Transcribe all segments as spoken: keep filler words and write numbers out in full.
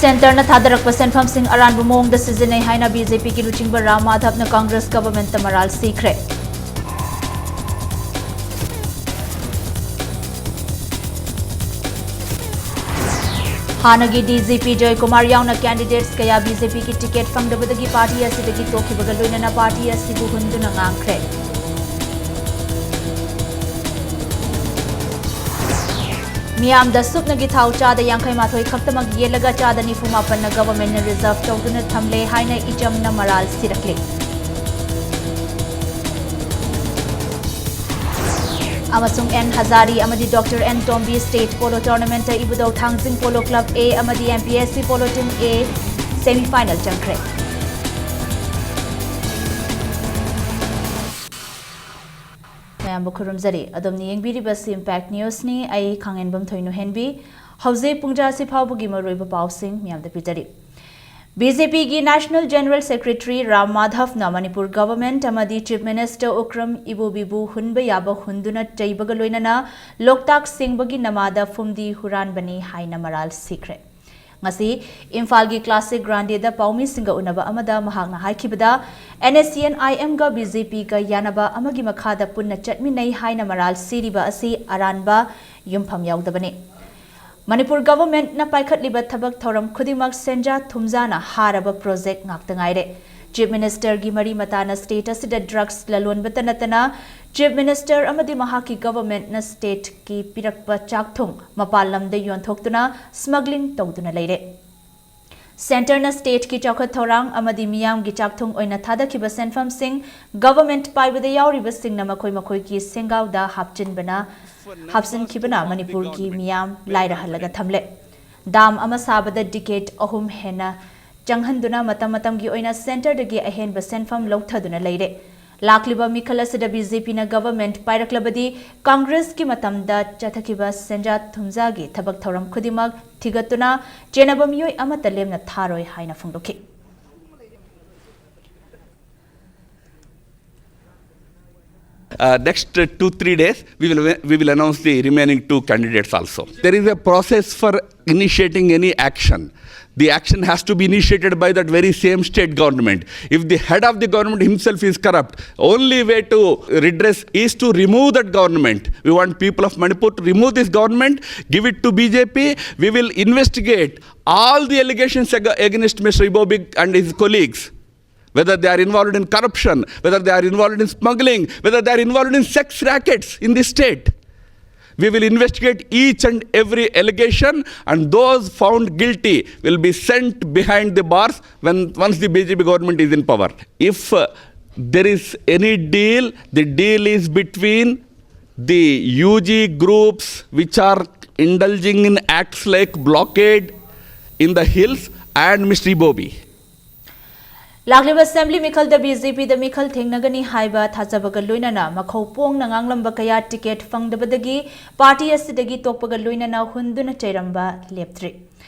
ꯁꯦꯟꯇꯔꯅ ꯊꯥꯗꯔꯛꯄ ꯁꯦꯟꯐꯝꯁꯤꯡ ꯑꯔꯥꯟꯕ ꯃꯑꯣꯡꯗ ꯁꯤꯖꯤꯟꯅꯩ ꯍꯥꯏꯅ ꯕꯤ ꯖꯦ ꯄꯤꯒꯤ ꯂꯨꯆꯤꯡꯕ ꯔꯥꯝ ꯃꯥꯙꯕꯅ ꯀꯪꯒ꯭ꯔꯦꯁ ꯒꯚꯔꯟꯃꯦꯟꯠꯇ ꯃꯔꯥꯜ ꯁꯤꯈ꯭ꯔꯦ꯫ ꯍꯥꯟꯅꯒꯤ ꯗꯤ ꯖꯤ ꯄꯤ ꯖꯣꯏꯀꯨꯃꯥꯔ ꯌꯥꯎꯅ ꯀꯦꯟꯗꯤꯗꯦꯠꯁ ꯀꯌꯥ ꯕꯤ ꯖꯦ ꯄꯤꯒꯤ ꯇꯤꯀꯦꯠ ꯐꯪꯗꯕꯗꯒꯤ ꯄꯥꯔꯇꯤ ꯑꯁꯤꯗꯒꯤ ꯇꯣꯛꯈꯤꯕꯒ ꯂꯣꯏꯅꯅ ꯄꯥꯔꯇꯤ ꯑꯁꯤꯕꯨ ꯍꯨꯟꯗꯨꯅ ꯉꯥꯡꯈ꯭ꯔꯦ꯫ ꯃꯤꯌꯥꯝꯗ ꯁꯨꯞꯅꯒꯤ ꯊꯥꯎ ꯆꯥꯗ ꯌꯥꯡꯈꯩ ꯃꯥꯊꯣꯏ ꯈꯛꯇꯃꯛ ꯌꯦꯜꯂꯒ ꯆꯥꯗ ꯅꯤꯐꯨ ꯃꯥꯄꯟꯅ ꯒꯚꯔꯟꯃꯦꯟꯠꯅ ꯔꯤꯖꯔꯚ ꯇꯧꯗꯨꯅ ꯊꯝꯂꯦ ꯍꯥꯏꯅ ꯏꯆꯝꯅ ꯃꯔꯥꯜ ꯁꯤꯔꯛꯂꯤ꯫ ꯑꯃꯁꯨꯡ ꯑꯦꯟ ꯍꯖꯥꯔꯤ ꯑꯃꯗꯤ doctor N Tombi state polo ꯇꯣꯔꯅꯥꯃꯦꯟꯠꯇ ꯏꯕꯨꯙꯧ ꯊꯥꯡꯖꯤꯡ ꯄꯣꯂꯣ ꯀ꯭ꯂꯕ ꯑꯦ ꯑꯃꯗꯤ M P S C polo team A semi final ꯆꯪꯈ꯭ꯔꯦ꯫ ꯃꯌꯥꯝꯕꯨ ꯈꯨꯔꯨꯝꯖꯔꯤ꯫ ꯑꯗꯣꯝꯅ ꯌꯦꯡꯕꯤꯔꯤꯕꯁꯤ ꯏꯝꯄꯦꯛ ꯅ꯭ꯌꯨꯁꯅꯤ꯫ ꯑꯩ ꯈꯥꯡꯉꯦꯟꯕꯝ ꯊꯣꯏꯅꯨꯍꯦꯟꯕꯤ꯫ ꯍꯧꯖꯤꯛ ꯄꯨꯡ ꯇꯔꯥꯁꯤ ꯐꯥꯎꯕꯒꯤ ꯃꯔꯨꯑꯣꯏꯕ ꯄꯥꯎꯁꯤꯡ ꯃꯌꯥꯝꯗ ꯄꯤꯖꯔꯤ꯫ ꯕꯤ ꯖꯦ ꯄꯤꯒꯤ ꯅꯦꯁꯅꯦꯜ ꯖꯦꯅꯔꯦꯜ ꯁꯦꯀ꯭ꯔꯦꯇꯔꯤ ꯔꯥꯝ ꯃꯥꯙꯕꯅ ꯃꯅꯤꯄꯨꯔ ꯒꯚꯔꯟꯃꯦꯟꯠ ꯑꯃꯗꯤ ꯆꯤꯐ ꯃꯤꯅꯤꯁꯇꯔ ꯎꯀ꯭ꯔꯝ ꯏꯕꯣꯕꯤꯕꯨ ꯍꯨꯟꯕ ꯌꯥꯕ ꯍꯨꯟꯗꯨꯅ ꯆꯩꯕꯒ ꯂꯣꯏꯅꯅ ꯂꯣꯛꯇꯥꯛ ꯁꯦꯡꯕꯒꯤ ꯅꯃꯥꯗ ꯐꯨꯝꯗꯤ ꯍꯨꯔꯥꯟꯕꯅꯤ ꯍꯥꯏꯅ ꯃꯔꯥꯜ ꯁꯤꯈ꯭ꯔꯦ꯫ ꯉꯁꯤ ꯏꯝꯐꯥꯜꯒꯤ ꯀ꯭ꯂꯥꯁꯤꯛ ꯒ꯭ꯔꯥꯟꯗꯦꯗ ꯄꯥꯎꯃꯤꯁꯤꯡꯒ ꯎꯅꯕ ꯑꯃꯗ ꯃꯍꯥꯛꯅ ꯍꯥꯏꯈꯤꯕꯗ, N S C N I ꯑꯦꯝꯒ ꯕꯤ ꯖꯦ ꯄꯤꯒ ꯌꯥꯅꯕ ꯑꯃꯒꯤ ꯃꯈꯥꯗ ꯄꯨꯟꯅ ꯆꯠꯃꯤꯟꯅꯩ ꯍꯥꯏꯅ ꯃꯔꯥꯜ ꯁꯤꯔꯤꯕ ꯑꯁꯤ ꯑꯔꯥꯟꯕ ꯌꯨꯝꯐꯝ ꯌꯥꯎꯗꯕꯅꯤ꯫ ꯃꯅꯤꯄꯨꯔ ꯒꯚꯔꯟꯃꯦꯟꯠꯅ ꯄꯥꯏꯈꯠꯂꯤꯕ ꯊꯕꯛ ꯊꯧꯔꯝ ꯈꯨꯗꯤꯡꯃꯛ ꯁꯦꯟꯖꯥ ꯊꯨꯝꯖꯥꯅ ꯍꯥꯔꯕ ꯄ꯭ꯔꯣꯖꯦꯛ ꯉꯥꯛꯇ ꯉꯥꯏꯔꯦ꯫ ꯆꯤꯐ ꯃꯤꯅꯤꯁꯇꯔꯒꯤ ꯃꯔꯤ ꯃꯇꯥꯅ ꯁ꯭ꯇꯦꯠ ꯑꯁꯤꯗ ꯗ꯭ꯔꯒꯁ ꯂꯂꯣꯟꯕꯇ ꯅꯠꯇꯅ ꯆꯤꯐ ꯃꯤꯅꯤꯁꯇꯔ ꯑꯃꯗꯤ ꯃꯍꯥꯛꯀꯤ ꯒꯚꯔꯟꯃꯦꯟꯠꯅ ꯁ꯭ꯇꯦꯠꯀꯤ ꯄꯤꯔꯛꯄ ꯆꯥꯛꯊꯨꯡ ꯃꯄꯥꯟ ꯂꯝꯗ ꯌꯣꯟꯊꯣꯛꯇꯨꯅ ꯁ꯭ꯃꯒ꯭ꯂꯤꯡ ꯇꯧꯗꯨꯅ ꯂꯩꯔꯦ꯫ ꯁꯦꯟꯇꯔꯅ ꯁ꯭ꯇꯦꯠꯀꯤ ꯆꯥꯎꯈꯠ ꯊꯧꯔꯥꯡ ꯑꯃꯗꯤ ꯃꯤꯌꯥꯝꯒꯤ ꯆꯥꯛꯊꯨꯡ ꯑꯣꯏꯅ ꯊꯥꯗꯈꯤꯕ ꯁꯦꯟꯐꯝꯁꯤꯡ ꯒꯚꯔꯟꯃꯦꯟꯠ ꯄꯥꯏꯕꯗ ꯌꯥꯎꯔꯤꯕꯁꯤꯡꯅ ꯃꯈꯣꯏ ꯃꯈꯣꯏꯒꯤ ꯁꯦꯡꯒꯥꯎꯗ ꯍꯥꯞꯆꯤꯟꯕꯅ, ꯍꯥꯞꯆꯤꯟꯈꯤꯕꯅ ꯃꯅꯤꯄꯨꯔꯒꯤ ꯃꯤꯌꯥꯝ ꯂꯥꯏꯔꯍꯜꯂꯒ ꯊꯝꯂꯦ꯫ ꯗꯥꯝ ꯑꯃ ꯁꯥꯕꯗ ꯗꯤꯀꯦꯠ ꯑꯍꯨꯝ ꯍꯦꯟꯅ ꯆꯪꯍꯟꯗꯨꯅ ꯃꯇꯝ ꯃꯇꯝꯒꯤ ꯑꯣꯏꯅ ꯁꯦꯟꯇꯔꯗꯒꯤ ꯑꯍꯦꯟꯕ ꯁꯦꯟꯐꯝ ꯂꯧꯊꯗꯨꯅ ꯂꯩꯔꯦ꯫ ꯂꯥꯛꯂꯤꯕ ꯃꯤꯈꯜ ꯑꯁꯤꯗ ꯕꯤ ꯖꯦ ꯄꯤꯅ ꯒꯚꯔꯟꯃꯦꯟꯠ ꯄꯥꯏꯔꯛꯂꯕꯗꯤ ꯀꯪꯒ꯭ꯔꯦꯁꯀꯤ ꯃꯇꯝꯗ ꯆꯠꯊꯈꯤꯕ ꯁꯦꯟꯖꯥ ꯊꯨꯝꯖꯥꯒꯤ ꯊꯕꯛ ꯊꯧꯔꯝ ꯈꯨꯗꯤꯡꯃꯛ ꯊꯤꯒꯠꯇꯨꯅ ꯆꯦꯟꯅꯕ ꯃꯤꯑꯣꯏ ꯑꯃꯠꯇ ꯂꯦꯝꯅ ꯊꯥꯔꯣꯏ ꯍꯥꯏꯅ ꯐꯣꯡꯗꯣꯛꯈꯤ꯫ Uh, next uh, two, three days, we will, we will announce the remaining two candidates also. There is a process for initiating any action. The action has to be initiated by that very same state government. If the head of the government himself is corrupt, only way to redress is to remove that government. We want people of Manipur to remove this government, give it to B J P. We will investigate all the allegations ag- against Mister Ibobi and his colleagues, whether they are involved in corruption, whether they are involved in smuggling, whether they are involved in sex rackets in this state. We will investigate each and every allegation, and those found guilty will be sent behind the bars when once the B J P government is in power. If uh, there is any deal, the deal is between the U G groups which are indulging in acts like blockade in the hills and Mister Ibobi. ꯂꯥꯛꯂꯤꯕ assembly ꯃꯤꯈꯜꯗ B J ꯄꯤꯗ ꯃꯤꯈꯜ ꯊꯦꯡꯅꯒꯅꯤ ꯍꯥꯏꯕ ꯊꯥꯖꯕꯒ ꯂꯣꯏꯅꯅ ꯃꯈꯧ ꯄꯣꯡꯅ ꯉꯥꯡꯂꯝꯕ ꯀꯌꯥ ticket ꯐꯪꯗꯕꯗꯒꯤ party ꯑꯁꯤꯗꯒꯤ ꯇꯣꯛꯄꯒ ꯂꯣꯏꯅꯅ ꯍꯨꯟꯗꯨꯅ ꯆꯩꯔꯝꯕ ꯂꯦꯞꯇ꯭ꯔꯤ꯫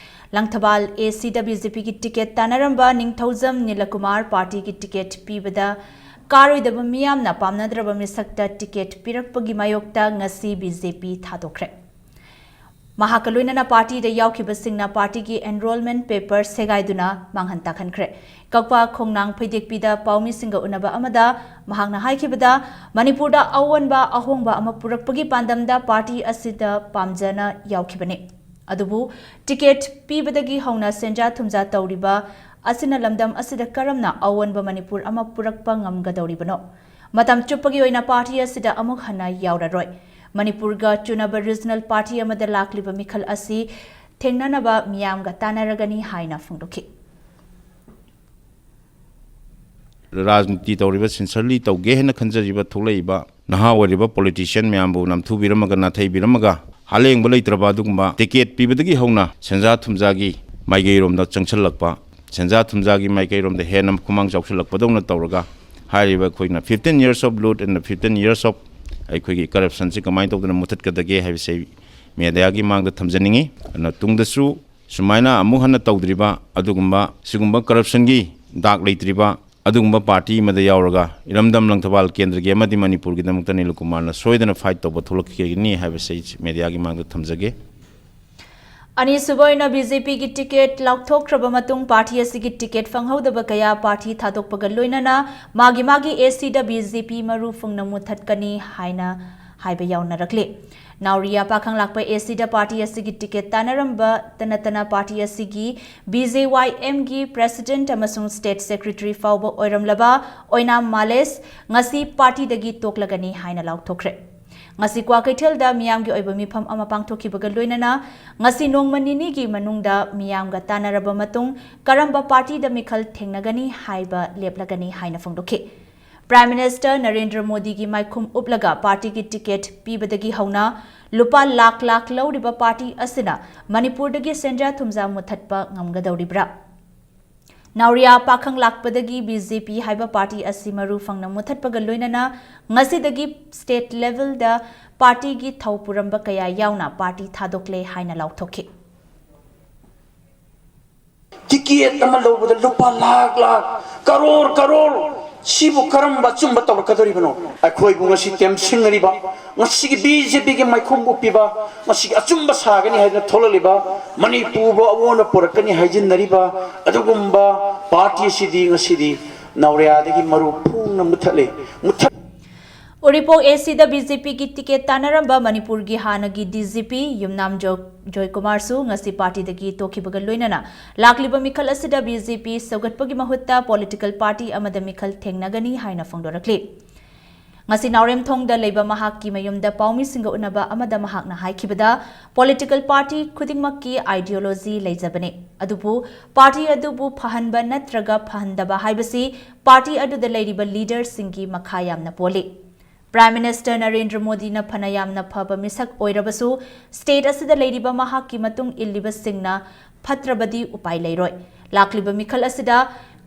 ꯂꯪꯊꯕꯥꯜ ꯑꯦ ꯁꯤꯗ B J ꯄꯤꯒꯤ ꯇꯤꯀꯦꯠ ꯇꯥꯟꯅꯔꯝꯕ ꯅꯤꯡꯊꯧꯖꯝ ꯅꯤꯂꯀꯨꯃꯥꯔ ꯄꯥꯔꯇꯤꯒꯤ ꯇꯤꯀꯦꯠ ꯄꯤꯕꯗ ꯀꯥꯔꯣꯏꯗꯕ ꯃꯤꯌꯥꯝꯅ ꯄꯥꯝꯅꯗ꯭ꯔꯕ ꯃꯤꯁꯛꯇ ꯇꯤꯀꯦꯠ ꯄꯤꯔꯛꯄꯒꯤ ꯃꯥꯌꯣꯛꯇ ꯉꯁꯤ ꯕꯤ ꯖꯦ ꯄꯤ ꯊꯥꯗꯣꯛꯈ꯭ꯔꯦ꯫ ꯃꯍꯥꯛꯀ ꯂꯣꯏꯅꯅ ꯄꯥꯔꯇꯤꯗ ꯌꯥꯎꯈꯤꯕꯁꯤꯡꯅ ꯄꯥꯔꯇꯤꯒꯤ ꯑꯦꯟꯔꯣꯜꯃꯦꯟ ꯄꯦꯄꯔ ꯁꯦꯒꯥꯏꯗꯨꯅ ꯃꯥꯡꯍꯟ ꯇꯥꯛꯍꯟꯈ꯭ꯔꯦ꯫ ꯀꯛꯄ ꯈꯣꯡꯅꯥꯡ ꯐꯩꯗꯦꯛꯄꯤꯗ ꯄꯥꯎꯃꯤꯁꯤꯡꯒ ꯎꯅꯕ ꯑꯃꯗ ꯃꯍꯥꯛꯅ ꯍꯥꯏꯈꯤꯕꯗ, ꯃꯅꯤꯄꯨꯔꯗ ꯑꯑꯣꯟꯕ ꯑꯍꯣꯡꯕ ꯑꯃ ꯄꯨꯔꯛꯄꯒꯤ ꯄꯥꯟꯗꯝꯗ ꯄꯥꯔꯇꯤ ꯑꯁꯤꯗ ꯄꯥꯝꯖꯅ ꯌꯥꯎꯈꯤꯕꯅꯤ꯫ ꯑꯗꯨꯕꯨ ꯇꯤꯀꯦꯠ ꯄꯤꯕꯗꯒꯤ ꯍꯧꯅ ꯁꯦꯟꯖꯥ ꯊꯨꯝꯖꯥ ꯇꯧꯔꯤꯕ ꯑꯁꯤꯅ ꯂꯝꯗꯝ ꯑꯁꯤꯗ ꯀꯔꯝꯅ ꯑꯑꯣꯟꯕ ꯃꯅꯤꯄꯨꯔ ꯑꯃ ꯄꯨꯔꯛꯄ ꯉꯝꯒꯗꯧꯔꯤꯕꯅꯣ? ꯃꯇꯝ ꯆꯨꯞꯄꯒꯤ ꯑꯣꯏꯅ ꯄꯥꯔꯇꯤ ꯑꯁꯤꯗ ꯑꯃꯨꯛ ꯍꯟꯅ ꯌꯥꯎꯔꯔꯣꯏ꯫ ꯃꯅꯤꯄꯨꯔꯒ ꯆꯨꯅꯕ ꯔꯤꯖꯅꯦꯜ ꯄꯥꯔꯇꯤ ꯑꯃꯗ ꯂꯥꯛꯂꯤꯕ ꯃꯤꯈꯜ ꯑꯁꯤ ꯊꯦꯡꯅꯅꯕ ꯃꯤꯌꯥꯝꯒ ꯇꯥꯟꯅꯔꯒꯅꯤ ꯍꯥꯏꯅ ꯐꯣꯡꯗꯣꯛꯈꯤ꯫ ꯔꯥꯖꯅꯤꯇꯤ ꯇꯧꯔꯤꯕ, ꯁꯤꯟꯁꯔꯂꯤ ꯇꯧꯒꯦ ꯍꯥꯏꯅ ꯈꯟꯖꯔꯤꯕ ꯊꯣꯛꯂꯛꯏꯕ ꯅꯍꯥ ꯑꯣꯏꯔꯤꯕ ꯄꯣꯂꯤꯇꯤꯁꯤꯌꯥꯟ ꯃꯌꯥꯝꯕꯨ ꯅꯝꯊꯨꯕꯤꯔꯝꯃꯒ, ꯅꯥꯊꯩꯕꯤꯔꯝꯃꯒ, ꯍꯥꯂꯦꯡꯕ ꯂꯩꯇ꯭ꯔꯕ ꯑꯗꯨꯒꯨꯝꯕ ꯇꯤꯀꯦꯠ ꯄꯤꯕꯗꯒꯤ ꯍꯧꯅ ꯁꯦꯟꯖꯥ ꯊꯨꯝꯖꯥꯒꯤ ꯃꯥꯏꯀꯩꯔꯣꯝꯗ ꯆꯪꯁꯤꯜꯂꯛꯄ, ꯁꯦꯟꯖꯥ ꯊꯨꯝꯖꯥꯒꯤ ꯃꯥꯏꯀꯩꯔꯣꯝꯗ ꯍꯦꯟꯅ ꯈꯨꯃꯥꯡ ꯆꯥꯎꯁꯤꯜꯂꯛꯄꯗꯧꯅ ꯇꯧꯔꯒ, ꯍꯥꯏꯔꯤꯕ ꯑꯩꯈꯣꯏꯅ fifteen years of loot and fifteen years of ꯑꯩꯈꯣꯏꯒꯤ ꯀꯔꯞꯁꯟꯁꯤ ꯀꯃꯥꯏꯅ ꯇꯧꯗꯅ ꯃꯨꯊꯠꯀꯗꯒꯦ ꯍꯥꯏꯕꯁꯤ ꯑꯩ ꯃꯦꯗꯤꯌꯥꯒꯤ ꯃꯥꯡꯗ ꯊꯝꯖꯅꯤꯡꯉꯤ꯫ ꯑꯗꯨꯅ ꯇꯨꯡꯗꯁꯨ ꯁꯨꯃꯥꯏꯅ ꯑꯃꯨꯛ ꯍꯟꯅ ꯇꯧꯗ꯭ꯔꯤꯕ ꯑꯗꯨꯒꯨꯝꯕ, ꯁꯤꯒꯨꯝꯕ ꯀꯔꯞꯁꯟꯒꯤ ꯗꯥꯛ ꯂꯩꯇ꯭ꯔꯤꯕ ꯑꯗꯨꯒꯨꯝꯕ ꯄꯥꯔꯇꯤ ꯑꯃꯗ ꯌꯥꯎꯔꯒ ꯏꯔꯝꯗꯝ ꯂꯪꯊꯕꯥꯜ ꯀꯦꯟꯗ꯭ꯔꯒꯤ ꯑꯃꯗꯤ ꯃꯅꯤꯄꯨꯔꯒꯤꯗꯃꯛꯇ ꯅꯤꯜ ꯀꯨꯃꯥꯔꯅ ꯁꯣꯏꯗꯅ ꯐꯥꯏꯠ ꯇꯧꯕ ꯊꯣꯛꯂꯛꯀꯅꯤ ꯍꯥꯏꯕꯁꯤ ꯑꯩ ꯃꯦꯗꯤꯌꯥꯒꯤ ꯃꯥꯡꯗ ꯊꯝꯖꯒꯦ꯫ ꯑꯅꯤꯁꯨꯕ ꯑꯣꯏꯅ ꯕꯤ ꯖꯦ ꯄꯤꯒꯤ ꯇꯤꯀꯦꯠ ꯂꯥꯎꯊꯣꯛꯈ꯭ꯔꯕ ꯃꯇꯨꯡ ꯄꯥꯔꯇꯤ ꯑꯁꯤꯒꯤ ꯇꯤꯀꯦꯠ ꯐꯪꯍꯧꯗꯕ ꯀꯌꯥ ꯄꯥꯔꯇꯤ ꯊꯥꯗꯣꯛꯄꯒ ꯂꯣꯏꯅꯅ ꯃꯥꯒꯤ ꯃꯥꯒꯤ ꯑꯦ ꯁꯤꯗ ꯕꯤ ꯖꯦ ꯄꯤ ꯃꯔꯨ ꯐꯪꯅ ꯃꯨꯊꯠꯀꯅꯤ ꯍꯥꯏꯅ ꯍꯥꯏꯕ ꯌꯥꯎꯅꯔꯛꯂꯤ꯫ ꯅꯥꯎꯔꯤꯌꯥ ꯄꯥꯈꯪ ꯂꯥꯛꯄ ꯑꯦ ꯁꯤꯗ ꯄꯥꯔꯇꯤ ꯑꯁꯤꯒꯤ ꯇꯤꯀꯦꯠ ꯇꯥꯟꯅꯔꯝꯕꯇ ꯅꯠꯇꯅ ꯄꯥꯔꯇꯤ ꯑꯁꯤꯒꯤ ꯕꯤ ꯖꯦ ꯋꯥꯏ ꯑꯦꯝꯒꯤ ꯄ꯭ꯔꯦꯁꯤꯗꯦꯟꯠ ꯑꯃꯁꯨꯡ ꯁ꯭ꯇꯦꯠ ꯁꯦꯀ꯭ꯔꯦꯇꯔꯤ ꯐꯥꯎꯕ ꯑꯣꯏꯔꯝꯂꯕ ꯑꯣꯏꯅꯥꯝ ꯃꯥꯂꯦꯁ ꯉꯁꯤ ꯄꯥꯔꯇꯤꯗꯒꯤ ꯇꯣꯛꯂꯒꯅꯤ ꯍꯥꯏꯅ ꯂꯥꯎꯊꯣꯛꯈ꯭ꯔꯦ꯫ ꯉꯁꯤ ꯀ꯭ꯋꯥꯀꯩꯊꯦꯜꯗ ꯃꯤꯌꯥꯝꯒꯤ ꯑꯣꯏꯕ ꯃꯤꯐꯝ ꯑꯃ ꯄꯥꯡꯊꯣꯛꯈꯤꯕꯒ ꯂꯣꯏꯅꯅ ꯉꯁꯤ ꯅꯣꯡꯃ ꯅꯤꯅꯤꯒꯤ ꯃꯅꯨꯡꯗ ꯃꯤꯌꯥꯝꯒ ꯇꯥꯟꯅꯔꯕ ꯃꯇꯨꯡ ꯀꯔꯝꯕ ꯄꯥꯔꯇꯤꯗ ꯃꯤꯈꯜ ꯊꯦꯡꯅꯒꯅꯤ ꯍꯥꯏꯕ ꯂꯦꯞꯂꯒꯅꯤ ꯍꯥꯏꯅ ꯐꯣꯡꯗꯣꯛꯈꯤ꯫ ꯄ꯭ꯔꯥꯏꯝ ꯃꯤꯅꯤꯁꯇꯔ ꯅꯔꯦꯟꯗ꯭ꯔ ꯃꯣꯗꯤꯒꯤ ꯃꯥꯏꯈꯨꯝ ꯎꯞꯂꯒ ꯄꯥꯔꯇꯤꯒꯤ ꯇꯤꯀꯦꯠ ꯄꯤꯕꯗꯒꯤ ꯍꯧꯅ ꯂꯨꯄꯥ ꯂꯥꯈ ꯂꯥꯈ ꯂꯧꯔꯤꯕ ꯄꯥꯔꯇꯤ ꯑꯁꯤꯅ ꯃꯅꯤꯄꯨꯔꯗꯒꯤ ꯁꯦꯟꯖꯥ ꯊꯨꯝꯖꯥ ꯃꯨꯊꯠꯄ ꯉꯝꯒꯗꯧꯔꯤꯕ꯭ꯔꯥ? ꯅꯥꯎꯔꯤꯌꯥ ꯄꯥꯈꯪ ꯂꯥꯛꯄꯗꯒꯤ ꯕꯤ ꯖꯦ ꯄꯤ ꯍꯥꯏꯕ ꯄꯥꯔꯇꯤ ꯑꯁꯤ ꯃꯔꯨ ꯐꯪꯅ ꯃꯨꯊꯠꯄꯒ ꯂꯣꯏꯅꯅ ꯉꯁꯤꯗꯒꯤ ꯁ꯭ꯇꯦꯠ ꯂꯦꯚꯦꯜꯗ ꯄꯥꯔꯇꯤꯒꯤ ꯊꯧ ꯄꯨꯔꯝꯕ ꯀꯌꯥ ꯌꯥꯎꯅ ꯄꯥꯔꯇꯤ ꯊꯥꯗꯣꯛꯂꯦ ꯍꯥꯏꯅ ꯂꯥꯎꯊꯣꯛꯈꯤ꯫ ꯇꯤꯀꯦꯠ ꯑꯃ ꯂꯧꯕꯗ ꯂꯨꯄꯥ ꯂꯥꯈ ꯂꯥꯈ, ꯀꯔꯣꯔ ꯀꯔꯣꯔ, ꯁꯤꯕꯨ ꯀꯔꯝꯕ ꯑꯆꯨꯝꯕ ꯇꯧꯔꯛꯀꯗꯧꯔꯤꯕꯅꯣ? ꯑꯩꯈꯣꯏꯕꯨ ꯉꯁꯤ ꯇꯦꯝꯁꯤꯡꯅꯔꯤꯕ, ꯉꯁꯤꯒꯤ ꯕꯤ ꯖꯦ ꯄꯤꯒꯤ ꯃꯥꯏꯈꯨꯝ ꯎꯞꯄꯤꯕ, ꯉꯁꯤꯒꯤ ꯑꯆꯨꯝꯕ ꯁꯥꯒꯅꯤ ꯍꯥꯏꯗꯨꯅ ꯊꯣꯛꯂꯛꯂꯤꯕ, ꯃꯅꯤꯄꯨꯔꯕꯨ ꯑꯑꯣꯟꯕ ꯄꯨꯔꯛꯀꯅꯤ ꯍꯥꯏꯖꯤꯟꯅꯔꯤꯕ ꯑꯗꯨꯒꯨꯝꯕ ꯄꯥꯔꯇꯤ ꯑꯁꯤꯗꯤ ꯉꯁꯤꯗꯤ ꯅꯥꯎꯔꯤꯌꯥꯗꯒꯤ ꯃꯔꯨ ꯐꯨꯡꯅ ꯃꯨꯊꯠꯂꯦ꯫ ꯃꯨꯊꯠ- ꯎꯔꯤꯄꯣꯛ ꯑꯦ ꯁꯤꯗ ꯕꯤ ꯖꯦ ꯄꯤꯒꯤ ꯇꯤꯀꯦꯠ ꯇꯥꯟꯅꯔꯝꯕ ꯃꯅꯤꯄꯨꯔꯒꯤ ꯍꯥꯟꯅꯒꯤ ꯗꯤ ꯖꯤ ꯄꯤ ꯌꯨꯝꯅꯥꯝ ꯖꯣ-, ꯖꯣꯏꯀꯨꯃꯥꯔꯁꯨ ꯉꯁꯤ ꯄꯥꯔꯇꯤꯗꯒꯤ ꯇꯣꯛꯈꯤꯕꯒ ꯂꯣꯏꯅꯅ ꯂꯥꯛꯂꯤꯕ ꯃꯤꯈꯜ ꯑꯁꯤꯗ ꯕꯤ ꯖꯦ ꯄꯤ ꯁꯧꯒꯠꯄꯒꯤ ꯃꯍꯨꯠꯇ ꯄꯣꯂꯤꯇꯤꯀꯦꯜ ꯄꯥꯔꯇꯤ ꯑꯃꯗ ꯃꯤꯈꯜ ꯊꯦꯡꯅꯒꯅꯤ ꯍꯥꯏꯅ ꯐꯣꯡꯗꯣꯔꯛꯂꯤ꯫ ꯉꯁꯤ ꯅꯥꯎꯔꯦꯝꯊꯣꯡꯗ ꯂꯩꯕ ꯃꯍꯥꯛꯀꯤ ꯃꯌꯨꯝꯗ ꯄꯥꯎꯃꯤꯁꯤꯡꯒ ꯎꯅꯕ ꯑꯃꯗ ꯃꯍꯥꯛꯅ ꯍꯥꯏꯈꯤꯕꯗ, ꯄꯣꯂꯤꯇꯤꯀꯦꯜ ꯄꯥꯔꯇꯤ ꯈꯨꯗꯤꯡꯃꯛꯀꯤ ꯑꯥꯏꯗꯤꯌꯣꯂꯣꯖꯤ ꯂꯩꯖꯕꯅꯤ, ꯑꯗꯨꯕꯨ ꯄꯥꯔꯇꯤ ꯑꯗꯨꯕꯨ ꯐꯍꯟꯕ ꯅꯠꯇ꯭ꯔꯒ ꯐꯍꯟꯗꯕ ꯍꯥꯏꯕꯁꯤ ꯄꯥꯔꯇꯤ ꯑꯗꯨꯗ ꯂꯩꯔꯤꯕ ꯂꯤꯗꯔꯁꯤꯡꯒꯤ ꯃꯈꯥ ꯌꯥꯝꯅ ꯄꯣꯜꯂꯤ꯫ ꯄ꯭ꯔꯥꯏꯝ ꯃꯤꯅꯤꯁꯇꯔ ꯅꯔꯦꯟꯗ꯭ꯔ ꯃꯣꯗꯤꯅ ꯐꯅ ꯌꯥꯝꯅ ꯐꯕ ꯃꯤꯁꯛ ꯑꯣꯏꯔꯕꯁꯨ, ꯁ꯭ꯇꯦꯠ ꯑꯁꯤꯗ ꯂꯩꯔꯤꯕ ꯃꯍꯥꯛꯀꯤ ꯃꯇꯨꯡ ꯏꯜꯂꯤꯕꯁꯤꯡꯅ ꯐꯠꯇ꯭ꯔꯕꯗꯤ ꯎꯄꯥꯏ ꯂꯩꯔꯣꯏ꯫ ꯂꯥꯛꯂꯤꯕ ꯃꯤꯈꯜ ꯑꯁꯤꯗ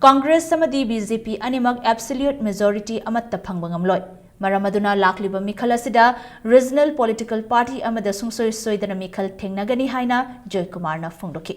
ꯀꯪꯒ꯭ꯔꯦꯁ ꯑꯃꯗꯤ ꯕꯤ ꯖꯦ ꯄꯤ ꯑꯅꯤꯃꯛ ꯑꯦꯕꯁꯣꯂ꯭ꯌꯨꯠ ꯃꯦꯖꯣꯔꯤꯇꯤ ꯑꯃꯠꯇ ꯐꯪꯕ ꯉꯝꯂꯣꯏ꯫ ꯃꯔꯝ ꯑꯗꯨꯅ ꯂꯥꯛꯂꯤꯕ ꯃꯤꯈꯜ ꯑꯁꯤꯗ ꯔꯤꯖꯅꯦꯜ ꯄꯣꯂꯤꯇꯤꯀꯦꯜ ꯄꯥꯔꯇꯤ ꯑꯃꯗ ꯁꯨꯡꯁꯣꯏ ꯁꯣꯏꯗꯅ ꯃꯤꯈꯜ ꯊꯦꯡꯅꯒꯅꯤ ꯍꯥꯏꯅ ꯖꯣꯏꯀꯨꯃꯥꯔꯅ ꯐꯣꯡꯗꯣꯛꯈꯤ꯫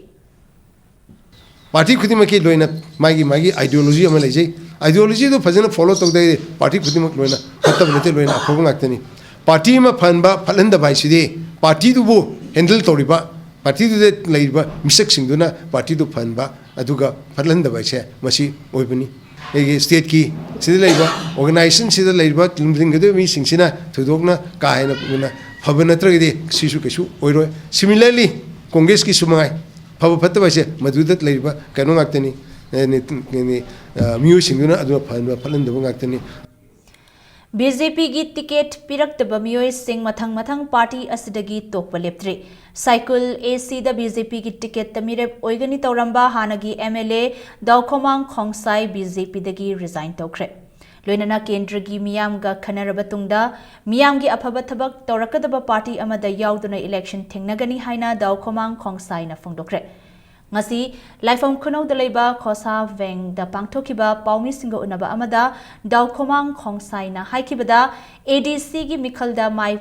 ꯄꯥꯔꯇꯤ ꯈꯨꯗꯤꯡꯃꯛꯀꯤ ꯂꯣꯏꯅ ꯃꯥꯒꯤ ꯃꯥꯒꯤ ꯑꯥꯏꯗꯤꯌꯣꯂꯣꯖꯤ ꯑꯃ ꯂꯩꯖꯩ꯫ Ideologyꯗꯨ ꯐꯖꯅ follow ꯇꯧꯗ꯭ꯔꯗꯤ party ꯈꯨꯗꯤꯡꯃꯛ ꯂꯣꯏꯅ ꯐꯠꯇꯕ ꯅꯠꯇꯦ, ꯂꯣꯏꯅ ꯑꯐꯕ ꯉꯥꯛꯇꯅꯤ꯫ Party ꯑꯃ ꯐꯍꯟꯕ, ꯐꯠꯍꯟꯗꯕ ꯍꯥꯏꯁꯤꯗꯤ partyꯗꯨꯕꯨ handle ꯇꯧꯔꯤꯕ, partyꯗꯨꯗ ꯂꯩꯔꯤꯕ ꯃꯤꯁꯛꯁꯤꯡꯗꯨꯅ partyꯗꯨ ꯐꯍꯟꯕ, ꯑꯗꯨꯒ ꯐꯠꯍꯟꯗꯕ ꯍꯥꯏꯁꯦ ꯃꯁꯤ ꯑꯣꯏꯕꯅꯤ꯫ ꯑꯩꯒꯤ stateꯀꯤ ꯁꯤꯗ ꯂꯩꯕ organizationꯁꯤꯗ ꯂꯩꯔꯤꯕ ꯂꯨꯝꯖꯤꯡꯒꯗꯧꯔꯤꯕ ꯃꯤꯁꯤꯡꯁꯤꯅ ꯊꯣꯏꯗꯣꯛꯅ ꯀꯥ ꯍꯦꯟꯅ ꯄꯨꯛꯅꯤꯡ ꯐꯕ ꯅꯠꯇ꯭ꯔꯒꯗꯤ ꯁꯤꯁꯨ ꯀꯩꯁꯨ ꯑꯣꯏꯔꯣꯏ꯫ Similarly, Congressꯀꯤꯁꯨ ꯃꯉꯥꯏ, ꯐꯕ ꯐꯠꯇꯕ ꯍꯥꯏꯁꯦ ꯃꯗꯨꯗ ꯂꯩꯔꯤꯕ ꯀꯩꯅꯣ ꯉꯥꯛꯇꯅꯤ, ꯑꯦ, ꯅꯤ-, ꯅꯤ-, ꯑ, ꯃꯤꯑꯣꯏꯁꯤꯡꯗꯨꯅ ꯑꯗꯨꯅ ꯐꯍꯟꯕ ꯐꯠꯍꯟꯗꯕ ꯉꯥꯛꯇꯅꯤ꯫ BJPꯒꯤ ticket ꯄꯤꯔꯛꯇꯕ ꯃꯤꯑꯣꯏꯁꯤꯡ ꯃꯊꯪ ꯃꯊꯪ party ꯑꯁꯤꯗꯒꯤ ꯇꯣꯛꯄ ꯂꯦꯞꯇ꯭ꯔꯤ꯫ ꯁꯥꯏꯀꯨꯜ ACꯗ BJPꯒꯤ ticketꯇ ꯃꯤꯔꯦꯞ ꯑꯣꯏꯒꯅꯤ ꯇꯧꯔꯝꯕ ꯍꯥꯟꯅꯒꯤ MLA ꯗꯥꯎꯈꯣꯃꯥꯡ ꯈꯣꯡꯁꯥꯏ BJPꯗꯒꯤ resign ꯇꯧꯈ꯭ꯔꯦ꯫ ꯂꯣꯏꯅꯅ ꯀꯦꯟꯗ꯭ꯔꯒꯤ ꯃꯤꯌꯥꯝꯒ ꯈꯟꯅꯔꯕ ꯇꯨꯡꯗ ꯃꯤꯌꯥꯝꯒꯤ ꯑꯐꯕ ꯊꯕꯛ ꯇꯧꯔꯛꯀꯗꯕ party ꯑꯃꯗ ꯌꯥꯎꯗꯨꯅ election ꯊꯦꯡꯅꯒꯅꯤ ꯍꯥꯏꯅ ꯗꯥꯎꯈꯣꯃꯥꯡ ꯈꯣꯡꯁꯥꯏꯅ ꯐꯣꯡꯗꯣꯛꯈ꯭ꯔꯦ꯫ ꯉꯁꯤ ꯂꯥꯏꯐꯝ ꯈꯨꯅꯧꯗ ꯂꯩꯕ ꯈꯣꯁꯥ ꯚꯦꯡꯗ ꯄꯥꯡꯊꯣꯛꯈꯤꯕ ꯄꯥꯎꯃꯤꯁꯤꯡꯒ ꯎꯅꯕ ꯑꯃꯗ ꯗꯥꯎꯈꯣꯃꯥꯡ ꯈꯣꯡꯁꯥꯏꯅ ꯍꯥꯏꯈꯤꯕꯗ, ADCꯒꯤ ꯃꯤꯈꯜꯗ ꯃꯥꯏ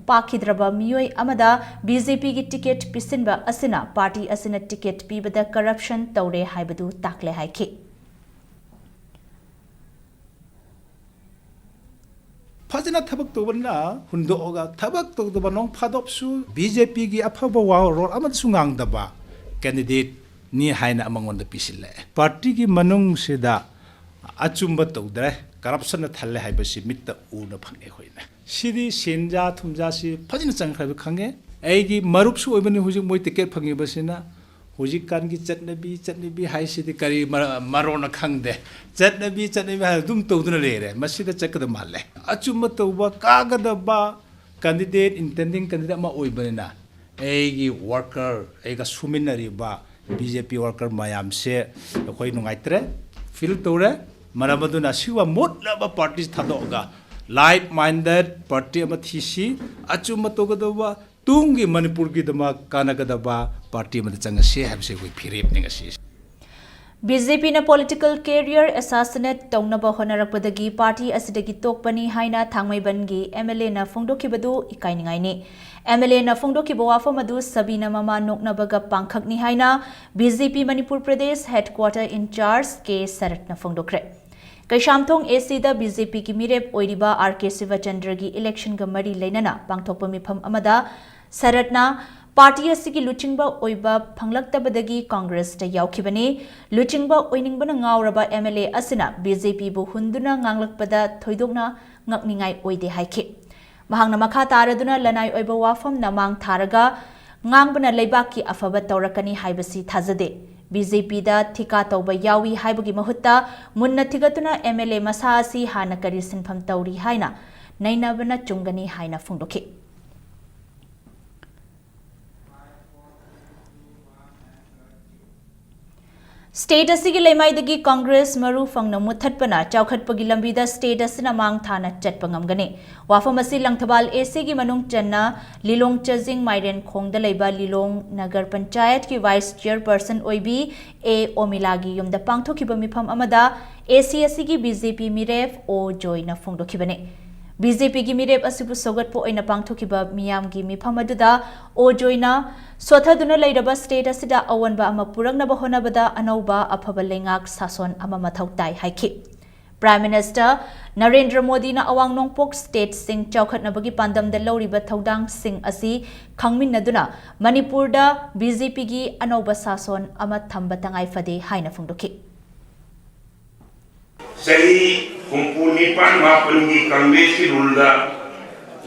ꯄꯥꯛꯈꯤꯗ꯭ꯔꯕ ꯃꯤꯑꯣꯏ ꯑꯃꯗ BJPꯒꯤ ticket ꯄꯤꯁꯤꯟꯕ ꯑꯁꯤꯅ party ꯑꯁꯤꯅ ticket ꯄꯤꯕꯗ corruption ꯇꯧꯔꯦ ꯍꯥꯏꯕꯗꯨ ꯇꯥꯛꯂꯦ ꯍꯥꯏꯈꯤ꯫ ꯐꯖꯅ ꯊꯕꯛ ꯇꯧꯕꯅ ꯍꯨꯟꯗꯣꯛꯑꯒ, ꯊꯕꯛ ꯇꯧꯗꯕ, ꯅꯣꯡ ꯐꯥꯗꯣꯛꯁꯨ BJPꯒꯤ ꯑꯐꯕ ꯋꯥꯔꯣꯜ ꯑꯃꯠꯇꯁꯨ ꯉꯥꯡꯗꯕ candidateꯅꯤ ꯍꯥꯏꯅ ꯑꯃꯉꯣꯟꯗ ꯄꯤꯁꯤꯜꯂꯛꯑꯦ꯫ Partyꯒꯤ ꯃꯅꯨꯡꯁꯤꯗ ꯑꯆꯨꯝꯕ ꯇꯧꯗ꯭ꯔꯦ, corruptionꯅ ꯊꯜꯂꯦ ꯍꯥꯏꯕꯁꯤ ꯃꯤꯠꯇ ꯎꯅ ꯐꯪꯉꯦ ꯑꯩꯈꯣꯏꯅ꯫ ꯁꯤꯗꯤ ꯁꯦꯟꯖꯥ ꯊꯨꯝꯖꯥꯁꯤ ꯐꯖꯅ ꯆꯪꯈ꯭ꯔꯕ ꯈꯪꯉꯦ꯫ ꯑꯩꯒꯤ ꯃꯔꯨꯞꯁꯨ ꯑꯣꯏꯕꯅꯤ ꯍꯧꯖꯤꯛ ꯃꯣꯏ ticket ꯐꯪꯉꯤꯕꯁꯤꯅ꯫ ꯍꯧꯖꯤꯛꯀꯥꯟꯒꯤ ꯆꯠꯅꯕꯤ, ꯆꯠꯅꯕꯤ ꯍꯥꯏꯁꯤꯗꯤ ꯀꯔꯤ ꯃꯔ-, ꯃꯔꯣꯟꯅ ꯈꯪꯗꯦ꯫ ꯆꯠꯅꯕꯤ, ꯆꯠꯅꯕꯤ ꯍꯥꯏꯅ ꯑꯗꯨꯝ ꯇꯧꯗꯨꯅ ꯂꯩꯔꯦ꯫ ꯃꯁꯤꯗ ꯆꯠꯀꯗꯕ ꯃꯥꯜꯂꯦ꯫ ꯑꯆꯨꯝꯕ ꯇꯧꯕ, ꯀꯥꯒꯗꯕ candidate, intending candidate ꯑꯃ ꯑꯣꯏꯕꯅꯤꯅ ꯑꯩꯒꯤ worker, ꯑꯩꯒ ꯁꯨꯃꯤꯟꯅꯔꯤꯕ BJP worker ꯃꯌꯥꯝꯁꯦ ꯑꯩꯈꯣꯏ ꯅꯨꯡꯉꯥꯏꯇ꯭ꯔꯦ, feel ꯇꯧꯔꯦ꯫ ꯃꯔꯝ ꯑꯗꯨꯅ ꯑꯁꯤꯒꯨꯝꯕ ꯃꯣꯠꯂꯕ party ꯊꯥꯗꯣꯛꯑꯒ like minded party ꯑꯃ ꯊꯤꯁꯤ, ꯑꯆꯨꯝꯕ ꯇꯧꯒꯗꯕ, ꯇꯨꯡꯒꯤ ꯃꯅꯤꯄꯨꯔꯒꯤꯗꯃꯛ ꯀꯥꯟꯅꯒꯗꯕ party ꯑꯃꯗ ꯆꯪꯉꯁꯤ ꯍꯥꯏꯕꯁꯤ ꯑꯩꯈꯣꯏ ꯐꯤꯔꯦꯞꯅꯤ ꯉꯁꯤ꯫ BJPꯅ political career assassinate ꯇꯧꯅꯕ ꯍꯣꯠꯅꯔꯛꯄꯗꯒꯤ party ꯑꯁꯤꯗꯒꯤ ꯇꯣꯛꯄꯅꯤ ꯍꯥꯏꯅ ꯊꯥꯡꯃꯩꯕꯟꯒꯤ MLAꯅ ꯐꯣꯡꯗꯣꯛꯈꯤꯕꯗꯨ ꯏꯀꯥꯏꯅꯤꯡꯉꯥꯏꯅꯤ꯫ MLAꯅ ꯐꯣꯡꯗꯣꯛꯈꯤꯕ ꯋꯥꯐꯝ ꯑꯗꯨ ꯁꯕꯤꯅ ꯃꯃꯥ ꯅꯣꯛꯅꯕꯒ ꯄꯥꯡꯈꯛꯅꯤ ꯍꯥꯏꯅ BJP Manipur Pradesh headquarter in charge ꯀꯦ ꯁꯔꯠꯅ ꯐꯣꯡꯗꯣꯛꯈ꯭ꯔꯦ꯫ ꯀꯩꯁꯥꯝꯊꯣꯡ ꯑꯦ ꯁꯤꯗ ꯕꯤ ꯖꯦ ꯄꯤꯒꯤ ꯃꯤꯔꯦꯞ ꯑꯣꯏꯔꯤꯕ ꯑꯥꯔ ꯀꯦ ꯁꯤꯕꯆꯟꯗ꯭ꯔꯒꯤ ꯏꯂꯦꯛꯁꯟꯒ ꯃꯔꯤ ꯂꯩꯅꯅ ꯄꯥꯡꯊꯣꯛꯄ ꯃꯤꯐꯝ ꯑꯃꯗ ꯁꯔꯠꯅ ꯄꯥꯔꯇꯤ ꯑꯁꯤꯒꯤ ꯂꯨꯆꯤꯡꯕ ꯑꯣꯏꯕ ꯐꯪꯂꯛꯇꯕꯗꯒꯤ ꯀꯣꯡꯒ꯭ꯔꯦꯁꯇ ꯌꯥꯎꯈꯤꯕꯅꯤ꯫ ꯂꯨꯆꯤꯡꯕ ꯑꯣꯏꯅꯤꯡꯕꯅ ꯉꯥꯎꯔꯕ ꯑꯦꯝ ꯑꯦꯜ ꯑꯦ ꯑꯁꯤꯅ ꯕꯤ ꯖꯦ ꯄꯤꯕꯨ ꯍꯨꯟꯗꯨꯅ ꯉꯥꯡꯂꯛꯄꯗ ꯊꯣꯏꯗꯣꯛꯅ ꯉꯛꯅꯤꯡꯉꯥꯏ ꯑꯣꯏꯗꯦ ꯍꯥꯏꯈꯤ꯫ ꯃꯍꯥꯛꯅ ꯃꯈꯥ ꯇꯥꯔꯗꯨꯅ ꯂꯅꯥꯏ ꯑꯣꯏꯕ ꯋꯥꯐꯝꯅ ꯃꯥꯡ ꯊꯥꯔꯒ ꯉꯥꯡꯕꯅ ꯂꯩꯕꯥꯛꯀꯤ ꯑꯐꯕ ꯇꯧꯔꯛꯀꯅꯤ ꯍꯥꯏꯕꯁꯤ ꯊꯥꯖꯗꯦ꯫ ꯕꯤ ꯖꯦ ꯄꯤꯗ ꯊꯤꯀꯥ ꯇꯧꯕ ꯌꯥꯎꯏ ꯍꯥꯏꯕꯒꯤ ꯃꯍꯨꯠꯇ ꯃꯨꯟꯅ ꯊꯤꯒꯠꯇꯨꯅ ꯑꯦꯝ ꯑꯦꯜ ꯑꯦ ꯃꯁꯥ ꯑꯁꯤ ꯍꯥꯟꯅ ꯀꯔꯤ ꯁꯤꯟꯐꯝ ꯇꯧꯔꯤ ꯍꯥꯏꯅ ꯅꯩꯅꯕꯅ ꯆꯨꯝꯒꯅꯤ ꯍꯥꯏꯅ ꯐꯣꯡꯗꯣꯛꯈꯤ꯫ ꯁ꯭ꯇꯦꯠ ꯑꯁꯤꯒꯤ ꯂꯩꯃꯥꯏꯗꯒꯤ ꯀꯣꯡꯒ꯭ꯔꯦꯁ ꯃꯔꯨ ꯐꯪꯅ ꯃꯨꯠꯊꯠꯄꯅ ꯆꯥꯎꯈꯠꯄꯒꯤ ꯂꯝꯕꯤꯗ ꯁ꯭ꯇꯦꯠ ꯑꯁꯤꯅ ꯃꯥꯡ ꯊꯥꯅ ꯆꯠꯄ ꯉꯝꯒꯅꯤ꯫ ꯋꯥꯐꯝ ꯑꯁꯤ ꯂꯪꯊꯕꯥꯜ ꯑꯦ ꯁꯤꯒꯤ ꯃꯅꯨꯡ ꯆꯟꯅ ꯂꯤꯂꯣꯡ ꯆꯖꯤꯡ ꯃꯥꯏꯔꯦꯟꯈꯣꯡꯗ ꯂꯩꯕ ꯂꯤꯂꯣꯡ ꯅꯒꯔ ꯄꯟꯆꯥꯌꯠꯀꯤ ꯚꯥꯏꯁ ꯆꯤꯌꯔꯄꯔꯁꯟ ꯑꯣꯏꯕꯤ ꯑꯦ ꯑꯣꯃꯤꯂꯥꯒꯤ ꯌꯨꯝꯗ ꯄꯥꯡꯊꯣꯛꯈꯤꯕ ꯃꯤꯐꯝ ꯑꯃꯗ ꯑꯦ ꯁꯤ ꯑꯁꯤꯒꯤ ꯕꯤ ꯖꯦ ꯄꯤ ꯃꯤꯔꯦꯞ ꯑꯣ ꯖꯣꯏꯅ ꯐꯣꯡꯗꯣꯛꯈꯤꯕꯅꯤ꯫ ꯕꯤ ꯖꯦ ꯄꯤꯒꯤ ꯃꯤꯔꯦꯞ ꯑꯁꯤꯕꯨ ꯁꯧꯒꯠꯄ ꯑꯣꯏꯅ ꯄꯥꯡꯊꯣꯛꯈꯤꯕ ꯃꯤꯌꯥꯝꯒꯤ ꯃꯤꯐꯝ ꯑꯗꯨꯗ ꯑꯣ ꯖꯣꯏꯅ ꯁꯣꯊꯗꯨꯅ ꯂꯩꯔꯕ ꯁ꯭ꯇꯦꯠ ꯑꯁꯤꯗ ꯑꯑꯣꯟꯕ ꯑꯃ ꯄꯨꯔꯛꯅꯕ ꯍꯣꯠꯅꯕꯗ ꯑꯅꯧꯕ ꯑꯐꯕ ꯂꯩꯉꯥꯛ ꯁꯥꯁꯣꯟ ꯑꯃ ꯃꯊꯧ ꯇꯥꯏ ꯍꯥꯏꯈꯤ꯫ ꯄ꯭ꯔꯥꯏꯝ ꯃꯤꯅꯤꯁꯇꯔ ꯅꯔꯦꯟꯗ꯭ꯔ ꯃꯣꯗꯤꯅ ꯑꯋꯥꯡ ꯅꯣꯡꯄꯣꯛ ꯁ꯭ꯇꯦꯠꯁꯤꯡ ꯆꯥꯎꯈꯠꯅꯕꯒꯤ ꯄꯥꯟꯗꯝꯗ ꯂꯧꯔꯤꯕ ꯊꯧꯗꯥꯡꯁꯤꯡ ꯑꯁꯤ ꯈꯪꯃꯤꯟꯅꯗꯨꯅ ꯃꯅꯤꯄꯨꯔꯗ ꯕꯤ ꯖꯦ ꯄꯤꯒꯤ ꯑꯅꯧꯕ ꯁꯥꯁꯣꯟ ꯑꯃ ꯊꯝꯕ ꯇꯉꯥꯏ ꯐꯗꯦ ꯍꯥꯏꯅ ꯐꯣꯡꯗꯣꯛꯈꯤ꯫ ꯆꯍꯤ ꯍꯨꯝꯐꯨ ꯅꯤꯄꯥꯟ ꯃꯥꯄꯟꯒꯤ ꯀꯪꯒ꯭ꯔꯦꯁꯀꯤ ꯔꯨꯜꯗ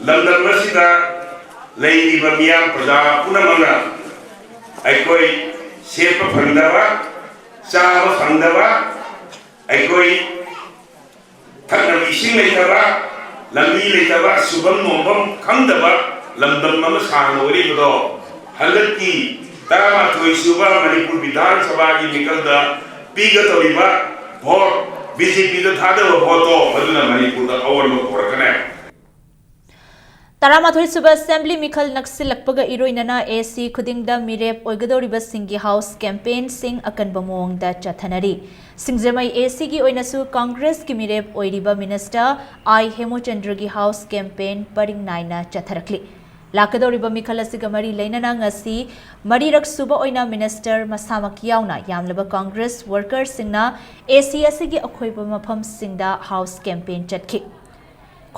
ꯂꯝꯗꯝ ꯑꯁꯤꯗ ꯂꯩꯔꯤꯕ ꯃꯤꯌꯥꯝ ꯄ꯭ꯔꯖꯥ ꯄꯨꯝꯅꯃꯛꯅ ꯑꯩꯈꯣꯏ ꯁꯦꯠꯄ ꯐꯪꯗꯕ, ꯆꯥꯕ ꯐꯪꯗꯕ, ꯑꯩꯈꯣꯏ ꯊꯛꯅꯕ ꯏꯁꯤꯡ ꯂꯩꯇꯕ, ꯂꯝꯕꯤ ꯂꯩꯇꯕ, ꯁꯨꯐꯝ ꯅꯣꯝꯐꯝ ꯈꯪꯗꯕ ꯂꯝꯗꯝ ꯑꯃ ꯁꯥꯅ ꯑꯣꯏꯔꯛꯏꯕꯗꯣ, ꯍꯟꯗꯛꯀꯤ ꯇꯔꯥꯃꯥꯊꯣꯏ ꯁꯨꯕ ꯃꯅꯤꯄꯨꯔ ꯕꯤꯙꯥꯟ ꯁꯚꯥꯒꯤ ꯃꯤꯈꯜꯗ ꯄꯤꯒꯗꯧꯔꯤꯕ ꯚꯣꯠ, ꯕꯤ ꯖꯦ ꯄꯤꯗ ꯊꯥꯗꯕ ꯚꯣꯠꯇꯣ, ꯑꯗꯨꯅ ꯃꯅꯤꯄꯨꯔꯗ ꯑꯑꯣꯟꯕ ꯄꯨꯔꯛꯀꯅꯤ꯫ ꯇꯔꯥꯃꯥꯊꯣꯏ ꯁꯨꯕ ꯑꯦꯁꯦꯝꯕ꯭ꯂꯤ ꯃꯤꯈꯜ ꯅꯛꯁꯤꯜꯂꯛꯄꯒ ꯏꯔꯣꯏꯅꯅ ꯑꯦ ꯁꯤ ꯈꯨꯗꯤꯡꯗ ꯃꯤꯔꯦꯞ ꯑꯣꯏꯒꯗꯧꯔꯤꯕꯁꯤꯡꯒꯤ ꯍꯥꯎꯁ ꯀꯦꯝꯄꯦꯟꯁꯤꯡ ꯑꯀꯟꯕ ꯃꯑꯣꯡꯗ ꯆꯠꯊꯅꯔꯤ꯫ ꯁꯤꯡꯖꯃꯩ ꯑꯦ ꯁꯤꯒꯤ ꯑꯣꯏꯅꯁꯨ ꯀꯪꯒ꯭ꯔꯦꯁꯀꯤ ꯃꯤꯔꯦꯞ ꯑꯣꯏꯔꯤꯕ ꯃꯤꯅꯤꯁꯇꯔ ꯑꯥꯏ ꯍꯦꯃꯨꯆꯟꯗ꯭ꯔꯒꯤ ꯍꯥꯎꯁ ꯀꯦꯝꯄꯦꯟ ꯄꯔꯤꯡ ꯅꯥꯏꯅ ꯆꯠꯊꯔꯛꯂꯤ꯫ ꯂꯥꯛꯀꯗꯧꯔꯤꯕ ꯃꯤꯈꯜ ꯑꯁꯤꯒ ꯃꯔꯤ ꯂꯩꯅꯅ ꯉꯁꯤ ꯃꯔꯤꯔꯛ ꯁꯨꯕ ꯑꯣꯏꯅ ꯃꯤꯅꯤꯁꯇꯔ ꯃꯁꯥꯃꯛ ꯌꯥꯎꯅ ꯌꯥꯝꯂꯕ ꯀꯪꯒ꯭ꯔꯦꯁ ꯋꯥꯔꯀꯔꯁꯤꯡꯅ ꯑꯦꯁꯤ ꯑꯁꯤꯒꯤ ꯑꯀꯣꯏꯕ ꯃꯐꯝꯁꯤꯡꯗ ꯍꯥꯎꯁ ꯀꯦꯝꯄꯦꯟ ꯆꯠꯈꯤ꯫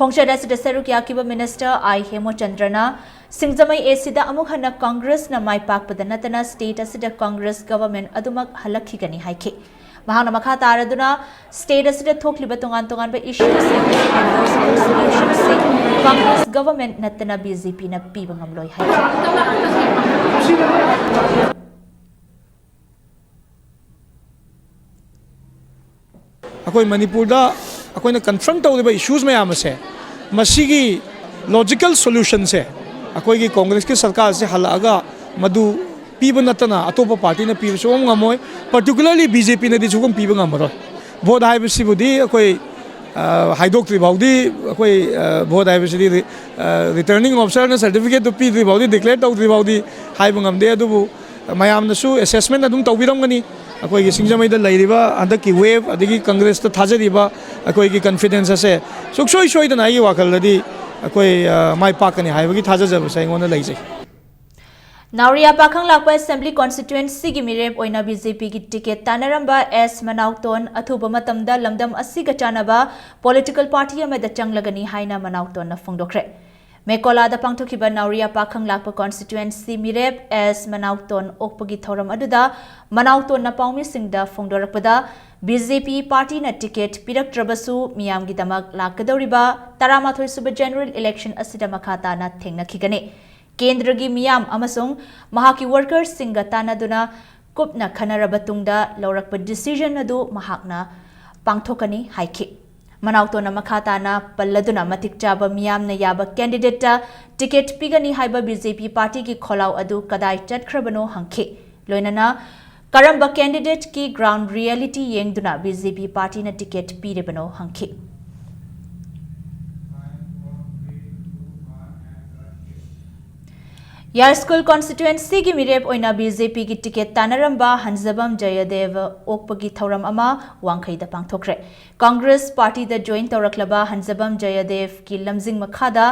ꯈꯣꯡꯆꯠ ꯑꯁꯤꯗ ꯁꯔꯨꯛ ꯌꯥꯈꯤꯕ ꯃꯤꯅꯤꯁꯇꯔ ꯑꯥꯏ ꯍꯦꯃꯣꯆꯟꯗ꯭ꯔꯅ ꯁꯤꯡꯖꯃꯩ ꯑꯦꯁꯤꯗ ꯑꯃꯨꯛ ꯍꯟꯅ ꯀꯪꯒ꯭ꯔꯦꯁꯅ ꯃꯥꯏ ꯄꯥꯛꯄꯗ ꯅꯠꯇꯅ ꯁ꯭ꯇꯦꯠ ꯑꯁꯤꯗ ꯀꯪꯒ꯭ꯔꯦꯁ ꯒꯚꯔꯟꯃꯦꯟꯠ ꯑꯗꯨꯃꯛ ꯍꯜꯂꯛꯈꯤꯒꯅꯤ ꯍꯥꯏꯈꯤ꯫ ꯃꯍꯥꯛꯅ ꯃꯈꯥ ꯇꯥꯔꯗꯨꯅ ꯁ꯭ꯇꯦꯠ ꯑꯁꯤꯗ ꯊꯣꯛꯂꯤꯕ ꯇꯣꯉꯥꯟ ꯇꯣꯉꯥꯟꯕ ꯏꯁꯨꯁꯤꯡ ꯀꯪꯒ꯭ꯔꯦꯁ ꯒꯚꯔꯟꯃꯦꯟꯠ ꯅꯠꯇꯅ ꯕꯤ ꯖꯦ ꯄꯤꯅ ꯄꯤꯕ ꯉꯝꯂꯣꯏ ꯍꯥꯏꯈꯤ꯫ ꯑꯩꯈꯣꯏ ꯃꯅꯤꯄꯨꯔꯗ ꯑꯩꯈꯣꯏꯅ ꯀꯟꯐ꯭ꯔꯟꯠ ꯇꯧꯔꯤꯕ ꯏꯁꯨꯁ ꯃꯌꯥꯝ ꯑꯁꯦ, ꯃꯁꯤꯒꯤ ꯂꯣꯖꯤꯀꯦꯜ ꯁꯣꯂꯨꯁꯟꯁꯦ ꯑꯩꯈꯣꯏꯒꯤ ꯀꯣꯡꯒ꯭ꯔꯦꯁꯀꯤ ꯁꯔꯀꯥꯔꯁꯦ ꯍꯜꯂꯛꯑꯒ ꯃꯗꯨ ꯄꯤꯕ ꯅꯠꯇꯅ ꯑꯇꯣꯞꯄ ꯄꯥꯔꯇꯤꯅ ꯄꯤꯕ ꯁꯨꯡꯉꯝ ꯉꯝꯃꯣꯏ꯫ ꯄꯥꯔꯇꯤꯀꯨꯂꯔꯂꯤ ꯕꯤ ꯖꯦ ꯄꯤꯅꯗꯤ ꯁꯨꯡꯉꯝ ꯄꯤꯕ ꯉꯝꯃꯔꯣꯏ꯫ ꯚꯣꯠ ꯍꯥꯏꯕꯁꯤꯕꯨꯗꯤ ꯑꯩꯈꯣꯏ, ꯑ, ꯍꯥꯏꯗꯣꯛꯇ꯭ꯔꯤ ꯐꯥꯎꯗꯤ ꯑꯩꯈꯣꯏ, ꯑ, ꯚꯣꯠ ꯍꯥꯏꯕꯁꯤꯗꯤ ꯔꯤ-, ꯑ, ꯔꯤꯇꯔꯅꯤꯡ ꯑꯣꯐꯤꯁꯥꯔꯅ ꯁꯥꯔꯇꯤꯐꯤꯀꯦꯠꯇꯨ ꯄꯤꯗ꯭ꯔꯤ ꯐꯥꯎꯗꯤ, ꯗꯤꯀ꯭ꯂꯦꯌꯔ ꯇꯧꯗ꯭ꯔꯤ ꯐꯥꯎꯗꯤ ꯍꯥꯏꯕ ꯉꯝꯗꯦ꯫ ꯑꯗꯨꯕꯨ ꯃꯌꯥꯝꯅꯁꯨ ꯑꯦꯁꯦꯁꯃꯦꯟꯠ ꯑꯗꯨꯝ ꯇꯧꯕꯤꯔꯝꯒꯅꯤ꯫ ꯑꯩꯈꯣꯏꯒꯤ ꯁꯤꯡꯖꯃꯩꯗ ꯂꯩꯔꯤꯕ ꯍꯟꯗꯛꯀꯤ ꯋꯦꯕ ꯑꯗꯒꯤ ꯀꯪꯒ꯭ꯔꯦꯁꯇ ꯊꯥꯖꯔꯤꯕ ꯑꯩꯈꯣꯏꯒꯤ ꯀꯟꯐꯤꯗꯦꯟꯁ ꯑꯁꯦ ꯁꯨꯡꯁꯣꯏ ꯁꯣꯏꯗꯅ ꯑꯩꯒꯤ ꯋꯥꯈꯜꯗꯗꯤ ꯑꯩꯈꯣꯏ, ꯑ, ꯃꯥꯏ ꯄꯥꯛꯀꯅꯤ ꯍꯥꯏꯕꯒꯤ ꯊꯥꯖꯖꯕꯁꯦ ꯑꯩꯉꯣꯟꯗ ꯂꯩꯖꯩ꯫ ꯅꯥꯎꯔꯤꯌꯥ ꯄꯥꯈꯪꯂꯥꯛꯄ ꯑꯦꯁꯦꯝꯕ꯭ꯂꯤ ꯀꯣꯟꯁꯇꯤꯇ꯭ꯋꯦꯟꯁꯤꯒꯤ ꯃꯤꯔꯦꯞ ꯑꯣꯏꯅ ꯕꯤ ꯖꯦ ꯄꯤꯒꯤ ꯇꯤꯀꯦꯠ ꯇꯥꯟꯅꯔꯝꯕ ꯑꯦꯁ ꯃꯅꯥꯎꯇꯣꯟ ꯑꯊꯨꯕ ꯃꯇꯝꯗ ꯂꯝꯗꯝ ꯑꯁꯤꯒ ꯆꯥꯟꯅꯕ ꯄꯣꯂꯤꯇꯤꯀꯦꯜ ꯄꯥꯔꯇꯤ ꯑꯃꯗ ꯆꯪꯂꯒꯅꯤ ꯍꯥꯏꯅ ꯃꯅꯥꯎꯇꯣꯟꯅ ꯐꯣꯡꯗꯣꯛꯈ꯭ꯔꯦ꯫ ꯃꯦꯀꯣꯂꯥꯗ ꯄꯥꯡꯊꯣꯛꯈꯤꯕ ꯅꯥꯎꯔꯤꯌꯥ ꯄꯥꯈꯪꯂꯥꯛꯄ ꯀꯣꯟꯁꯇꯤꯇ꯭ꯋꯦꯟꯁꯤ ꯃꯤꯔꯦꯞ ꯑꯦꯁ ꯃꯅꯥꯎꯇꯣꯟ ꯑꯣꯛꯄꯒꯤ ꯊꯧꯔꯝ ꯑꯗꯨꯗ ꯃꯅꯥꯎꯇꯣꯟꯅ ꯄꯥꯎꯃꯤꯁꯤꯡꯗ ꯐꯣꯡꯗꯣꯔꯛꯄꯗ, ꯕꯤ ꯖꯦ ꯄꯤ ꯄꯥꯔꯇꯤꯅ ꯇꯤꯀꯦꯠ ꯄꯤꯔꯛꯇ꯭ꯔꯕꯁꯨ ꯃꯤꯌꯥꯝꯒꯤꯗꯃꯛ ꯂꯥꯛꯀꯗꯧꯔꯤꯕ ꯇꯔꯥꯃꯥꯊꯣꯏ ꯁꯨꯕ ꯖꯦꯅꯔꯦꯜ ꯏꯂꯦꯛꯁꯟ ꯑꯁꯤꯗ ꯃꯈꯥ ꯇꯥꯅ ꯊꯦꯡꯅꯈꯤꯒꯅꯤ꯫ ꯀꯦꯟꯗ꯭ꯔꯒꯤ ꯃꯤꯌꯥꯝ ꯑꯃꯁꯨꯡ ꯃꯍꯥꯛꯀꯤ ꯋꯥꯔꯀꯔꯁꯤꯡꯒ ꯇꯥꯟꯅꯗꯨꯅ ꯀꯨꯞꯅ ꯈꯟꯅꯔꯕ ꯇꯨꯡꯗ ꯂꯧꯔꯛꯄ ꯗꯤꯁꯤꯖꯟ ꯑꯗꯨ ꯃꯍꯥꯛꯅ ꯄꯥꯡꯊꯣꯛꯀꯅꯤ ꯍꯥꯏꯈꯤ꯫ ꯃꯅꯥꯎꯇꯣꯟꯅ ꯃꯈꯥ ꯇꯥꯅ ꯄꯜꯂꯗꯨꯅ, ꯃꯇꯤꯛ ꯆꯥꯕ ꯃꯤꯌꯥꯝꯅ ꯌꯥꯕ ꯀꯦꯟꯗꯤꯗꯦꯠꯇ ꯇꯤꯀꯦꯠ ꯄꯤꯒꯅꯤ ꯍꯥꯏꯕ ꯕꯤ ꯖꯦ ꯄꯤ ꯄꯥꯔꯇꯤꯒꯤ ꯈꯣꯜꯂꯥꯎ ꯑꯗꯨ ꯀꯗꯥꯏ ꯆꯠꯈ꯭ꯔꯕꯅꯣ ꯍꯪꯈꯤ꯫ ꯂꯣꯏꯅꯅ ꯀꯔꯝꯕ ꯀꯦꯟꯗꯤꯗꯦꯠꯀꯤ ꯒ꯭ꯔꯥꯎꯟ ꯔꯤꯌꯦꯂꯤꯇꯤ ꯌꯦꯡꯗꯨꯅ ꯕꯤ ꯖꯦ ꯄꯤ ꯄꯥꯔꯇꯤꯅ ꯇꯤꯀꯦꯠ ꯄꯤꯔꯤꯕꯅꯣ ꯍꯪꯈꯤ꯫ ꯌꯥꯏꯁ꯭ꯀꯨꯜ ꯀꯣꯟꯁꯇꯤꯇ꯭ꯋꯦꯟꯁꯤꯒꯤ ꯃꯤꯔꯦꯞ ꯑꯣꯏꯅ ꯕꯤ ꯖꯦ ꯄꯤꯒꯤ ꯇꯤꯀꯦꯠ ꯇꯥꯟꯅꯔꯝꯕ ꯍꯟꯖꯕꯝ ꯖꯌꯗꯦꯕ ꯑꯣꯛꯄꯒꯤ ꯊꯧꯔꯝ ꯑꯃ ꯋꯥꯡꯈꯩꯗ ꯄꯥꯡꯊꯣꯛꯈ꯭ꯔꯦ꯫ ꯀꯪꯒ꯭ꯔꯦꯁ ꯄꯥꯔꯇꯤꯗ ꯖꯣꯏꯟ ꯇꯧꯔꯛꯂꯕ ꯍꯟꯖꯕꯝ ꯖꯌꯗꯦꯕꯀꯤ ꯂꯝꯖꯤꯡ ꯃꯈꯥꯗ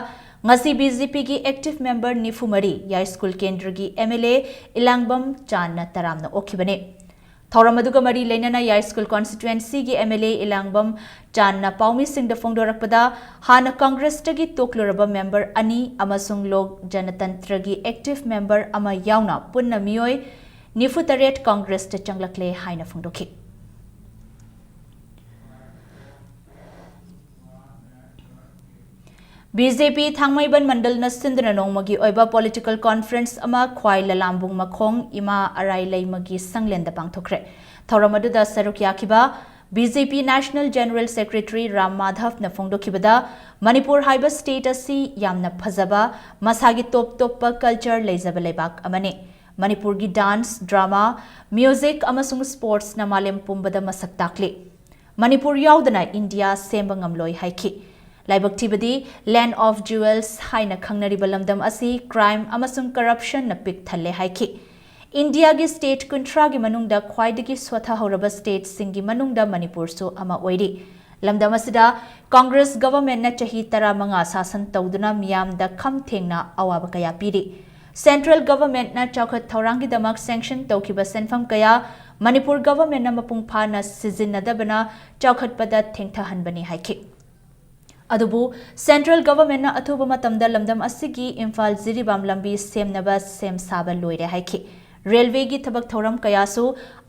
ꯉꯁꯤ ꯕꯤ ꯖꯦ ꯄꯤꯒꯤ ꯑꯦꯛꯇꯤꯚ ꯃꯦꯝꯕꯔ ꯅꯤꯐꯨ ꯃꯔꯤ ꯌꯥꯏꯁ꯭ꯀꯨꯜ ꯀꯦꯟꯗ꯭ꯔꯒꯤ ꯑꯦꯝ ꯑꯦꯜ ꯑꯦ ꯏꯂꯥꯡꯕꯝ ꯆꯥꯟꯅ ꯇꯔꯥꯝꯅ ꯑꯣꯛꯈꯤꯕꯅꯤ꯫ ꯊꯧꯔꯝ ꯑꯗꯨꯒ ꯃꯔꯤ ꯂꯩꯅꯅ ꯌꯥꯏꯁ꯭ꯀꯨꯜ ꯀꯣꯟꯁꯇꯤꯇ꯭ꯋꯦꯟꯁꯤꯒꯤ ꯑꯦꯝ ꯑꯦꯜ ꯑꯦ ꯏꯂꯥꯡꯕꯝ ꯆꯥꯟꯅ ꯄꯥꯎꯃꯤꯁꯤꯡꯗ ꯐꯣꯡꯗꯣꯔꯛꯄꯗ, ꯍꯥꯟꯅ ꯀꯪꯒ꯭ꯔꯦꯁꯇꯒꯤ ꯇꯣꯛꯂꯨꯔꯕ ꯃꯦꯝꯕꯔ ꯑꯅꯤ ꯑꯃꯁꯨꯡ ꯂꯣꯛ ꯖꯅꯇꯟꯇ꯭ꯔꯒꯤ ꯑꯦꯛꯇꯤꯚ ꯃꯦꯝꯕꯔ ꯑꯃ ꯌꯥꯎꯅ ꯄꯨꯟꯅ ꯃꯤꯑꯣꯏ ꯅꯤꯐꯨ ꯇꯔꯦꯠ ꯀꯪꯒ꯭ꯔꯦꯁꯇ ꯆꯪꯂꯛꯂꯦ ꯍꯥꯏꯅ ꯐꯣꯡꯗꯣꯛꯈꯤ꯫ ꯕꯤ ꯖꯦ ꯄꯤ ꯊꯥꯡꯃꯩꯕꯟ ꯃꯟꯗꯜꯅ ꯁꯤꯟꯗꯨꯅ ꯅꯣꯡꯃꯒꯤ ꯑꯣꯏꯕ ꯄꯣꯂꯤꯇꯤꯀꯦꯜ ꯀꯣꯟꯐꯔꯦꯟꯁ ꯑꯃ ꯈ꯭ꯋꯥꯏ ꯂꯂꯥꯝꯕꯨꯡ ꯃꯈꯣꯡ ꯏꯃꯥ ꯑꯔꯥꯏꯂꯩꯃꯒꯤ ꯁꯪꯂꯦꯟꯗ ꯄꯥꯡꯊꯣꯛꯈ꯭ꯔꯦ꯫ ꯊꯧꯔꯝ ꯑꯗꯨꯗ ꯁꯔꯨꯛ ꯌꯥꯈꯤꯕ B J P national general secretary Ram ꯃꯥꯙꯕꯅ ꯐꯣꯡꯗꯣꯛꯈꯤꯕꯗ, ꯃꯅꯤꯄꯨꯔ ꯍꯥꯏꯕ ꯁ꯭ꯇꯦꯠ ꯑꯁꯤ ꯌꯥꯝꯅ ꯐꯖꯕ, ꯃꯁꯥꯒꯤ ꯇꯣꯞ ꯇꯣꯞꯄ ꯀꯜꯆꯔ ꯂꯩꯖꯕ ꯂꯩꯕꯥꯛ ꯑꯃꯅꯤ꯫ ꯃꯅꯤꯄꯨꯔꯒꯤ ꯗꯥꯟꯁ, ꯗ꯭ꯔꯃꯥ, ꯃ꯭ꯌꯨꯖꯤꯛ ꯑꯃꯁꯨꯡ ꯁ꯭ꯄꯣꯔꯠꯁꯅ ꯃꯥꯂꯦꯝ ꯄꯨꯝꯕꯗ ꯃꯁꯛ ꯇꯥꯛꯂꯤ꯫ ꯃꯅꯤꯄꯨꯔ ꯌꯥꯎꯗꯅ ꯏꯟꯗꯤꯌꯥ ꯁꯦꯝꯕ ꯉꯝꯂꯣꯏ ꯍꯥꯏꯈꯤ꯫ ꯂꯥꯏꯕꯛ ꯊꯤꯕꯗꯤ, Land of Jewels ꯍꯥꯏꯅ ꯈꯪꯅꯔꯤꯕ ꯂꯝꯗꯝ ꯑꯁꯤ ꯀ꯭ꯔꯥꯏꯝ ꯑꯃꯁꯨꯡ ꯀꯔꯞꯁꯟꯅ ꯄꯤꯛ ꯊꯜꯂꯦ ꯍꯥꯏꯈꯤ꯫ ꯏꯟꯗꯤꯌꯥꯒꯤ ꯁ꯭ꯇꯦꯠ ꯀꯨꯟꯊ꯭ꯔꯥꯒꯤ ꯃꯅꯨꯡꯗ ꯈ꯭ꯋꯥꯏꯗꯒꯤ ꯁꯣꯊꯍꯧꯔꯕ ꯁ꯭ꯇꯦꯠꯁꯤꯡꯒꯤ ꯃꯅꯨꯡꯗ ꯃꯅꯤꯄꯨꯔꯁꯨ ꯑꯃ ꯑꯣꯏꯔꯤ꯫ ꯂꯝꯗꯝ ꯑꯁꯤꯗ ꯀꯪꯒ꯭ꯔꯦꯁ ꯒꯚꯔꯟꯃꯦꯟꯠꯅ ꯆꯍꯤ ꯇꯔꯥꯃꯉꯥ ꯁꯥꯁꯟ ꯇꯧꯗꯨꯅ ꯃꯤꯌꯥꯝꯗ ꯈꯝ ꯊꯦꯡꯅ ꯑꯋꯥꯕ ꯀꯌꯥ ꯄꯤꯔꯤ꯫ ꯁꯦꯟꯇ꯭ꯔꯦꯜ ꯒꯚꯔꯟꯃꯦꯟꯠꯅ ꯆꯥꯎꯈꯠ ꯊꯧꯔꯥꯡꯒꯤꯗꯃꯛ ꯁꯦꯡꯁꯟ ꯇꯧꯈꯤꯕ ꯁꯦꯟꯐꯝ ꯀꯌꯥ ꯃꯅꯤꯄꯨꯔ ꯒꯚꯔꯟꯃꯦꯟꯠꯅ ꯃꯄꯨꯡ ꯐꯥꯅ ꯁꯤꯖꯤꯟꯅꯗꯕꯅ ꯆꯥꯎꯈꯠꯄꯗ ꯊꯦꯡꯊꯍꯟꯕꯅꯤ ꯍꯥꯏꯈꯤ꯫ ꯑꯗꯨꯕꯨ ꯁꯦꯟꯇ꯭ꯔꯦꯜ ꯒꯚꯔꯟꯃꯦꯟꯠꯅ ꯑꯊꯨꯕ ꯃꯇꯝꯗ ꯂꯝꯗꯝ ꯑꯁꯤꯒꯤ ꯏꯝꯐꯥꯜ ꯖꯤꯔꯤꯕꯥꯝ ꯂꯝꯕꯤ ꯁꯦꯝꯅꯕ ꯁꯦꯝ ꯁꯥꯕ ꯂꯣꯏꯔꯦ ꯍꯥꯏꯈꯤ꯫ ꯔꯦꯜꯋꯦꯒꯤ ꯊꯕꯛ ꯊꯧꯔꯝ ꯀꯌꯥꯁꯨ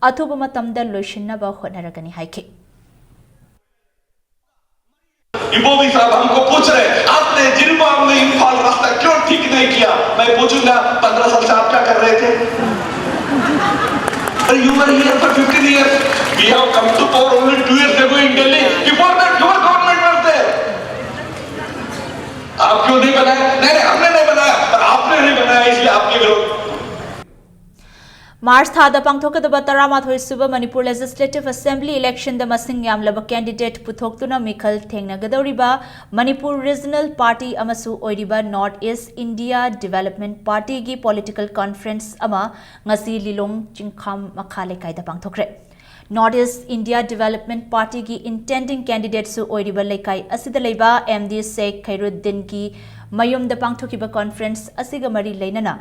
ꯑꯊꯨꯕ ꯃꯇꯝꯗ ꯂꯣꯏꯁꯤꯟꯅꯕ ꯍꯣꯠꯅꯔꯒꯅꯤ ꯍꯥꯏꯈꯤ꯫ मोदी साहब हमको पूछ रहे, आपने जिरबाम में इम्फाल रास्ता क्यों ठीक नहीं किया? मैं पूछूंगा, पन्द्रह साल से आप क्या कर रहे थे? But you were here for fifteen years. We have come to power only two years ago in Delhi. Before that, your government was there. आप क्यों नहीं बनाया? नहीं, नहीं, हमने नहीं बनाया, पर आपने नहीं बनाया, इसलिए आपके विरोध। ꯃꯥꯔꯆ ꯊꯥꯗ ꯄꯥꯡꯊꯣꯛꯀꯗꯕ ꯇꯔꯥꯃꯥꯊꯣꯏ ꯁꯨꯕ ꯃꯅꯤꯄꯨꯔ ꯂꯦꯖꯤꯁꯂꯦꯇꯤꯚ ꯑꯦꯁꯦꯝꯕ꯭ꯂꯤ ꯏꯂꯦꯛꯁꯟꯗ ꯃꯁꯤꯡ ꯌꯥꯝꯂꯕ ꯀꯦꯟꯗꯤꯗꯦꯠ ꯄꯨꯊꯣꯛꯇꯨꯅ ꯃꯤꯈꯜ ꯊꯦꯡꯅꯒꯗꯧꯔꯤꯕ ꯃꯅꯤꯄꯨꯔ ꯔꯤꯖꯅꯦꯜ ꯄꯥꯔꯇꯤ ꯑꯃꯁꯨ ꯑꯣꯏꯔꯤꯕ ꯅꯣꯔꯠ ꯏꯁ ꯏꯟꯗꯤꯌꯥ ꯗꯤꯚꯦꯂꯞꯃꯦꯟꯠ ꯄꯥꯔꯇꯤꯒꯤ ꯄꯣꯂꯤꯇꯤꯀꯦꯜ ꯀꯣꯟꯐꯔꯦꯟꯁ ꯑꯃ ꯉꯁꯤ ꯂꯤꯂꯣꯡ ꯆꯤꯡꯈꯥꯝ ꯃꯈꯥ ꯂꯩꯀꯥꯏꯗ ꯄꯥꯡꯊꯣꯛꯈ꯭ꯔꯦ꯫ ꯅꯣꯔꯠ ꯏꯁ ꯏꯟꯗꯤꯌꯥ ꯗꯤꯚꯦꯂꯞꯃꯦꯟꯠ ꯄꯥꯔꯇꯤꯒꯤ ꯏꯟꯇꯦꯟꯗꯤꯡ ꯀꯦꯟꯗꯤꯗꯦꯠꯁꯨ ꯑꯣꯏꯔꯤꯕ ꯂꯩꯀꯥꯏ ꯑꯁꯤꯗ ꯂꯩꯕ ꯑꯦꯝ ꯗꯤ ꯁꯦꯈ ꯈꯩꯔꯨꯗꯤꯟꯒꯤ ꯃꯌꯨꯝꯗ ꯄꯥꯡꯊꯣꯛꯈꯤꯕ ꯀꯣꯟꯐꯔꯦꯟꯁ ꯑꯁꯤꯒ ꯃꯔꯤ ꯂꯩꯅꯅ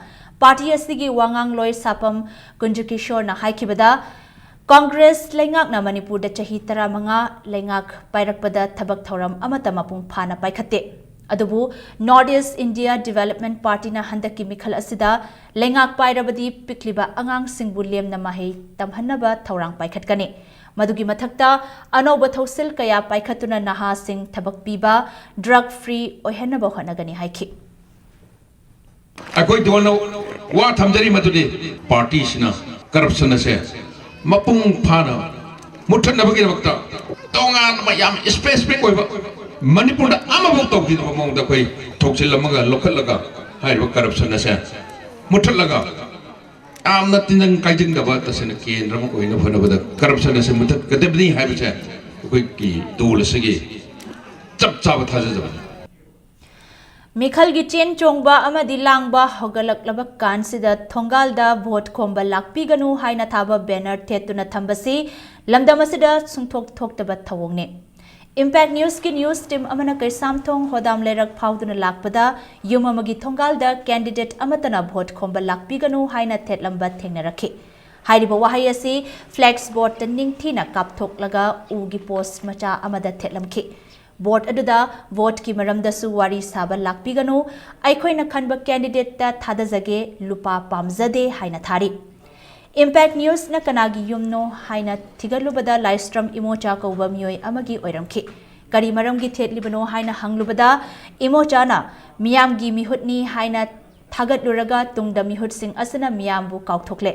ꯄꯥꯔꯇꯤ ꯑꯁꯤꯒꯤ ꯋꯥꯉꯥꯡꯂꯣꯏ ꯁꯥꯄꯝ ꯀꯨꯟꯖꯀꯤꯁꯣꯔꯅ ꯍꯥꯏꯈꯤꯕꯗ, ꯀꯣꯡꯒ꯭ꯔꯦꯁ ꯂꯩꯉꯥꯛꯅ ꯃꯅꯤꯄꯨꯔꯗ ꯆꯍꯤ ꯇꯔꯥꯃꯉꯥ ꯂꯩꯉꯥꯛ ꯄꯥꯏꯔꯛꯄꯗ ꯊꯕꯛ ꯊꯧꯔꯝ ꯑꯃꯠꯇ ꯃꯄꯨꯡ ꯐꯥꯅ ꯄꯥꯏꯈꯠꯇꯦ꯫ ꯑꯗꯨꯕꯨ North East India Development Partyꯅ ꯍꯟꯗꯛꯀꯤ ꯃꯤꯈꯜ ꯑꯁꯤꯗ ꯂꯩꯉꯥꯛ ꯄꯥꯏꯔꯕꯗꯤ ꯄꯤꯛꯂꯤꯕ ꯑꯉꯥꯡꯁꯤꯡꯕꯨ ꯂꯦꯝꯅ ꯃꯍꯩ ꯇꯝꯍꯟꯅꯕ ꯊꯧꯔꯥꯡ ꯄꯥꯏꯈꯠꯀꯅꯤ꯫ ꯃꯗꯨꯒꯤ ꯃꯊꯛꯇ ꯑꯅꯧꯕ ꯊꯧꯁꯤꯜ ꯀꯌꯥ ꯄꯥꯏꯈꯠꯇꯨꯅ ꯅꯍꯥꯁꯤꯡ ꯊꯕꯛ ꯄꯤꯕ, drug free ꯑꯣꯏꯍꯟꯅꯕ ꯍꯣꯠꯅꯒꯅꯤ ꯍꯥꯏꯈꯤ꯫ ꯑꯩꯈꯣꯏ ꯗꯣꯜꯅ ꯋꯥ ꯊꯝꯖꯔꯤ ꯃꯗꯨꯗꯤ ꯄꯥꯔꯇꯤꯁꯤꯅ ꯀꯔꯞꯁꯟ ꯑꯁꯦ ꯃꯄꯨꯡ ꯐꯥꯅ ꯃꯨꯠꯊꯠꯅꯕꯒꯤꯗꯃꯛꯇ ꯇꯣꯉꯥꯟꯕ ꯌꯥꯝ ꯁ꯭ꯄꯦꯁꯤꯐꯤꯛ ꯑꯣꯏꯕ ꯃꯅꯤꯄꯨꯔꯗ ꯑꯃꯐꯥꯎ ꯇꯧꯈꯤꯗꯕ ꯃꯑꯣꯡꯗ ꯑꯩꯈꯣꯏ ꯊꯧꯁꯤꯜ ꯑꯃꯒ ꯂꯧꯈꯠꯂꯒ ꯍꯥꯏꯔꯤꯕ ꯀꯔꯞꯁꯟ ꯑꯁꯦ ꯃꯨꯠꯊꯠꯂꯒ ꯌꯥꯝꯅ ꯇꯤꯟꯖꯪ ꯀꯥꯏꯖꯪꯗꯕ ꯇꯁꯦꯡꯅ ꯀꯦꯟꯗ꯭ꯔ ꯑꯃ ꯑꯣꯏꯅꯕ ꯍꯣꯠꯅꯕꯗ ꯀꯔꯞꯁꯟ ꯑꯁꯦ ꯃꯨꯠꯊꯠꯀꯗꯕꯅꯤ ꯍꯥꯏꯕꯁꯦ ꯑꯩꯈꯣꯏꯒꯤ ꯗꯣꯜ ꯑꯁꯤꯒꯤ ꯆꯞ ꯆꯥꯕ ꯊꯥꯖꯖꯕꯅꯤ꯫ ꯃꯤꯈꯜꯒꯤ ꯆꯦꯟ ꯆꯣꯡꯕ ꯑꯃꯗꯤ ꯂꯥꯡꯕ ꯍꯧꯒꯠꯂꯛꯂꯕ ꯀꯥꯟꯁꯤꯗ ꯊꯣꯡꯒꯥꯜꯗ ꯚꯣꯠ ꯈꯣꯝꯕ ꯂꯥꯛꯄꯤꯒꯅꯨ ꯍꯥꯏꯅ ꯊꯥꯕ ꯕꯦꯅꯔ ꯊꯦꯠꯇꯨꯅ ꯊꯝꯕꯁꯤ ꯂꯝꯗꯝ ꯑꯁꯤꯗ ꯁꯨꯡꯊꯣꯛ ꯊꯣꯛꯇꯕ ꯊꯧꯑꯣꯡꯅꯤ꯫ ꯏꯝꯄꯦꯛ ꯅ꯭ꯌꯨꯁꯀꯤ ꯅ꯭ꯌꯨꯁ ꯇꯤꯝ ꯑꯃꯅ ꯀꯩꯁꯥꯝꯊꯣꯡ ꯍꯣꯗꯥꯝ ꯂꯩꯔꯛ ꯐꯥꯎꯗꯨꯅ ꯂꯥꯛꯄꯗ ꯌꯨꯝ ꯑꯃꯒꯤ ꯊꯣꯡꯒꯥꯜꯗ ꯀꯦꯟꯗꯤꯗꯦꯠ ꯑꯃꯠꯇꯅ ꯚꯣꯠ ꯈꯣꯝꯕ ꯂꯥꯛꯄꯤꯒꯅꯨ ꯍꯥꯏꯅ ꯊꯦꯠꯂꯝꯕ ꯊꯦꯡꯅꯔꯛꯈꯤ꯫ ꯍꯥꯏꯔꯤꯕ ꯋꯥꯍꯩ ꯑꯁꯤ ꯐ꯭ꯂꯦꯛꯁ ꯕꯣꯔꯗꯇ ꯅꯤꯡꯊꯤꯅ ꯀꯥꯞꯊꯣꯛꯂꯒ ꯎꯒꯤ ꯄꯣꯁ ꯃꯆꯥ ꯑꯃꯗ ꯊꯦꯠꯂꯝꯈꯤ꯫ ꯕꯣꯔꯗ ꯑꯗꯨꯗ ꯚꯣꯠꯀꯤ ꯃꯔꯝꯗꯁꯨ ꯋꯥꯔꯤ ꯁꯥꯕ ꯂꯥꯛꯄꯤꯒꯅꯨ, ꯑꯩꯈꯣꯏꯅ ꯈꯟꯕ ꯀꯦꯟꯗꯤꯗꯦꯠꯇ ꯊꯥꯗꯖꯒꯦ, ꯂꯨꯄꯥ ꯄꯥꯝꯖꯗꯦ ꯍꯥꯏꯅ ꯊꯥꯔꯤ꯫ ꯏꯝꯄꯦꯛ ꯅ꯭ꯌꯨꯁꯅ ꯀꯅꯥꯒꯤ ꯌꯨꯝꯅꯣ ꯍꯥꯏꯅ ꯊꯤꯒꯠꯂꯨꯕꯗ ꯂꯥꯏꯁ꯭ꯔꯝ ꯏꯃꯣꯆꯥ ꯀꯧꯕ ꯃꯤꯑꯣꯏ ꯑꯃꯒꯤ ꯑꯣꯏꯔꯝꯈꯤ꯫ ꯀꯔꯤ ꯃꯔꯝꯒꯤ ꯊꯦꯠꯂꯤꯕꯅꯣ ꯍꯥꯏꯅ ꯍꯪꯂꯨꯕꯗ ꯏꯃꯣꯆꯥꯅ ꯃꯤꯌꯥꯝꯒꯤ ꯃꯤꯍꯨꯠꯅꯤ ꯍꯥꯏꯅ ꯊꯥꯒꯠꯂꯨꯔꯒ ꯇꯨꯡꯗ ꯃꯤꯍꯨꯠꯁꯤꯡ ꯑꯁꯤꯅ ꯃꯤꯌꯥꯝꯕꯨ ꯀꯥꯎꯊꯣꯛꯂꯦ꯫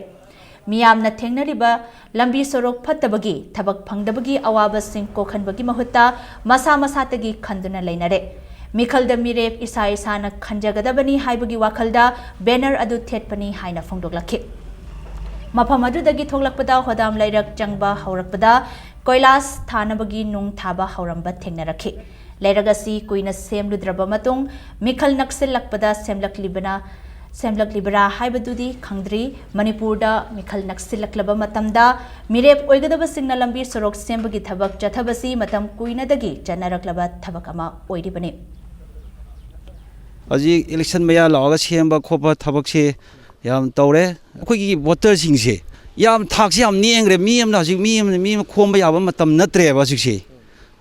ꯃꯤꯌꯥꯝꯅ ꯊꯦꯡꯅꯔꯤꯕ ꯂꯝꯕꯤ ꯁꯣꯔꯣꯛ ꯐꯠꯇꯕꯒꯤ, ꯊꯕꯛ ꯐꯪꯗꯕꯒꯤ ꯑꯋꯥꯕꯁꯤꯡ ꯀꯣꯛꯍꯟꯕꯒꯤ ꯃꯍꯨꯠꯇ ꯃꯁꯥ ꯃꯁꯥꯇꯒꯤ ꯈꯟꯗꯨꯅ ꯂꯩꯅꯔꯦ꯫ ꯃꯤꯈꯜꯗ ꯃꯤꯔꯦꯞ ꯏꯁꯥ ꯏꯁꯥꯅ ꯈꯟꯖꯒꯗꯕꯅꯤ ꯍꯥꯏꯕꯒꯤ ꯋꯥꯈꯜꯗ ꯕꯦꯅꯔ ꯑꯗꯨ ꯊꯦꯠꯄꯅꯤ ꯍꯥꯏꯅ ꯐꯣꯡꯗꯣꯛꯂꯛꯈꯤ꯫ ꯃꯐꯝ ꯑꯗꯨꯗꯒꯤ ꯊꯣꯛꯂꯛꯄꯗ ꯍꯣꯗꯥꯝ ꯂꯩꯔꯛ ꯆꯪꯕ ꯍꯧꯔꯛꯄꯗ ꯀꯣꯏꯂꯥꯁ ꯊꯥꯅꯕꯒꯤ ꯅꯨꯡ ꯊꯥꯕ ꯍꯧꯔꯝꯕ ꯊꯦꯡꯅꯔꯛꯈꯤ꯫ ꯂꯩꯔꯛ ꯑꯁꯤ ꯀꯨꯏꯅ ꯁꯦꯝꯂꯨꯗ꯭ꯔꯕ ꯃꯇꯨꯡ ꯃꯤꯈꯜ ꯅꯛꯁꯤꯜꯂꯛꯄꯗ ꯁꯦꯝꯂꯛꯂꯤꯕꯅ, ꯁꯦꯝꯂꯛꯂꯤꯕꯔꯥ ꯍꯥꯏꯕꯗꯨꯗꯤ ꯈꯪꯗ꯭ꯔꯤ꯫ ꯃꯅꯤꯄꯨꯔꯗ ꯃꯤꯈꯜ ꯅꯛꯁꯤꯜꯂꯛꯂꯕ ꯃꯇꯝꯗ ꯃꯤꯔꯦꯞ ꯑꯣꯏꯒꯗꯕꯁꯤꯡꯅ ꯂꯝꯕꯤ ꯁꯣꯔꯣꯛ ꯁꯦꯝꯕꯒꯤ ꯊꯕꯛ ꯆꯠꯊꯕꯁꯤ ꯃꯇꯝ ꯀꯨꯏꯅꯗꯒꯤ ꯆꯠꯅꯔꯛꯂꯕ ꯊꯕꯛ ꯑꯃ ꯑꯣꯏꯔꯤꯕꯅꯤ꯫ ꯍꯧꯖꯤꯛ ꯏꯂꯦꯛꯁꯟ ꯃꯌꯥ ꯂꯥꯎꯔꯒ ꯁꯦꯝꯕ ꯈꯣꯠꯄ ꯊꯕꯛꯁꯦ ꯌꯥꯝ ꯇꯧꯔꯦ꯫ ꯑꯩꯈꯣꯏꯒꯤ ꯚꯣꯇꯔꯁꯤꯡꯁꯦ ꯌꯥꯝ ꯊꯥꯛꯁꯦ ꯌꯥꯝ ꯅꯦꯝꯈ꯭ꯔꯦ꯫ ꯃꯤ ꯑꯃꯅ ꯍꯧꯖꯤꯛ ꯃꯤ ꯑꯃꯅ ꯃꯤ ꯑꯃ ꯈꯣꯝꯕ ꯌꯥꯕ ꯃꯇꯝ ꯅꯠꯇ꯭ꯔꯦꯕ ꯍꯧꯖꯤꯛꯁꯦ꯫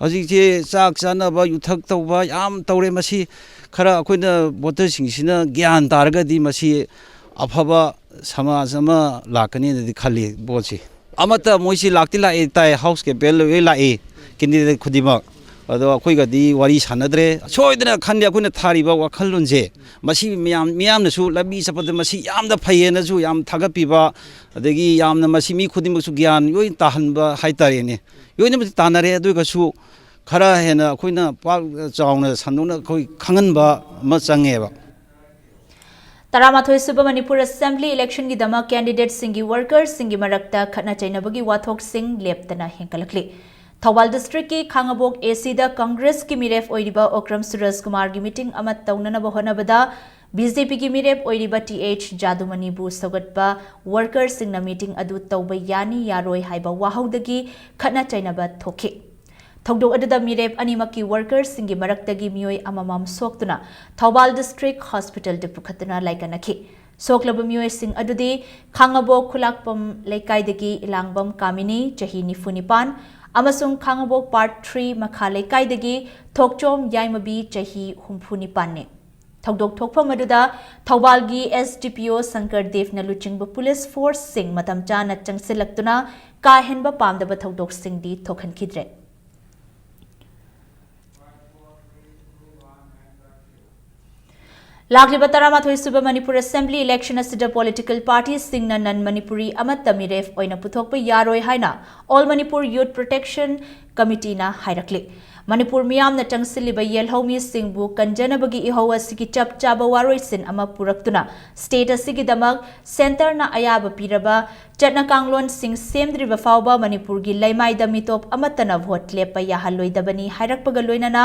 ꯍꯧꯖꯤꯛꯁꯦ ꯆꯥꯛ ꯆꯥꯅꯕ, ꯌꯨꯊꯛ ꯇꯧꯕ ꯌꯥꯝ ꯇꯧꯔꯦ꯫ ꯃꯁꯤ ꯈꯔ ꯑꯩꯈꯣꯏꯅ ꯚꯣꯇꯔꯁꯤꯡꯁꯤꯅ ꯒ꯭ꯌꯥꯟ ꯇꯥꯔꯒꯗꯤ ꯃꯁꯤ ꯑꯐꯕ ꯁꯃꯥꯖ ꯑꯃ ꯂꯥꯛꯀꯅꯤꯅꯗꯤ ꯈꯜꯂꯤ ꯚꯣꯠꯁꯤ꯫ ꯑꯃꯠꯇ ꯃꯣꯏꯁꯤ ꯂꯥꯛꯇꯤ ꯂꯥꯛꯑꯦ ꯇꯥꯏ, ꯍꯥꯎꯁ ꯀꯦꯄꯦꯜ ꯂꯣꯏ ꯂꯥꯛꯑꯦ, ꯀꯦꯟꯗꯤꯗꯦꯠ ꯈꯨꯗꯤꯡꯃꯛ꯫ ꯑꯗꯣ ꯑꯩꯈꯣꯏꯒꯗꯤ ꯋꯥꯔꯤ ꯁꯥꯟꯅꯗ꯭ꯔꯦ꯫ ꯁꯣꯏꯗꯅ ꯈꯟꯗꯦ ꯑꯩꯈꯣꯏꯅ ꯊꯥꯔꯤꯕ ꯋꯥꯈꯜꯂꯣꯟꯁꯦ꯫ ꯃꯁꯤ ꯃꯌꯥꯝ, ꯃꯤꯌꯥꯝꯅꯁꯨ ꯂꯝꯕꯤ ꯆꯠꯄꯗ ꯃꯁꯤ ꯌꯥꯝꯅ ꯐꯩꯌꯦꯅꯁꯨ ꯌꯥꯝ ꯊꯥꯒꯠꯄꯤꯕ, ꯑꯗꯒꯤ ꯌꯥꯝꯅ ꯃꯁꯤ ꯃꯤ ꯈꯨꯗꯤꯡꯃꯛꯁꯨ ꯒ꯭ꯌꯥꯟ ꯂꯣꯏ ꯇꯥꯍꯟꯕ ꯍꯥꯏꯇꯥꯔꯦꯅꯦ꯫ ꯂꯣꯏꯅꯃꯛ ꯇꯥꯟꯅꯔꯦ꯫ ꯑꯗꯨ ꯑꯣꯏꯔꯒꯁꯨ ꯈꯔ ꯍꯦꯟꯅ ꯑꯩꯈꯣꯏꯅ ꯄꯥꯛ ꯆꯥꯎꯅ ꯁꯟꯗꯣꯛꯅ ꯑꯩꯈꯣꯏ ꯈꯪꯍꯟꯕ ꯑꯃ ꯆꯪꯉꯦꯕ꯫ ꯇꯔꯥꯃꯥꯊꯣꯏ ꯁꯨꯕ ꯃꯅꯤꯄꯨꯔ ꯑꯦꯁꯦꯝꯕ꯭ꯂꯤ ꯏꯂꯦꯛꯁꯟꯒꯤꯗꯃꯛ ꯀꯦꯟꯗꯤꯗꯦꯠꯁꯤꯡꯒꯤ ꯋꯥꯔꯀꯔꯁꯤꯡꯒꯤ ꯃꯔꯛꯇ ꯈꯠꯅ ꯆꯩꯅꯕꯒꯤ ꯋꯥꯊꯣꯛꯁꯤꯡ ꯂꯦꯞꯇꯅ ꯍꯦꯟꯒꯠꯂꯛꯂꯤ꯫ ꯊꯧꯕꯥꯜ ꯗꯤꯁꯇ꯭ꯔꯤꯛꯀꯤ ꯈꯥꯉꯕꯣꯛ ꯑꯦꯁꯤꯗ ꯀꯪꯒ꯭ꯔꯦꯁꯀꯤ ꯃꯤꯔꯦꯞ ꯑꯣꯏꯔꯤꯕ ꯑꯣꯀ꯭ꯔꯝ ꯁꯨꯔꯖ ꯀꯨꯃꯥꯔꯒꯤ ꯃꯤꯇꯤꯡ ꯑꯃ ꯇꯧꯅꯅꯕ ꯍꯣꯠꯅꯕꯗ ꯕꯤ ꯖꯦ ꯄꯤꯒꯤ ꯃꯤꯔꯦꯞ ꯑꯣꯏꯔꯤꯕ ꯇꯤ ꯑꯩꯆ ꯖꯥꯗꯨꯃꯅꯤꯕꯨ ꯁꯧꯒꯠꯄ ꯋꯥꯔꯀꯔꯁꯤꯡꯅ ꯃꯤꯇꯤꯡ ꯑꯗꯨ ꯇꯧꯕ ꯌꯥꯅꯤ ꯌꯥꯔꯣꯏ ꯍꯥꯏꯕ ꯋꯥꯍꯧꯗꯒꯤ ꯈꯠꯅ ꯆꯩꯅꯕ ꯊꯣꯛꯈꯤ꯫ ꯊꯧꯗꯣꯛ ꯑꯗꯨꯗ ꯃꯤꯔꯦꯞ ꯑꯅꯤꯃꯛꯀꯤ ꯋꯥꯔꯀꯔꯁꯤꯡꯒꯤ ꯃꯔꯛꯇꯒꯤ ꯃꯤꯑꯣꯏ ꯑꯃꯃꯝ ꯁꯣꯛꯇꯨꯅ ꯊꯧꯕꯥꯜ ꯗꯤꯁꯇ꯭ꯔꯤꯛ ꯍꯣꯁꯄꯤꯇꯥꯜꯗ ꯄꯨꯈꯠꯇꯨꯅ ꯂꯥꯏꯀꯠꯅꯈꯤ꯫ ꯁꯣꯛꯂꯕ ꯃꯤꯑꯣꯏꯁꯤꯡ ꯑꯗꯨꯗꯤ ꯈꯥꯉꯕꯣꯛ ꯈꯨꯂꯥꯛꯄꯝ ꯂꯩꯀꯥꯏꯗꯒꯤ ꯏꯂꯥꯡꯕꯝ ꯀꯥꯃꯤꯅꯤ, ꯆꯍꯤ ꯅꯤꯐꯨ ꯅꯤꯄꯥꯟ, ꯑꯃꯁꯨꯡ ꯈꯥꯉꯕꯣꯛ ꯄꯥꯔꯠ ꯊ꯭ꯔꯤ ꯃꯈꯥ ꯂꯩꯀꯥꯏꯗꯒꯤ ꯊꯣꯛꯆꯣꯝ ꯌꯥꯏꯃꯕꯤ, ꯆꯍꯤ ꯍꯨꯝꯐꯨ ꯅꯤꯄꯥꯟꯅꯤ꯫ ꯊꯧꯗꯣꯛ ꯊꯣꯛꯐꯝ ꯑꯗꯨꯗ ꯊꯧꯕꯥꯜꯒꯤ ꯑꯦꯁ ꯗꯤ ꯄꯤ ꯑꯣ ꯁꯪꯀꯔ ꯗꯦꯕꯅ ꯂꯨꯆꯤꯡꯕ ꯄꯨꯂꯤꯁ ꯐꯣꯔꯁꯁꯤꯡ ꯃꯇꯝ ꯆꯥꯅ ꯆꯪꯁꯤꯜꯂꯛꯇꯨꯅ ꯀꯥ ꯍꯦꯟꯕ ꯄꯥꯝꯗꯕ ꯊꯧꯗꯣꯛꯁꯤꯡꯗꯤ ꯊꯣꯛꯍꯟꯈꯤꯗ꯭ꯔꯦ꯫ ꯂꯥꯛꯂꯤꯕ ꯇꯔꯥꯃꯥꯊꯣꯏ ꯁꯨꯕ ꯃꯅꯤꯄꯨꯔ ꯑꯦꯁꯦꯝꯕ꯭ꯂꯤ ꯏꯂꯦꯛꯁꯟ ꯑꯁꯤꯗ ꯄꯣꯂꯤꯇꯤꯀꯦꯜ ꯄꯥꯔꯇꯤꯁꯤꯡꯅ ꯅꯟ ꯃꯅꯤꯄꯨꯔꯤ ꯑꯃꯠꯇ ꯃꯤꯔꯦꯞ ꯑꯣꯏꯅ ꯄꯨꯊꯣꯛꯄ ꯌꯥꯔꯣꯏ ꯍꯥꯏꯅ ꯑꯣꯜ ꯃꯅꯤꯄꯨꯔ ꯌꯨꯠ ꯄ꯭ꯔꯣꯇꯦꯛꯁꯟ ꯀꯃꯤꯇꯤꯅ ꯍꯥꯏꯔꯛꯂꯤ꯫ ꯃꯅꯤꯄꯨꯔ ꯃꯤꯌꯥꯝꯅ ꯆꯪꯁꯤꯜꯂꯤꯕ ꯌꯦꯜꯍꯧꯃꯤꯁꯤꯡꯕꯨ ꯀꯟꯖꯅꯕꯒꯤ ꯏꯍꯧ ꯑꯁꯤꯒꯤ ꯆꯞ ꯆꯥꯕ ꯋꯥꯔꯣꯏꯁꯤꯟ ꯑꯃ ꯄꯨꯔꯛꯇꯨꯅ ꯁ꯭ꯇꯦꯠ ꯑꯁꯤꯒꯤꯗꯃꯛ ꯁꯦꯟꯇꯔꯅ ꯑꯌꯥꯕ ꯄꯤꯔꯕ ꯆꯠꯅ ꯀꯥꯡꯂꯣꯟꯁꯤꯡ ꯁꯦꯝꯗ꯭ꯔꯤꯕ ꯐꯥꯎꯕ ꯃꯅꯤꯄꯨꯔꯒꯤ ꯂꯩꯃꯥꯏꯗ ꯃꯤꯇꯣꯞ ꯑꯃꯠꯇꯅ ꯚꯣꯠ ꯂꯦꯞꯄ ꯌꯥꯍꯜꯂꯣꯏꯗꯕꯅꯤ ꯍꯥꯏꯔꯛꯄꯒ ꯂꯣꯏꯅꯅ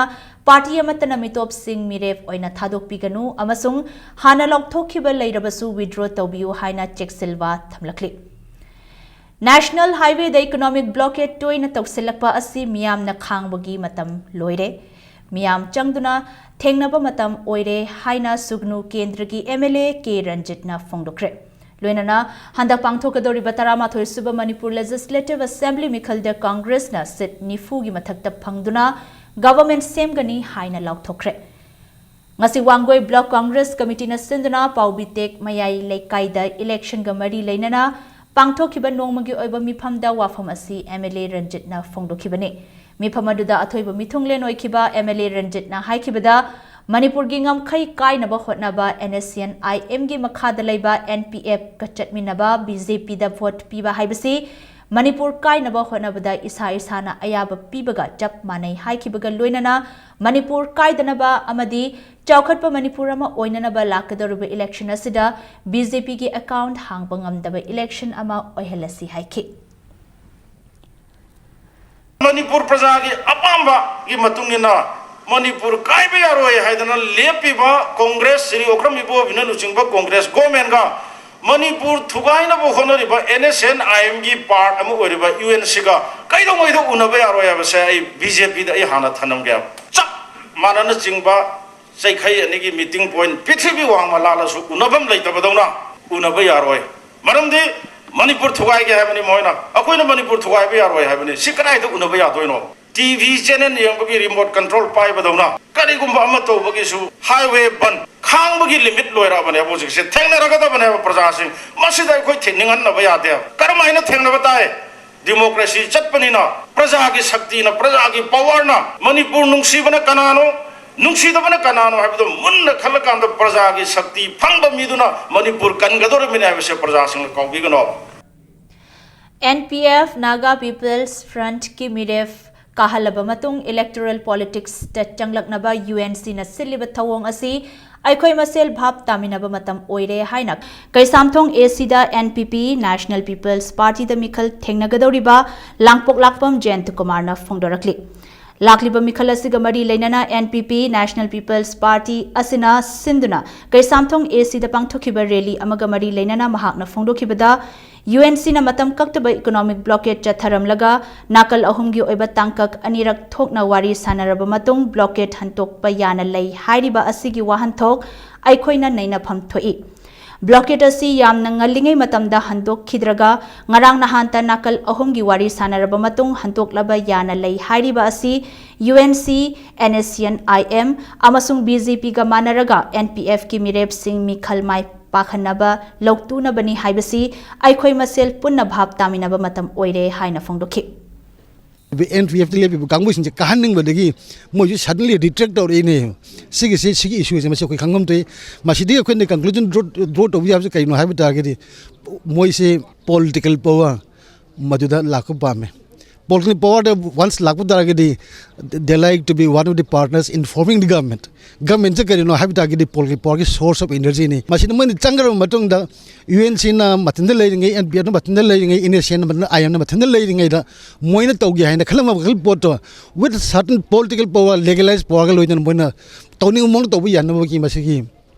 ꯄꯥꯔꯇꯤ ꯑꯃꯠꯇꯅ ꯃꯤꯇꯣꯞꯁꯤꯡ ꯃꯤꯔꯦꯞ ꯑꯣꯏꯅ ꯊꯥꯗꯣꯛꯄꯤꯒꯅꯨ ꯑꯃꯁꯨꯡ ꯍꯥꯟꯅ ꯂꯥꯎꯊꯣꯛꯈꯤꯕ ꯂꯩꯔꯕꯁꯨ withdraw ꯇꯧꯕꯤꯌꯨ ꯍꯥꯏꯅ ꯆꯦꯛꯁꯤꯜꯋꯥ ꯊꯝꯂꯛꯂꯤ꯫ ꯅꯦꯁꯅꯦꯜ ꯍꯥꯏꯋꯦꯗ ꯏꯀꯣꯅꯣꯃꯤꯛ ꯕ꯭ꯂꯣꯀꯦꯗ ꯇꯣꯏꯅ ꯇꯧꯁꯤꯜꯂꯛꯄ ꯑꯁꯤ ꯃꯤꯌꯥꯝꯅ ꯈꯥꯡꯕꯒꯤ ꯃꯇꯝ ꯂꯣꯏꯔꯦ꯫ ꯃꯤꯌꯥꯝ ꯆꯪꯗꯨꯅ ꯊꯦꯡꯅꯕ ꯃꯇꯝ ꯑꯣꯏꯔꯦ ꯍꯥꯏꯅ ꯁꯨꯒꯅꯨ ꯀꯦꯟꯗ꯭ꯔꯒꯤ M L A K ꯔꯟꯖꯤꯠꯅ ꯐꯣꯡꯗꯣꯛꯈ꯭ꯔꯦ꯫ ꯂꯣꯏꯅꯅ ꯍꯟꯗꯛ ꯄꯥꯡꯊꯣꯛꯀꯗꯧꯔꯤꯕ ꯇꯔꯥꯃꯥꯊꯣꯏ ꯁꯨꯕ ꯃꯅꯤꯄꯨꯔ Legislative Assembly ꯃꯤꯈꯜꯗ ꯀꯪꯒ꯭ꯔꯦꯁꯅ ꯁꯤꯠ ꯅꯤꯐꯨꯒꯤ ꯃꯊꯛꯇ ꯐꯪꯗꯨꯅ government ꯁꯦꯝꯒꯅꯤ ꯍꯥꯏꯅ ꯂꯥꯎꯊꯣꯛꯈ꯭ꯔꯦ꯫ ꯉꯁꯤ ꯋꯥꯡꯒꯣꯏ Block Congress Committeeꯅ ꯁꯤꯟꯗꯨꯅ ꯄꯥꯎꯕꯤꯇꯦꯛ ꯃꯌꯥꯏ ꯂꯩꯀꯥꯏꯗ electionꯒ ꯃꯔꯤ ꯂꯩꯅꯅ ꯄꯥꯡꯊꯣꯛꯈꯤꯕ ꯅꯣꯡꯃꯒꯤ ꯑꯣꯏꯕ ꯃꯤꯐꯝꯗ ꯋꯥꯐꯝ ꯑꯁꯤ M L A ꯔꯟꯖꯤꯠꯅ ꯐꯣꯡꯗꯣꯛꯈꯤꯕꯅꯤ꯫ ꯃꯤꯐꯝ ꯑꯗꯨꯗ ꯑꯊꯣꯏꯕ ꯃꯤꯊꯨꯡꯂꯦꯟ ꯑꯣꯏꯈꯤꯕ M L A ꯔꯟꯖꯤꯠꯅ ꯍꯥꯏꯈꯤꯕꯗ, ꯃꯅꯤꯄꯨꯔꯒꯤ ꯉꯝꯈꯩ ꯀꯥꯏꯅꯕ ꯍꯣꯠꯅꯕ N S C N I Mꯒꯤ ꯃꯈꯥꯗ ꯂꯩꯕ N P Fꯀ ꯆꯠꯃꯤꯟꯅꯕ B J Pꯗ vote ꯄꯤꯕ ꯍꯥꯏꯕꯁꯤ ꯃꯅꯤꯄꯨꯔ ꯀꯥꯏꯅꯕ ꯍꯣꯠꯅꯕꯗ ꯏꯁꯥ ꯏꯁꯥꯅ ꯑꯌꯥꯕ ꯄꯤꯕꯒ ꯆꯞ ꯃꯥꯟꯅꯩ ꯍꯥꯏꯈꯤꯕꯒ ꯂꯣꯏꯅꯅ ꯃꯅꯤꯄꯨꯔ ꯀꯥꯏꯗꯅꯕ ꯑꯃꯗꯤ ꯆꯥꯎꯈꯠꯄ ꯃꯅꯤꯄꯨꯔ ꯑꯃ ꯑꯣꯏꯅꯅꯕ ꯂꯥꯛꯀꯗꯧꯔꯤꯕ election ꯑꯁꯤꯗ B J Pꯒꯤ account ꯍꯥꯡꯕ ꯉꯝꯗꯕ election ꯑꯃ ꯑꯣꯏꯍꯜꯂꯁꯤ ꯍꯥꯏꯈꯤ꯫ ꯃꯅꯤꯄꯨꯔ ꯄ꯭ꯔꯖꯥꯒꯤ ꯑꯄꯥꯝꯕꯒꯤ ꯃꯇꯨꯡ ꯏꯟꯅ ꯃꯅꯤꯄꯨꯔ ꯀꯥꯏꯕ ꯌꯥꯔꯣꯏ ꯍꯥꯏꯗꯅ ꯂꯦꯞꯄꯤꯕ ꯀꯣꯡꯒ꯭ꯔꯦꯁ, ꯁ꯭ꯔꯤ ꯑꯣꯀ꯭ꯔꯝ ꯏꯕꯣꯕꯤꯅ ꯂꯨꯆꯤꯡꯕ ꯀꯣꯡꯒ꯭ꯔꯦꯁ ꯒꯣꯔꯃꯦꯟꯒ ꯃꯅꯤꯄꯨꯔ ꯊꯨꯒꯥꯏꯅꯕ ꯍꯣꯠꯅꯔꯤꯕ N S C N I Mꯒꯤ part ꯑꯃ ꯑꯣꯏꯔꯤꯕ UNCꯒ ꯀꯩꯗꯧꯉꯩꯗ ꯎꯅꯕ ꯌꯥꯔꯣꯏ ꯍꯥꯏꯕꯁꯦ ꯑꯩ BJPꯗ ꯑꯩ ꯍꯥꯟꯅ ꯊꯅꯝꯒꯦ꯫ ꯆꯞ ꯃꯥꯟꯅꯅ ꯆꯤꯡꯕ ꯆꯩꯈꯩ ꯑꯅꯤꯒꯤ meeting point ꯄ꯭ꯔꯤꯊꯤꯕꯤ ꯋꯥꯡꯃ ꯂꯥꯜꯂꯁꯨ ꯎꯅꯐꯝ ꯂꯩꯇꯕꯗꯧꯅ ꯎꯅꯕ ꯌꯥꯔꯣꯏ꯫ ꯃꯔꯝꯗꯤ ꯃꯅꯤꯄꯨꯔ ꯊꯨꯒꯥꯏꯒꯦ ꯍꯥꯏꯕꯅꯤ ꯃꯣꯏꯅ, ꯑꯩꯈꯣꯏꯅ ꯃꯅꯤꯄꯨꯔ ꯊꯨꯒꯥꯏꯕ ꯌꯥꯔꯣꯏ ꯍꯥꯏꯕꯅꯤ꯫ ꯁꯤ ꯀꯗꯥꯏꯗ ꯎꯅꯕ ꯌꯥꯗꯣꯏꯅꯣ? TV channel ꯌꯦꯡꯕꯒꯤ remote control ꯄꯥꯏꯕꯗꯧꯅ ꯀꯔꯤꯒꯨꯝꯕ ꯑꯃ ꯇꯧꯕꯒꯤꯁꯨ highway ꯕꯟ ꯈꯥꯡꯕꯒꯤ limit ꯂꯣꯏꯔꯛꯑꯕꯅꯦꯕ ꯍꯧꯖꯤꯛꯁꯦ꯫ ꯊꯦꯡꯅꯔꯒꯗꯕꯅꯦꯕ ꯄ꯭ꯔꯖꯥꯁꯤꯡ꯫ ꯃꯁꯤꯗ ꯑꯩꯈꯣꯏ ꯊꯤꯡꯅꯤꯡꯍꯟꯅꯕ ꯌꯥꯗꯦ꯫ ꯀꯔꯝꯍꯥꯏꯅ ꯊꯦꯡꯅꯕ ꯇꯥꯏ? Democracy ꯆꯠꯄꯅꯤꯅ ꯄ꯭ꯔꯖꯥꯒꯤ ꯁꯛꯇꯤꯅ, ꯄ꯭ꯔꯖꯥꯒꯤ powerꯅ ꯃꯅꯤꯄꯨꯔ ꯅꯨꯡꯁꯤꯕꯅ ꯀꯅꯥꯅꯣ, ꯅꯨꯡꯁꯤꯗꯕꯅ ꯀꯅꯥꯅꯣ ꯍꯥꯏꯕꯗꯣ ꯃꯨꯟꯅ ꯈꯜꯂꯀꯥꯟꯗ ꯄ꯭ꯔꯖꯥꯒꯤ ꯁꯛꯇꯤ ꯐꯪꯕ ꯃꯤꯗꯨꯅ ꯃꯅꯤꯄꯨꯔ ꯀꯟꯒꯗꯧꯔꯤꯕꯅꯤ ꯍꯥꯏꯕꯁꯦ ꯄ꯭ꯔꯖꯥꯁꯤꯡꯅ ꯀꯥꯎꯕꯤꯒꯅꯣ꯫ N P F Naga People's Frontꯀꯤ ꯃꯤꯔꯦꯞ ꯀꯥꯍꯜꯂꯕ ꯃꯇꯨꯡ electoral politicsꯇ ꯆꯪꯂꯛꯅꯕ UNCꯅ ꯁꯤꯜꯂꯤꯕ ꯊꯧꯑꯣꯡ ꯑꯁꯤ ꯑꯩꯈꯣꯏ ꯃꯁꯦꯜ ꯚꯥꯞ ꯇꯥꯃꯤꯟꯅꯕ ꯃꯇꯝ ꯑꯣꯏꯔꯦ ꯍꯥꯏꯅ Keishamthong ACꯗ N P P National People's Partyꯗ ꯃꯤꯈꯜ ꯊꯦꯡꯅꯒꯗꯧꯔꯤꯕ ꯂꯥꯡꯄꯣꯛꯂꯥꯛꯄꯝ ꯖꯌꯟꯇꯀꯨꯃꯥꯔꯅ ꯐꯣꯡꯗꯣꯔꯛꯂꯤ꯫ ꯂꯥꯛꯂꯤꯕ ꯃꯤꯈꯜ ꯑꯁꯤꯒ ꯃꯔꯤ ꯂꯩꯅꯅ N P P, National People's Party ꯑꯁꯤꯅ ꯁꯤꯟꯗꯨꯅ ꯀꯩꯁꯥꯝꯊꯣꯡ A Cꯗ ꯄꯥꯡꯊꯣꯛꯈꯤꯕ rally ꯑꯃꯒ ꯃꯔꯤ ꯂꯩꯅꯅ ꯃꯍꯥꯛꯅ ꯐꯣꯡꯗꯣꯛꯈꯤꯕꯗ, U N Cꯅ ꯃꯇꯝ ꯀꯛꯇꯕ economic blockade ꯆꯠꯊꯔꯝꯂꯒ ꯅꯥꯀꯜ ꯑꯍꯨꯝꯒꯤ ꯑꯣꯏꯕ ꯇꯥꯡꯀꯛ ꯑꯅꯤꯔꯛ ꯊꯣꯛꯅ ꯋꯥꯔꯤ ꯁꯥꯟꯅꯔꯕ ꯃꯇꯨꯡ blockade ꯍꯟꯗꯣꯛꯄ ꯌꯥꯅ ꯂꯩ ꯍꯥꯏꯔꯤꯕ ꯑꯁꯤꯒꯤ ꯋꯥꯍꯟꯊꯣꯛ ꯑꯩꯈꯣꯏꯅ ꯅꯩꯅꯐꯝ ꯊꯣꯛꯏ꯫ Blockade ꯑꯁꯤ ꯌꯥꯝꯅ ꯉꯜꯂꯤꯉꯩ ꯃꯇꯝꯗ ꯍꯟꯗꯣꯛꯈꯤꯗ꯭ꯔꯒ ꯉꯔꯥꯡ ꯅꯍꯥꯟꯇ ꯅꯥꯀꯜ ꯑꯍꯨꯝꯒꯤ ꯋꯥꯔꯤ ꯁꯥꯟꯅꯔꯕ ꯃꯇꯨꯡ ꯍꯟꯗꯣꯛꯂꯕ ꯌꯥꯅ ꯂꯩ ꯍꯥꯏꯔꯤꯕ ꯑꯁꯤ U N C, N S C N I M ꯑꯃꯁꯨꯡ B J Pꯒ ꯃꯥꯟꯅꯔꯒ N P Fꯀꯤ ꯃꯤꯔꯦꯞꯁꯤꯡ ꯃꯤꯈꯜ ꯃꯥꯏ ꯄꯥꯛꯍꯟꯅꯕ ꯂꯧꯇꯨꯅꯕꯅꯤ ꯍꯥꯏꯕꯁꯤ ꯑꯩꯈꯣꯏ ꯃꯁꯦꯜ ꯄꯨꯟꯅ ꯚꯥꯞ ꯇꯥꯃꯤꯟꯅꯕ ꯃꯇꯝ ꯑꯣꯏꯔꯦ ꯍꯥꯏꯅ ꯐꯣꯡꯗꯣꯛꯈꯤ꯫ N P Fꯇ ꯂꯦꯞꯄꯤꯕ ꯀꯥꯡꯕꯨꯁꯤꯡꯁꯦ ꯀꯥꯍꯟꯅꯤꯡꯕꯗꯒꯤ ꯃꯣꯏꯁꯨ suddenly retract ꯇꯧꯔꯛꯏꯅꯦ꯫ ꯁꯤꯒꯤꯁꯤ, ꯁꯤꯒꯤ issueꯁꯦ ꯃꯁꯤ ꯑꯩꯈꯣꯏ ꯈꯪꯐꯝ ꯊꯣꯛꯏ꯫ ꯃꯁꯤꯗꯒꯤ ꯑꯩꯈꯣꯏꯅ conclusion draw, draw ꯇꯧꯕ ꯌꯥꯕꯁꯤ ꯀꯔꯤꯅꯣ ꯍꯥꯏꯕ ꯇꯥꯔꯒꯗꯤ, ꯃꯣꯏꯁꯦ political power ꯃꯗꯨꯗ ꯂꯥꯛꯄ ꯄꯥꯝꯃꯦ꯫ Political powerꯗ once ꯂꯥꯛꯄ ꯇꯥꯔꯒꯗꯤ, they like to be one of the partners in forming the government꯫ Governmentꯁꯦ ꯀꯔꯤꯅꯣ ꯍꯥꯏꯕ ꯇꯥꯔꯒꯗꯤ political powerꯒꯤ source of energyꯅꯤ꯫ ꯃꯁꯤꯗ ꯃꯣꯏꯅ ꯆꯪꯈ꯭ꯔꯕ ꯃꯇꯨꯡꯗ UNCꯅ ꯃꯊꯟꯇ ꯂꯩꯔꯤꯉꯩ, NPFꯅ ꯃꯊꯟꯇ ꯂꯩꯔꯤꯉꯩ, NSCNꯅ ꯃꯊꯟꯇ, IMꯅ ꯃꯊꯟꯇ ꯂꯩꯔꯤꯉꯩꯗ ꯃꯣꯏꯅ ꯇꯧꯒꯦ ꯍꯥꯏꯅ ꯈꯜꯂꯝꯕ ꯃꯈꯜ ꯄꯣꯠꯇꯣ with certain political power, legalized powerꯒ ꯂꯣꯏꯅꯅ ꯃꯣꯏꯅ ꯇꯧꯅꯤꯡꯕ ꯃꯑꯣꯡꯗ ꯇꯧꯕ ꯌꯥꯅꯕꯒꯤ ꯃꯁꯤꯒꯤ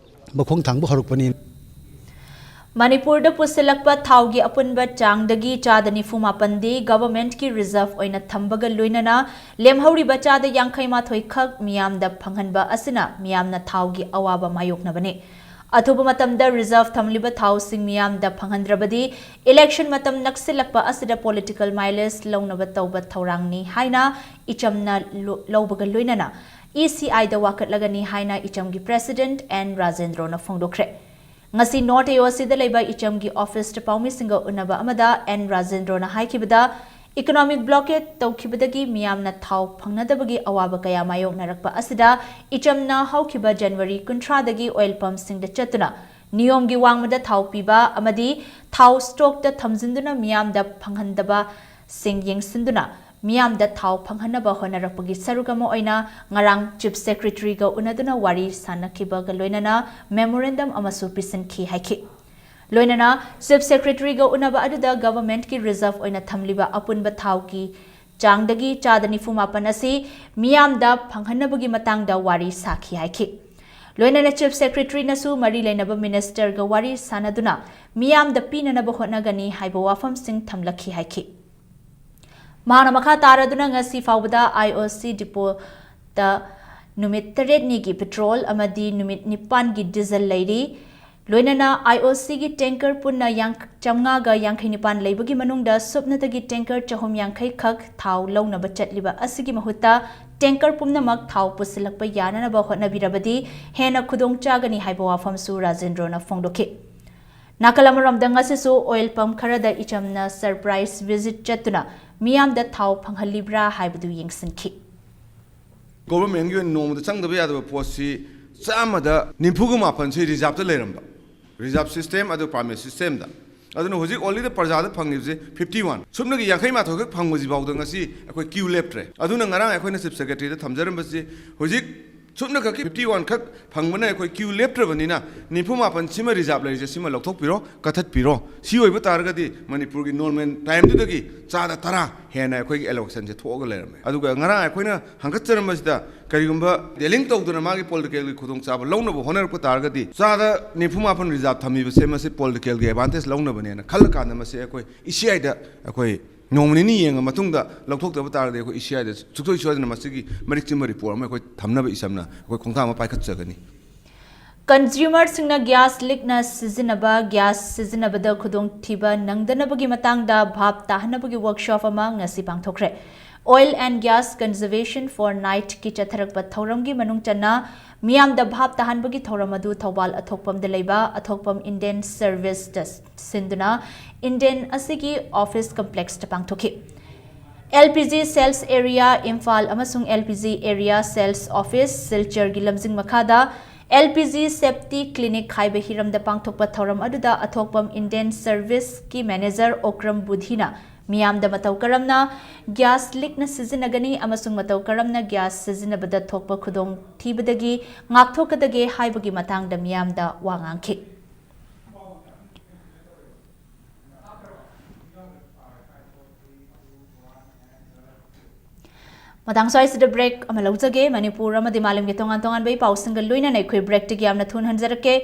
ꯃꯈꯣꯡ ꯊꯥꯡꯕ ꯍꯧꯔꯛꯄꯅꯤ꯫ ꯃꯅꯤꯄꯨꯔꯗ ꯄꯨꯁꯤꯜꯂꯛꯄ ꯊꯥꯎꯒꯤ ꯑꯄꯨꯟꯕ ꯆꯥꯡꯗꯒꯤ ꯆꯥꯗ ꯅꯤꯐꯨ ꯃꯥꯄꯟꯗꯤ governmentꯀꯤ reserve ꯑꯣꯏꯅ ꯊꯝꯕꯒ ꯂꯣꯏꯅꯅ ꯂꯦꯝꯍꯧꯔꯤꯕ ꯆꯥꯗ ꯌꯥꯡꯈꯩ ꯃꯥꯊꯣꯏ ꯈꯛ ꯃꯤꯌꯥꯝꯗ ꯐꯪꯍꯟꯕ ꯑꯁꯤꯅ ꯃꯤꯌꯥꯝꯅ ꯊꯥꯎꯒꯤ ꯑꯋꯥꯕ ꯃꯥꯌꯣꯛꯅꯕꯅꯤ꯫ ꯑꯊꯨꯕ ꯃꯇꯝꯗ reserve ꯊꯝꯂꯤꯕ ꯊꯥꯎꯁꯤꯡ ꯃꯤꯌꯥꯝꯗ ꯐꯪꯍꯟꯗ꯭ꯔꯕꯗꯤ election ꯃꯇꯝ ꯅꯛꯁꯤꯜꯂꯛꯄ ꯑꯁꯤꯗ political mileage ꯂꯧꯅꯕ ꯇꯧꯕ ꯊꯧꯔꯥꯡꯅꯤ ꯍꯥꯏꯅ ꯏꯆꯝꯅ ꯂꯣ-, ꯂꯧꯕꯒ ꯂꯣꯏꯅꯅ ECIꯗ ꯋꯥꯀꯠꯂꯒꯅꯤ ꯍꯥꯏꯅ ꯏꯆꯝꯒꯤ president N ꯔꯥꯖꯦꯟꯗ꯭ꯔꯣꯅ ꯐꯣꯡꯗꯣꯛꯈ꯭ꯔꯦ꯫ ꯉꯁꯤ North AOCꯗ ꯂꯩꯕ ꯏꯆꯝꯒꯤ officeꯇ ꯄꯥꯎꯃꯤꯁꯤꯡꯒ ꯎꯅꯕ ꯑꯃꯗ N ꯔꯥꯖꯦꯟꯗ꯭ꯔꯣꯅ ꯍꯥꯏꯈꯤꯕꯗ, economic blockade ꯇꯧꯈꯤꯕꯗꯒꯤ ꯃꯤꯌꯥꯝꯅ ꯊꯥꯎ ꯐꯪꯅꯗꯕꯒꯤ ꯑꯋꯥꯕ ꯀꯌꯥ ꯃꯥꯌꯣꯛꯅꯔꯛꯄ ꯑꯁꯤꯗ ꯏꯆꯝꯅ ꯍꯧꯈꯤꯕ January ꯀꯨꯟꯊ꯭ꯔꯥꯗꯒꯤ oil pumpꯁꯤꯡꯗ ꯆꯠꯇꯨꯅ ꯅꯤꯌꯣꯝꯒꯤ ꯋꯥꯡꯃꯗ ꯊꯥꯎ ꯄꯤꯕ ꯑꯃꯗꯤ ꯊꯥꯎ stockꯇ ꯊꯝꯖꯤꯟꯗꯨꯅ ꯃꯤꯌꯥꯝꯗ ꯐꯪꯍꯟꯗꯕꯁꯤꯡ ꯌꯦꯡꯁꯤꯟꯗꯨꯅ ꯃꯤꯌꯥꯝꯗ ꯊꯥꯎ ꯐꯪꯍꯟꯅꯕ ꯍꯣꯠꯅꯔꯛꯄꯒꯤ ꯁꯔꯨꯛ ꯑꯃ ꯑꯣꯏꯅ ꯉꯔꯥꯡ Chief Secretaryꯒ ꯎꯅꯗꯨꯅ ꯋꯥꯔꯤ ꯁꯥꯟꯅꯈꯤꯕꯒ ꯂꯣꯏꯅꯅ memorandum ꯑꯃꯁꯨ ꯄꯤꯁꯤꯟꯈꯤ ꯍꯥꯏꯈꯤ꯫ ꯂꯣꯏꯅꯅ Chief Secretaryꯒ ꯎꯅꯕ ꯑꯗꯨꯗ governmentꯀꯤ reserve ꯑꯣꯏꯅ ꯊꯝꯂꯤꯕ ꯑꯄꯨꯟꯕ ꯊꯥꯎꯒꯤ ꯆꯥꯡꯗꯒꯤ ꯆꯥꯗ ꯅꯤꯐꯨ ꯃꯥꯄꯟ ꯑꯁꯤ ꯃꯤꯌꯥꯝꯗ ꯐꯪꯍꯟꯅꯕꯒꯤ ꯃꯇꯥꯡꯗ ꯋꯥꯔꯤ ꯁꯥꯈꯤ ꯍꯥꯏꯈꯤ꯫ ꯂꯣꯏꯅꯅ Chief Secretaryꯅꯁꯨ ꯃꯔꯤ ꯂꯩꯅꯕ ministerꯒ ꯋꯥꯔꯤ ꯁꯥꯅꯗꯨꯅ ꯃꯤꯌꯥꯝꯗ ꯄꯤꯅꯅꯕ ꯍꯣꯠꯅꯒꯅꯤ ꯍꯥꯏꯕ ꯋꯥꯐꯝꯁꯤꯡ ꯊꯝꯂꯛꯈꯤ ꯍꯥꯏꯈꯤ꯫ ꯃꯍꯥꯛꯅ ꯃꯈꯥ ꯇꯥꯔꯗꯨꯅ ꯉꯁꯤ ꯐꯥꯎꯕꯗ IOC depotꯇ ꯅꯨꯃꯤꯠ ꯇꯔꯦꯠꯅꯤꯒꯤ petrol ꯑꯃꯗꯤ ꯅꯨꯃꯤꯠ ꯅꯤꯄꯥꯟꯒꯤ diesel ꯂꯩꯔꯤ꯫ ꯂꯣꯏꯅꯅ IOCꯒꯤ tanker ꯄꯨꯟꯅ ꯌꯥꯡ-, ꯆꯥꯝꯃꯉꯥꯒ ꯌꯥꯡꯈꯩ ꯅꯤꯄꯥꯟ ꯂꯩꯕꯒꯤ ꯃꯅꯨꯡꯗ ꯁꯨꯞꯅꯇꯒꯤ tanker ꯆꯍꯨꯝ ꯌꯥꯡꯈꯩ ꯈꯛ ꯊꯥꯎ ꯂꯧꯅꯕ ꯆꯠꯂꯤꯕ ꯑꯁꯤꯒꯤ ꯃꯍꯨꯠꯇ tanker ꯄꯨꯝꯅꯃꯛ ꯊꯥꯎ ꯄꯨꯁꯤꯜꯂꯛꯄ ꯌꯥꯅꯅꯕ ꯍꯣꯠꯅꯕꯤꯔꯕꯗꯤ ꯍꯦꯟꯅ ꯈꯨꯗꯣꯡ ꯆꯥꯒꯅꯤ ꯍꯥꯏꯕ ꯋꯥꯐꯝꯁꯨ ꯔꯥꯖꯦꯟꯗ꯭ꯔꯣꯅ ꯐꯣꯡꯗꯣꯛꯈꯤ꯫ ꯅꯥꯀꯜ ꯑꯃꯔꯣꯝꯗ ꯉꯁꯤꯁꯨ oil pump ꯈꯔꯗ ꯏꯆꯝꯅ surprise visit ꯆꯠꯇꯨꯅ ꯃꯤꯌꯥꯝꯗ ꯊꯥꯎ ꯐꯪꯍꯜꯂꯤꯕ꯭ꯔꯥ ꯍꯥꯏꯕꯗꯨ ꯌꯦꯡꯁꯤꯟꯈꯤ꯫ Governmentꯀꯤ ꯑꯣꯏꯅ ꯅꯣꯡꯃꯗ ꯆꯪꯗꯕ ꯌꯥꯗꯕ ꯄꯣꯠꯁꯤ ꯆꯥꯝꯃꯗ ꯅꯤꯐꯨꯒ ꯃꯥꯄꯟꯁꯤ reserveꯇ ꯂꯩꯔꯝꯕ, reserve system ꯑꯗꯨ permit systemꯗ꯫ ꯑꯗꯨꯅ ꯍꯧꯖꯤꯛ onlyꯗ ꯄ꯭ꯔꯖꯥꯗ ꯐꯪꯉꯤꯕꯁꯤ fifty one꯫ ꯁꯨꯞꯅꯒꯤ ꯌꯥꯡꯈꯩ ꯃꯥꯊꯣꯏ ꯈꯛ ꯐꯪꯕꯁꯤ ꯐꯥꯎꯗ ꯉꯁꯤ ꯑꯩꯈꯣꯏ queue ꯂꯦꯞꯇ꯭ꯔꯦ꯫ ꯑꯗꯨꯅ ꯉꯔꯥꯡ ꯑꯩꯈꯣꯏꯅ Chief Secretaryꯗ ꯊꯝꯖꯔꯝꯕꯁꯤ ꯍꯧꯖꯤꯛ ꯁꯨꯞꯅ ꯈꯛꯀꯤ fifty one ꯈꯛ ꯐꯪꯕꯅ ꯑꯩꯈꯣꯏ queue ꯂꯦꯞꯇ꯭ꯔꯕꯅꯤꯅ ꯅꯤꯐꯨ ꯃꯥꯄꯟ ꯁꯤꯃ reserve ꯂꯩꯔꯤꯁꯦ ꯁꯤꯃ ꯂꯧꯊꯣꯛꯄꯤꯔꯣ, ꯀꯛꯊꯠꯄꯤꯔꯣ꯫ ꯁꯤ ꯑꯣꯏꯕ ꯇꯥꯔꯒꯗꯤ ꯃꯅꯤꯄꯨꯔꯒꯤ normal timeꯗꯨꯗꯒꯤ ꯆꯥꯗ ꯇꯔꯥ ꯍꯦꯟꯅ ꯑꯩꯈꯣꯏꯒꯤ allocationꯁꯦ ꯊꯣꯛꯑꯒ ꯂꯩꯔꯝꯃꯦ꯫ ꯑꯗꯨꯒ ꯉꯔꯥꯡ ꯑꯩꯈꯣꯏꯅ ꯍꯪꯒꯠꯆꯔꯝꯕꯁꯤꯗ ꯀꯔꯤꯒꯨꯝꯕ dealing ꯇꯧꯗꯅ ꯃꯥꯒꯤ politicalꯒꯤ ꯈꯨꯗꯣꯡꯆꯥꯕ ꯂꯧꯅꯕ ꯍꯣꯠꯅꯔꯛꯄ ꯇꯥꯔꯒꯗꯤ ꯆꯥꯗ ꯅꯤꯐꯨ ꯃꯥꯄꯟ reserve ꯊꯝꯃꯤꯕꯁꯦ ꯃꯁꯤ politicalꯒꯤ advantage ꯂꯧꯅꯕꯅꯦꯅ ꯈꯜꯂꯀꯥꯟꯗ ꯃꯁꯤ ꯑꯩꯈꯣꯏ ECIꯗ ꯑꯩꯈꯣꯏ ꯅꯣꯡꯃ ꯅꯤꯅꯤ ꯌꯦꯡꯉ ꯃꯇꯨꯡꯗ ꯂꯧꯊꯣꯛꯇꯕ ꯇꯥꯔꯒꯗꯤ ꯑꯩꯈꯣꯏ ECIꯗ ꯁꯨꯡꯁꯣꯏ ꯁꯣꯏꯗꯅ ꯃꯁꯤꯒꯤ ꯃꯔꯤꯛ ꯆꯨꯝꯕ report ꯑꯃ ꯑꯩꯈꯣꯏ ꯊꯝꯅꯕ ꯏꯁꯝꯅ ꯑꯩꯈꯣꯏ ꯈꯣꯡꯊꯥꯡ ꯑꯃ ꯄꯥꯏꯈꯠꯆꯒꯅꯤ꯫ Consumerꯁꯤꯡꯅ gas leakꯅ ꯁꯤꯖꯤꯟꯅꯕ gas ꯁꯤꯖꯤꯟꯅꯕꯗ ꯈꯨꯗꯣꯡꯊꯤꯕ ꯅꯪꯗꯅꯕꯒꯤ ꯃꯇꯥꯡꯗ ꯚꯥꯞ ꯇꯥꯍꯟꯅꯕꯒꯤ workshop ꯑꯃ ꯉꯁꯤ ꯄꯥꯡꯊꯣꯛꯈ꯭ꯔꯦ꯫ Oil and Gas Conservation Fortnightꯀꯤ ꯆꯠꯊꯔꯛꯄ ꯊꯧꯔꯝꯒꯤ ꯃꯅꯨꯡ ꯆꯟꯅ ꯃꯤꯌꯥꯝꯗ ꯚꯥꯞ ꯇꯥꯍꯟꯕꯒꯤ ꯊꯧꯔꯝ ꯑꯗꯨ ꯊꯧꯕꯥꯜ ꯑꯊꯣꯛꯄꯝꯗ ꯂꯩꯕ ꯑꯊꯣꯛꯄꯝ Indian Serviceꯇ ꯁꯤꯟꯗꯨꯅ Indian ꯑꯁꯤꯒꯤ office complexꯇ ꯄꯥꯡꯊꯣꯛꯈꯤ꯫ LPG sales area ꯏꯝꯐꯥꯜ ꯑꯃꯁꯨꯡ LPG area sales office ꯁꯤꯜꯆꯔꯒꯤ ꯂꯝꯖꯤꯡ ꯃꯈꯥꯗ LPG safety clinic ꯍꯥꯏꯕ ꯍꯤꯔꯝꯗ ꯄꯥꯡꯊꯣꯛꯄ ꯊꯧꯔꯝ ꯑꯗꯨꯗ ꯑꯊꯣꯛꯄꯝ Indian Serviceꯀꯤ manager ꯑꯣꯀ꯭ꯔꯝ ꯕꯨꯙꯤꯅ ꯃꯤꯌꯥꯝꯗ ꯃꯇꯧ ꯀꯔꯝꯅ gas leakꯅ ꯁꯤꯖꯤꯟꯅꯒꯅꯤ ꯑꯃꯁꯨꯡ ꯃꯇꯧ ꯀꯔꯝꯅ gas ꯁꯤꯖꯤꯟꯅꯕꯗ ꯊꯣꯛꯄ ꯈꯨꯗꯣꯡꯊꯤꯕꯗꯒꯤ ꯉꯥꯛꯊꯣꯛꯀꯗꯒꯦ ꯍꯥꯏꯕꯒꯤ ꯃꯇꯥꯡꯗ ꯃꯤꯌꯥꯝꯗ ꯋꯥ ꯉꯥꯡꯈꯤ꯫ ꯃꯇꯥꯡ ꯁ꯭ꯋꯥꯏꯁꯤꯗ ꯕ꯭ꯔꯦꯛ ꯑꯃ ꯂꯧꯖꯒꯦ꯫ ꯃꯅꯤꯄꯨꯔ ꯑꯃꯗꯤ ꯃꯥꯂꯦꯝꯒꯤ ꯇꯣꯉꯥꯟ ꯇꯣꯉꯥꯟꯕ ꯏ ꯄꯥꯎꯁꯤꯡꯒ ꯂꯣꯏꯅꯅ ꯑꯩꯈꯣꯏ ꯕ꯭ꯔꯦꯛꯇꯒꯤ ꯌꯥꯝꯅ ꯊꯨꯅ ꯍꯟꯖꯔꯛꯀꯦ꯫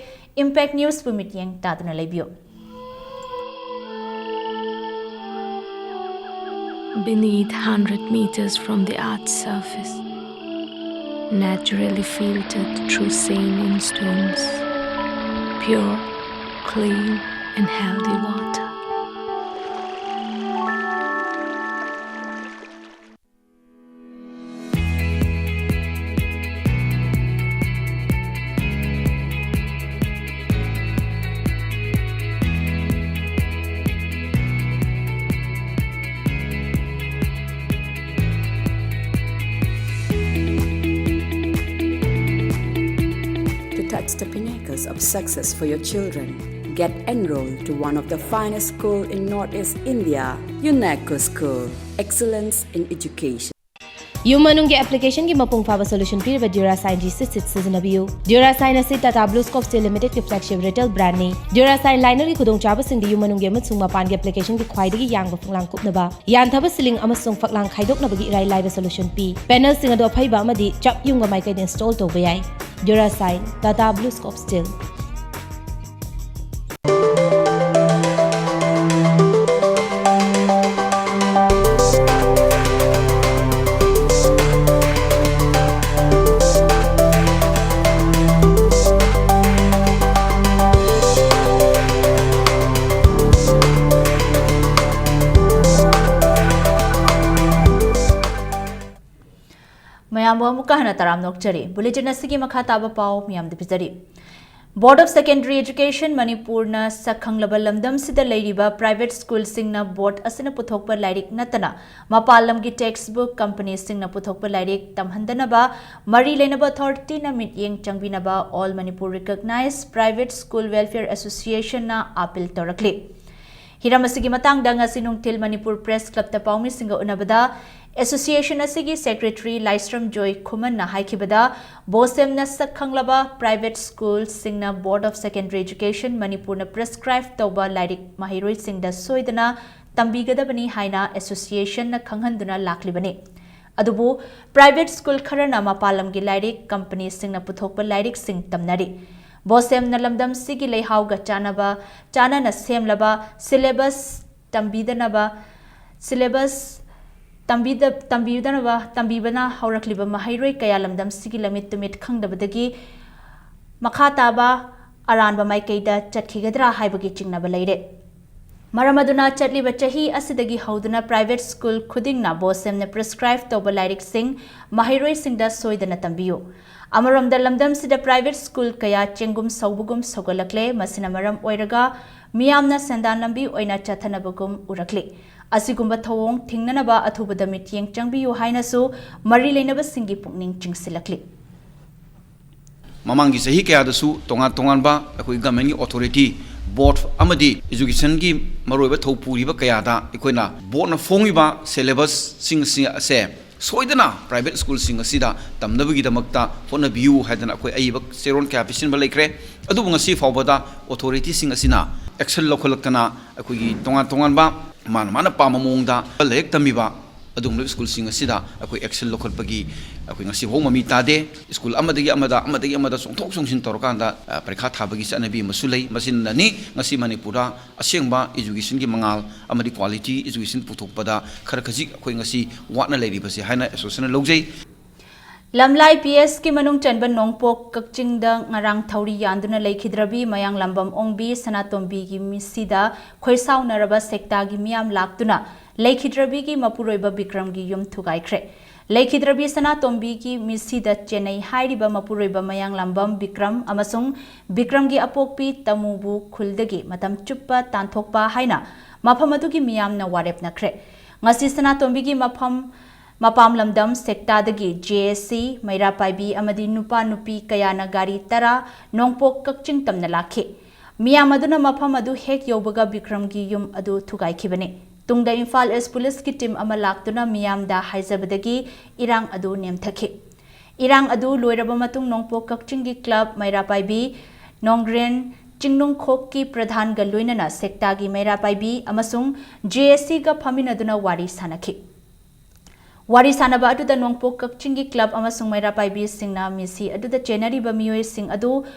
ꯏꯝꯄꯦꯛ ꯅ꯭ꯌꯨꯁꯄꯨ ꯃꯤꯠꯌꯦꯡ ꯇꯥꯗꯨꯅ ꯂꯩꯕꯤꯌꯨ꯫ Beneath, hundred meters from the earth's surface, naturally filtered through saline stones, pure, clean, and healthy water. To touch the pinnacles of success for your children, get enrolled to one of the finest school in Northeast India, UNESCO School, Excellence in Education. ꯌꯨꯝ ꯃꯅꯨꯡꯒꯤ ꯑꯦꯄ꯭ꯂꯤꯀꯦꯁꯟꯒꯤ ꯃꯄꯨꯡ ꯐꯥꯕ solution ꯄꯤꯔꯤꯕ Durasine G Six Six ꯁꯤꯖꯤꯟꯅꯕꯤꯌꯨ꯫ Durasine ꯑꯁꯤ Tata Blue Scope Steel Limited ꯀꯤ flagship retail brand ꯅꯤ꯫ Durasine liner ꯒꯤ ꯈꯨꯗꯣꯡꯆꯥꯕꯁꯤꯡꯗꯤ ꯌꯨꯝ ꯃꯅꯨꯡꯒꯤ ꯑꯃꯁꯨꯡ ꯃꯄꯥꯟꯒꯤ ꯑꯦꯄ꯭ꯂꯤꯀꯦꯁꯟꯒꯤ ꯈ꯭ꯋꯥꯏꯗꯒꯤ ꯌꯥꯡꯕ ꯐꯛꯂꯥꯡ ꯀꯨꯞꯅꯕ, ꯌꯥꯟꯊꯕ ꯁꯤꯂꯤꯡ ꯑꯃꯁꯨꯡ ꯐꯛꯂꯥꯡ ꯈꯥꯏꯗꯣꯛꯅꯕꯒꯤ ꯏꯔꯥꯏ ꯂꯥꯏꯕ ꯁꯣꯂꯨꯁꯟ ꯄꯤ꯫ ꯄꯦꯅꯦꯜꯁꯤꯡ ꯑꯗꯨ ꯑꯐꯩꯕ ꯑꯃꯗꯤ ꯆꯞ ꯌꯨꯡꯕ ꯃꯥꯏꯀꯩꯗ ꯏꯟꯁꯇꯣꯜ ꯇꯧꯕ ꯌꯥꯏ꯫ Durasine, Tata Blue Scope Steel. ꯃꯌꯥꯝꯕꯨ ꯑꯃꯨꯛꯀ ꯍꯟꯅ ꯇꯔꯥꯝꯅ ꯑꯣꯛꯆꯔꯤ꯫ ꯕꯨꯂꯦꯇꯤꯟ ꯑꯁꯤꯒꯤ ꯃꯈꯥ ꯇꯥꯕ ꯄꯥꯎ ꯃꯤꯌꯥꯝꯗ ꯄꯤꯖꯔꯤ꯫ Board of Secondary Education ꯃꯅꯤꯄꯨꯔꯅ ꯁꯛꯈꯪꯂꯕ ꯂꯝꯗꯝꯁꯤꯗ ꯂꯩꯔꯤꯕ private school ꯁꯤꯡꯅ board ꯑꯁꯤꯅ ꯄꯨꯊꯣꯛꯄ ꯂꯥꯏꯔꯤꯛ ꯅꯠꯇꯅ ꯃꯄꯥꯟ ꯂꯝꯒꯤ text book company ꯁꯤꯡꯅ ꯄꯨꯊꯣꯛꯄ ꯂꯥꯏꯔꯤꯛ ꯇꯝꯍꯟꯗꯅꯕ ꯃꯔꯤ ꯂꯩꯅꯕ authority ꯅ ꯃꯤꯠꯌꯦꯡ ꯆꯪꯕꯤꯅꯕ All Manipur Recognized Private School Welfare Association ꯅ appeal ꯇꯧꯔꯛꯂꯤ꯫ ꯍꯤꯔꯝ ꯑꯁꯤꯒꯤ ꯃꯇꯥꯡꯗ ꯉꯁꯤ ꯅꯨꯡꯊꯤꯜ ꯃꯅꯤꯄꯨꯔ Press Club ꯇ ꯄꯥꯎꯃꯤꯁꯤꯡꯒ ꯎꯅꯕꯗ association ꯑꯁꯤꯒꯤ secretary ꯂꯥꯏꯁ꯭ꯔꯝ ꯖꯣꯏ ꯈꯨꯃꯟꯅ ꯍꯥꯏꯈꯤꯕꯗ, ꯕꯣꯁꯦꯝꯅ ꯁꯛ ꯈꯪꯂꯕ private school ꯁꯤꯡꯅ Board of Secondary Education ꯃꯅꯤꯄꯨꯔꯅ prescribe ꯇꯧꯕ ꯂꯥꯏꯔꯤꯛ ꯃꯍꯩꯔꯣꯏꯁꯤꯡꯗ ꯁꯣꯏꯗꯅ ꯇꯝꯕꯤꯒꯗꯕꯅꯤ ꯍꯥꯏꯅ association ꯅ ꯈꯪꯍꯟꯗꯨꯅ ꯂꯥꯛꯂꯤꯕꯅꯤ꯫ ꯑꯗꯨꯕꯨ private school ꯈꯔꯅ ꯃꯄꯥꯟ ꯂꯝꯒꯤ ꯂꯥꯏꯔꯤꯛ companyꯁꯤꯡꯅ ꯄꯨꯊꯣꯛꯄ ꯂꯥꯏꯔꯤꯛꯁꯤꯡ ꯇꯝꯅꯔꯤ꯫ ꯕꯣꯁꯦꯝꯅ ꯂꯝꯗꯝꯁꯤꯒꯤ ꯂꯩꯍꯥꯎꯒ ꯆꯥꯟꯅꯕ, ꯆꯥꯟꯅꯅ ꯁꯦꯝꯂꯕ syllabus ꯇꯝꯕꯤꯗꯅꯕ, syllabus ꯇꯝꯕꯤꯗ-, ꯇꯝꯕꯤꯗꯅꯕ, ꯇꯝꯕꯤꯕꯅ ꯍꯧꯔꯛꯂꯤꯕ ꯃꯍꯩꯔꯣꯏ ꯀꯌꯥ ꯂꯝꯗꯝꯁꯤꯒꯤ ꯂꯝꯃꯤꯠ ꯇꯨꯃꯤꯠ ꯈꯪꯗꯕꯗꯒꯤ ꯃꯈꯥ ꯇꯥꯕ ꯑꯔꯥꯟꯕ ꯃꯥꯏꯀꯩꯗ ꯆꯠꯈꯤꯒꯗ꯭ꯔꯥ ꯍꯥꯏꯕꯒꯤ ꯆꯤꯡꯅꯕ ꯂꯩꯔꯦ꯫ ꯃꯔꯝ ꯑꯗꯨꯅ ꯆꯠꯂꯤꯕ ꯆꯍꯤ ꯑꯁꯤꯗꯒꯤ ꯍꯧꯗꯨꯅ private school ꯈꯨꯗꯤꯡꯅ ꯕꯣꯁꯦꯝꯅ prescribe ꯇꯧꯕ ꯂꯥꯏꯔꯤꯛꯁꯤꯡ ꯃꯍꯩꯔꯣꯏꯁꯤꯡꯗ ꯁꯣꯏꯗꯅ ꯇꯝꯕꯤꯌꯨ꯫ ꯑꯃꯔꯣꯝꯗ ꯂꯝꯗꯝꯁꯤꯗ private school ꯀꯌꯥ ꯆꯦꯡꯒꯨꯝ ꯁꯧꯕꯒꯨꯝ ꯁꯧꯒꯠꯂꯛꯂꯦ꯫ ꯃꯁꯤꯅ ꯃꯔꯝ ꯑꯣꯏꯔꯒ ꯃꯤꯌꯥꯝꯅ ꯁꯦꯟꯗꯥꯟ ꯂꯝꯕꯤ ꯑꯣꯏꯅ ꯆꯠꯊꯅꯕꯒꯨꯝ ꯎꯔꯛꯂꯤ꯫ ꯑꯁꯤꯒꯨꯝꯕ ꯊꯧꯑꯣꯡ ꯊꯤꯡꯅꯅꯕ ꯑꯊꯨꯕꯗ ꯃꯤꯠꯌꯦꯡ ꯆꯪꯕꯤꯌꯨ ꯍꯥꯏꯅꯁꯨ ꯃꯔꯤ ꯂꯩꯅꯕꯁꯤꯡꯒꯤ ꯄꯨꯛꯅꯤꯡ ꯆꯤꯡꯁꯤꯜꯂꯛꯂꯤ꯫ ꯃꯃꯥꯡꯒꯤ ꯆꯍꯤ ꯀꯌꯥꯗꯁꯨ ꯇꯣꯉꯥꯟ ꯇꯣꯉꯥꯟꯕ ꯑꯩꯈꯣꯏ governmentꯀꯤ authority, board ꯑꯃꯗꯤ educationꯒꯤ ꯃꯔꯨꯑꯣꯏꯕ ꯊꯧ ꯄꯨꯔꯤꯕ ꯀꯌꯥꯗ ꯑꯩꯈꯣꯏꯅ boardꯅ ꯐꯣꯡꯂꯤꯕ syllabusꯁꯤꯡ ꯑꯁꯤ, ꯑꯁꯦ ꯁꯣꯏꯗꯅ private schoolꯁꯤꯡ ꯑꯁꯤꯗ ꯇꯝꯅꯕꯒꯤꯗꯃꯛꯇ ꯍꯣꯠꯅꯕꯤꯌꯨ ꯍꯥꯏꯗꯅ ꯑꯩꯈꯣꯏ ꯑꯏꯕ ꯆꯦꯔꯣꯜ ꯀꯌꯥ ꯄꯤꯁꯤꯟꯕ ꯂꯩꯈ꯭ꯔꯦ꯫ ꯑꯗꯨꯕꯨ ꯉꯁꯤ ꯐꯥꯎꯕꯗ authorityꯁꯤꯡ ꯑꯁꯤꯅ action ꯂꯧꯈꯠꯂꯛꯇꯅ ꯑꯩꯈꯣꯏꯒꯤ ꯇꯣꯉꯥꯟ ꯇꯣꯉꯥꯟꯕ ꯃꯥꯅ ꯃꯥꯅ ꯄꯥꯝꯕ ꯃꯑꯣꯡꯗ ꯂꯥꯏꯔꯤꯛ ꯇꯝꯃꯤꯕ ꯑꯗꯨꯒꯨꯝꯂꯕ schoolꯁꯤꯡ ꯑꯁꯤꯗ ꯑꯩꯈꯣꯏ action ꯂꯧꯈꯠꯄꯒꯤ ꯑꯩꯈꯣꯏ ꯉꯁꯤ ꯐꯥꯎ ꯃꯃꯤ ꯇꯥꯗꯦ꯫ School ꯑꯃꯗꯒꯤ ꯑꯃꯗ, ꯑꯃꯗꯒꯤ ꯑꯃꯗ ꯆꯣꯡꯊꯣꯛ ꯆꯣꯡꯁꯤꯟ ꯇꯧꯔꯀꯥꯟꯗ, ꯑ, ꯄꯔꯤꯈꯥ ꯊꯥꯕꯒꯤ ꯆꯠꯅꯕꯤ ꯑꯃꯁꯨ ꯂꯩ꯫ ꯃꯁꯤꯅꯅꯤ ꯉꯁꯤ ꯃꯅꯤꯄꯨꯔꯗ ꯑꯁꯦꯡꯕ educationꯒꯤ ꯃꯉꯥꯜ ꯑꯃꯗꯤ quality education ꯄꯨꯊꯣꯛꯄꯗ ꯈꯔ ꯈꯖꯤꯛ ꯑꯩꯈꯣꯏ ꯉꯁꯤ ꯋꯥꯠꯅ ꯂꯩꯔꯤꯕꯁꯦ ꯍꯥꯏꯅ associationꯅ ꯂꯧꯖꯩ꯫ ꯂꯝꯂꯥꯏ PSꯀꯤ ꯃꯅꯨꯡ ꯆꯟꯕ ꯅꯣꯡꯄꯣꯛ ꯀꯛꯆꯤꯡꯗ ꯉꯔꯥꯡ ꯊꯧꯔꯤ ꯌꯥꯟꯗꯨꯅ ꯂꯩꯈꯤꯗ꯭ꯔꯕꯤ ꯃꯌꯥꯡꯂꯥꯝꯕꯝ ꯑꯣꯡꯕꯤ ꯁꯅꯥꯇꯣꯝꯕꯤꯒꯤ ꯃꯤꯠꯁꯤꯗ ꯈꯣꯏꯁꯥꯎꯅꯔꯕ ꯁꯦꯛꯇꯥꯒꯤ ꯃꯤꯌꯥꯝ ꯂꯥꯛꯇꯨꯅ ꯂꯩꯈꯤꯗ꯭ꯔꯕꯤꯒꯤ ꯃꯄꯨꯔꯣꯏꯕ ꯕꯤꯀ꯭ꯔꯝꯒꯤ ꯌꯨꯝ ꯊꯨꯒꯥꯏꯈ꯭ꯔꯦ꯫ ꯂꯩꯈꯤꯗ꯭ꯔꯕꯤ ꯁꯅꯥꯇꯣꯝꯕꯤꯒꯤ ꯃꯤꯠꯁꯤꯗ ꯆꯦꯟꯅꯩ ꯍꯥꯏꯔꯤꯕ ꯃꯄꯨꯔꯣꯏꯕ ꯃꯌꯥꯡꯂꯥꯝꯕꯝ ꯕꯤꯀ꯭ꯔꯝ ꯑꯃꯁꯨꯡ ꯕꯤꯀ꯭ꯔꯝꯒꯤ ꯑꯄꯣꯛꯄꯤ ꯇꯃꯨꯕꯨ ꯈꯨꯜꯗꯒꯤ ꯃꯇꯝ ꯆꯨꯞꯄ ꯇꯥꯟꯊꯣꯛꯄ ꯍꯥꯏꯅ ꯃꯐꯝ ꯑꯗꯨꯒꯤ ꯃꯤꯌꯥꯝꯅ ꯋꯥꯔꯦꯞꯅꯈ꯭ꯔꯦ꯫ ꯉꯁꯤ ꯁꯅꯥꯇꯣꯝꯕꯤꯒꯤ ꯃꯐꯝ ꯃꯄꯥꯝ ꯂꯝꯗꯝ ꯁꯦꯛꯇꯥꯗꯒꯤ JAC, ꯃꯩꯔꯥ ꯄꯥꯏꯕꯤ ꯑꯃꯗꯤ ꯅꯨꯄꯥ ꯅꯨꯄꯤ ꯀꯌꯥꯅ ꯒꯥꯔꯤ ꯇꯔꯥ ꯅꯣꯡꯄꯣꯛ ꯀꯛꯆꯤꯡ ꯇꯝꯅ ꯂꯥꯛꯈꯤ꯫ ꯃꯤꯌꯥꯝ ꯑꯗꯨꯅ ꯃꯐꯝ ꯑꯗꯨ ꯍꯦꯛ ꯌꯧꯕꯒ ꯕꯤꯀ꯭ꯔꯝꯒꯤ ꯌꯨꯝ ꯑꯗꯨ ꯊꯨꯒꯥꯏꯈꯤꯕꯅꯤ꯫ ꯇꯨꯡꯗ ꯏꯝꯐꯥꯜ East Policeꯀꯤ team ꯑꯃ ꯂꯥꯛꯇꯨꯅ ꯃꯤꯌꯥꯝꯗ ꯍꯥꯏꯖꯕꯗꯒꯤ ꯏꯔꯥꯡ ꯑꯗꯨ ꯅꯦꯝꯊꯈꯤ꯫ ꯏꯔꯥꯡ ꯑꯗꯨ ꯂꯣꯏꯔꯕ ꯃꯇꯨꯡ ꯅꯣꯡꯄꯣꯛ ꯀꯛꯆꯤꯡꯒꯤ club ꯃꯩꯔꯥ ꯄꯥꯏꯕꯤ, ꯅꯣꯡꯒ꯭ꯔꯦꯟ ꯆꯤꯡꯅꯨꯡꯈꯣꯛꯀꯤ ꯄ꯭ꯔꯙꯥꯟꯒ ꯂꯣꯏꯅꯅ ꯁꯦꯛꯇꯥꯒꯤ ꯃꯩꯔꯥ ꯄꯥꯏꯕꯤ ꯑꯃꯁꯨꯡ JACꯒ ꯐꯝꯃꯤꯟꯅꯗꯨꯅ ꯋꯥꯔꯤ ꯁꯥꯅꯈꯤ꯫ ꯋꯥꯔꯤ ꯁꯥꯅꯕ ꯑꯗꯨꯗ ꯅꯣꯡꯄꯣꯛ ꯀꯛꯆꯤꯡꯒꯤ ꯀ꯭ꯂꯕ ꯑꯃꯁꯨꯡ ꯃꯩꯔꯥ ꯄꯥꯏꯕꯤꯁꯤꯡꯅ ꯃꯤꯁꯤ ꯑꯗꯨꯗ ꯆꯦꯟꯅꯔꯤꯕ ꯃꯤꯑꯣꯏꯁꯤꯡ ꯑꯗꯨ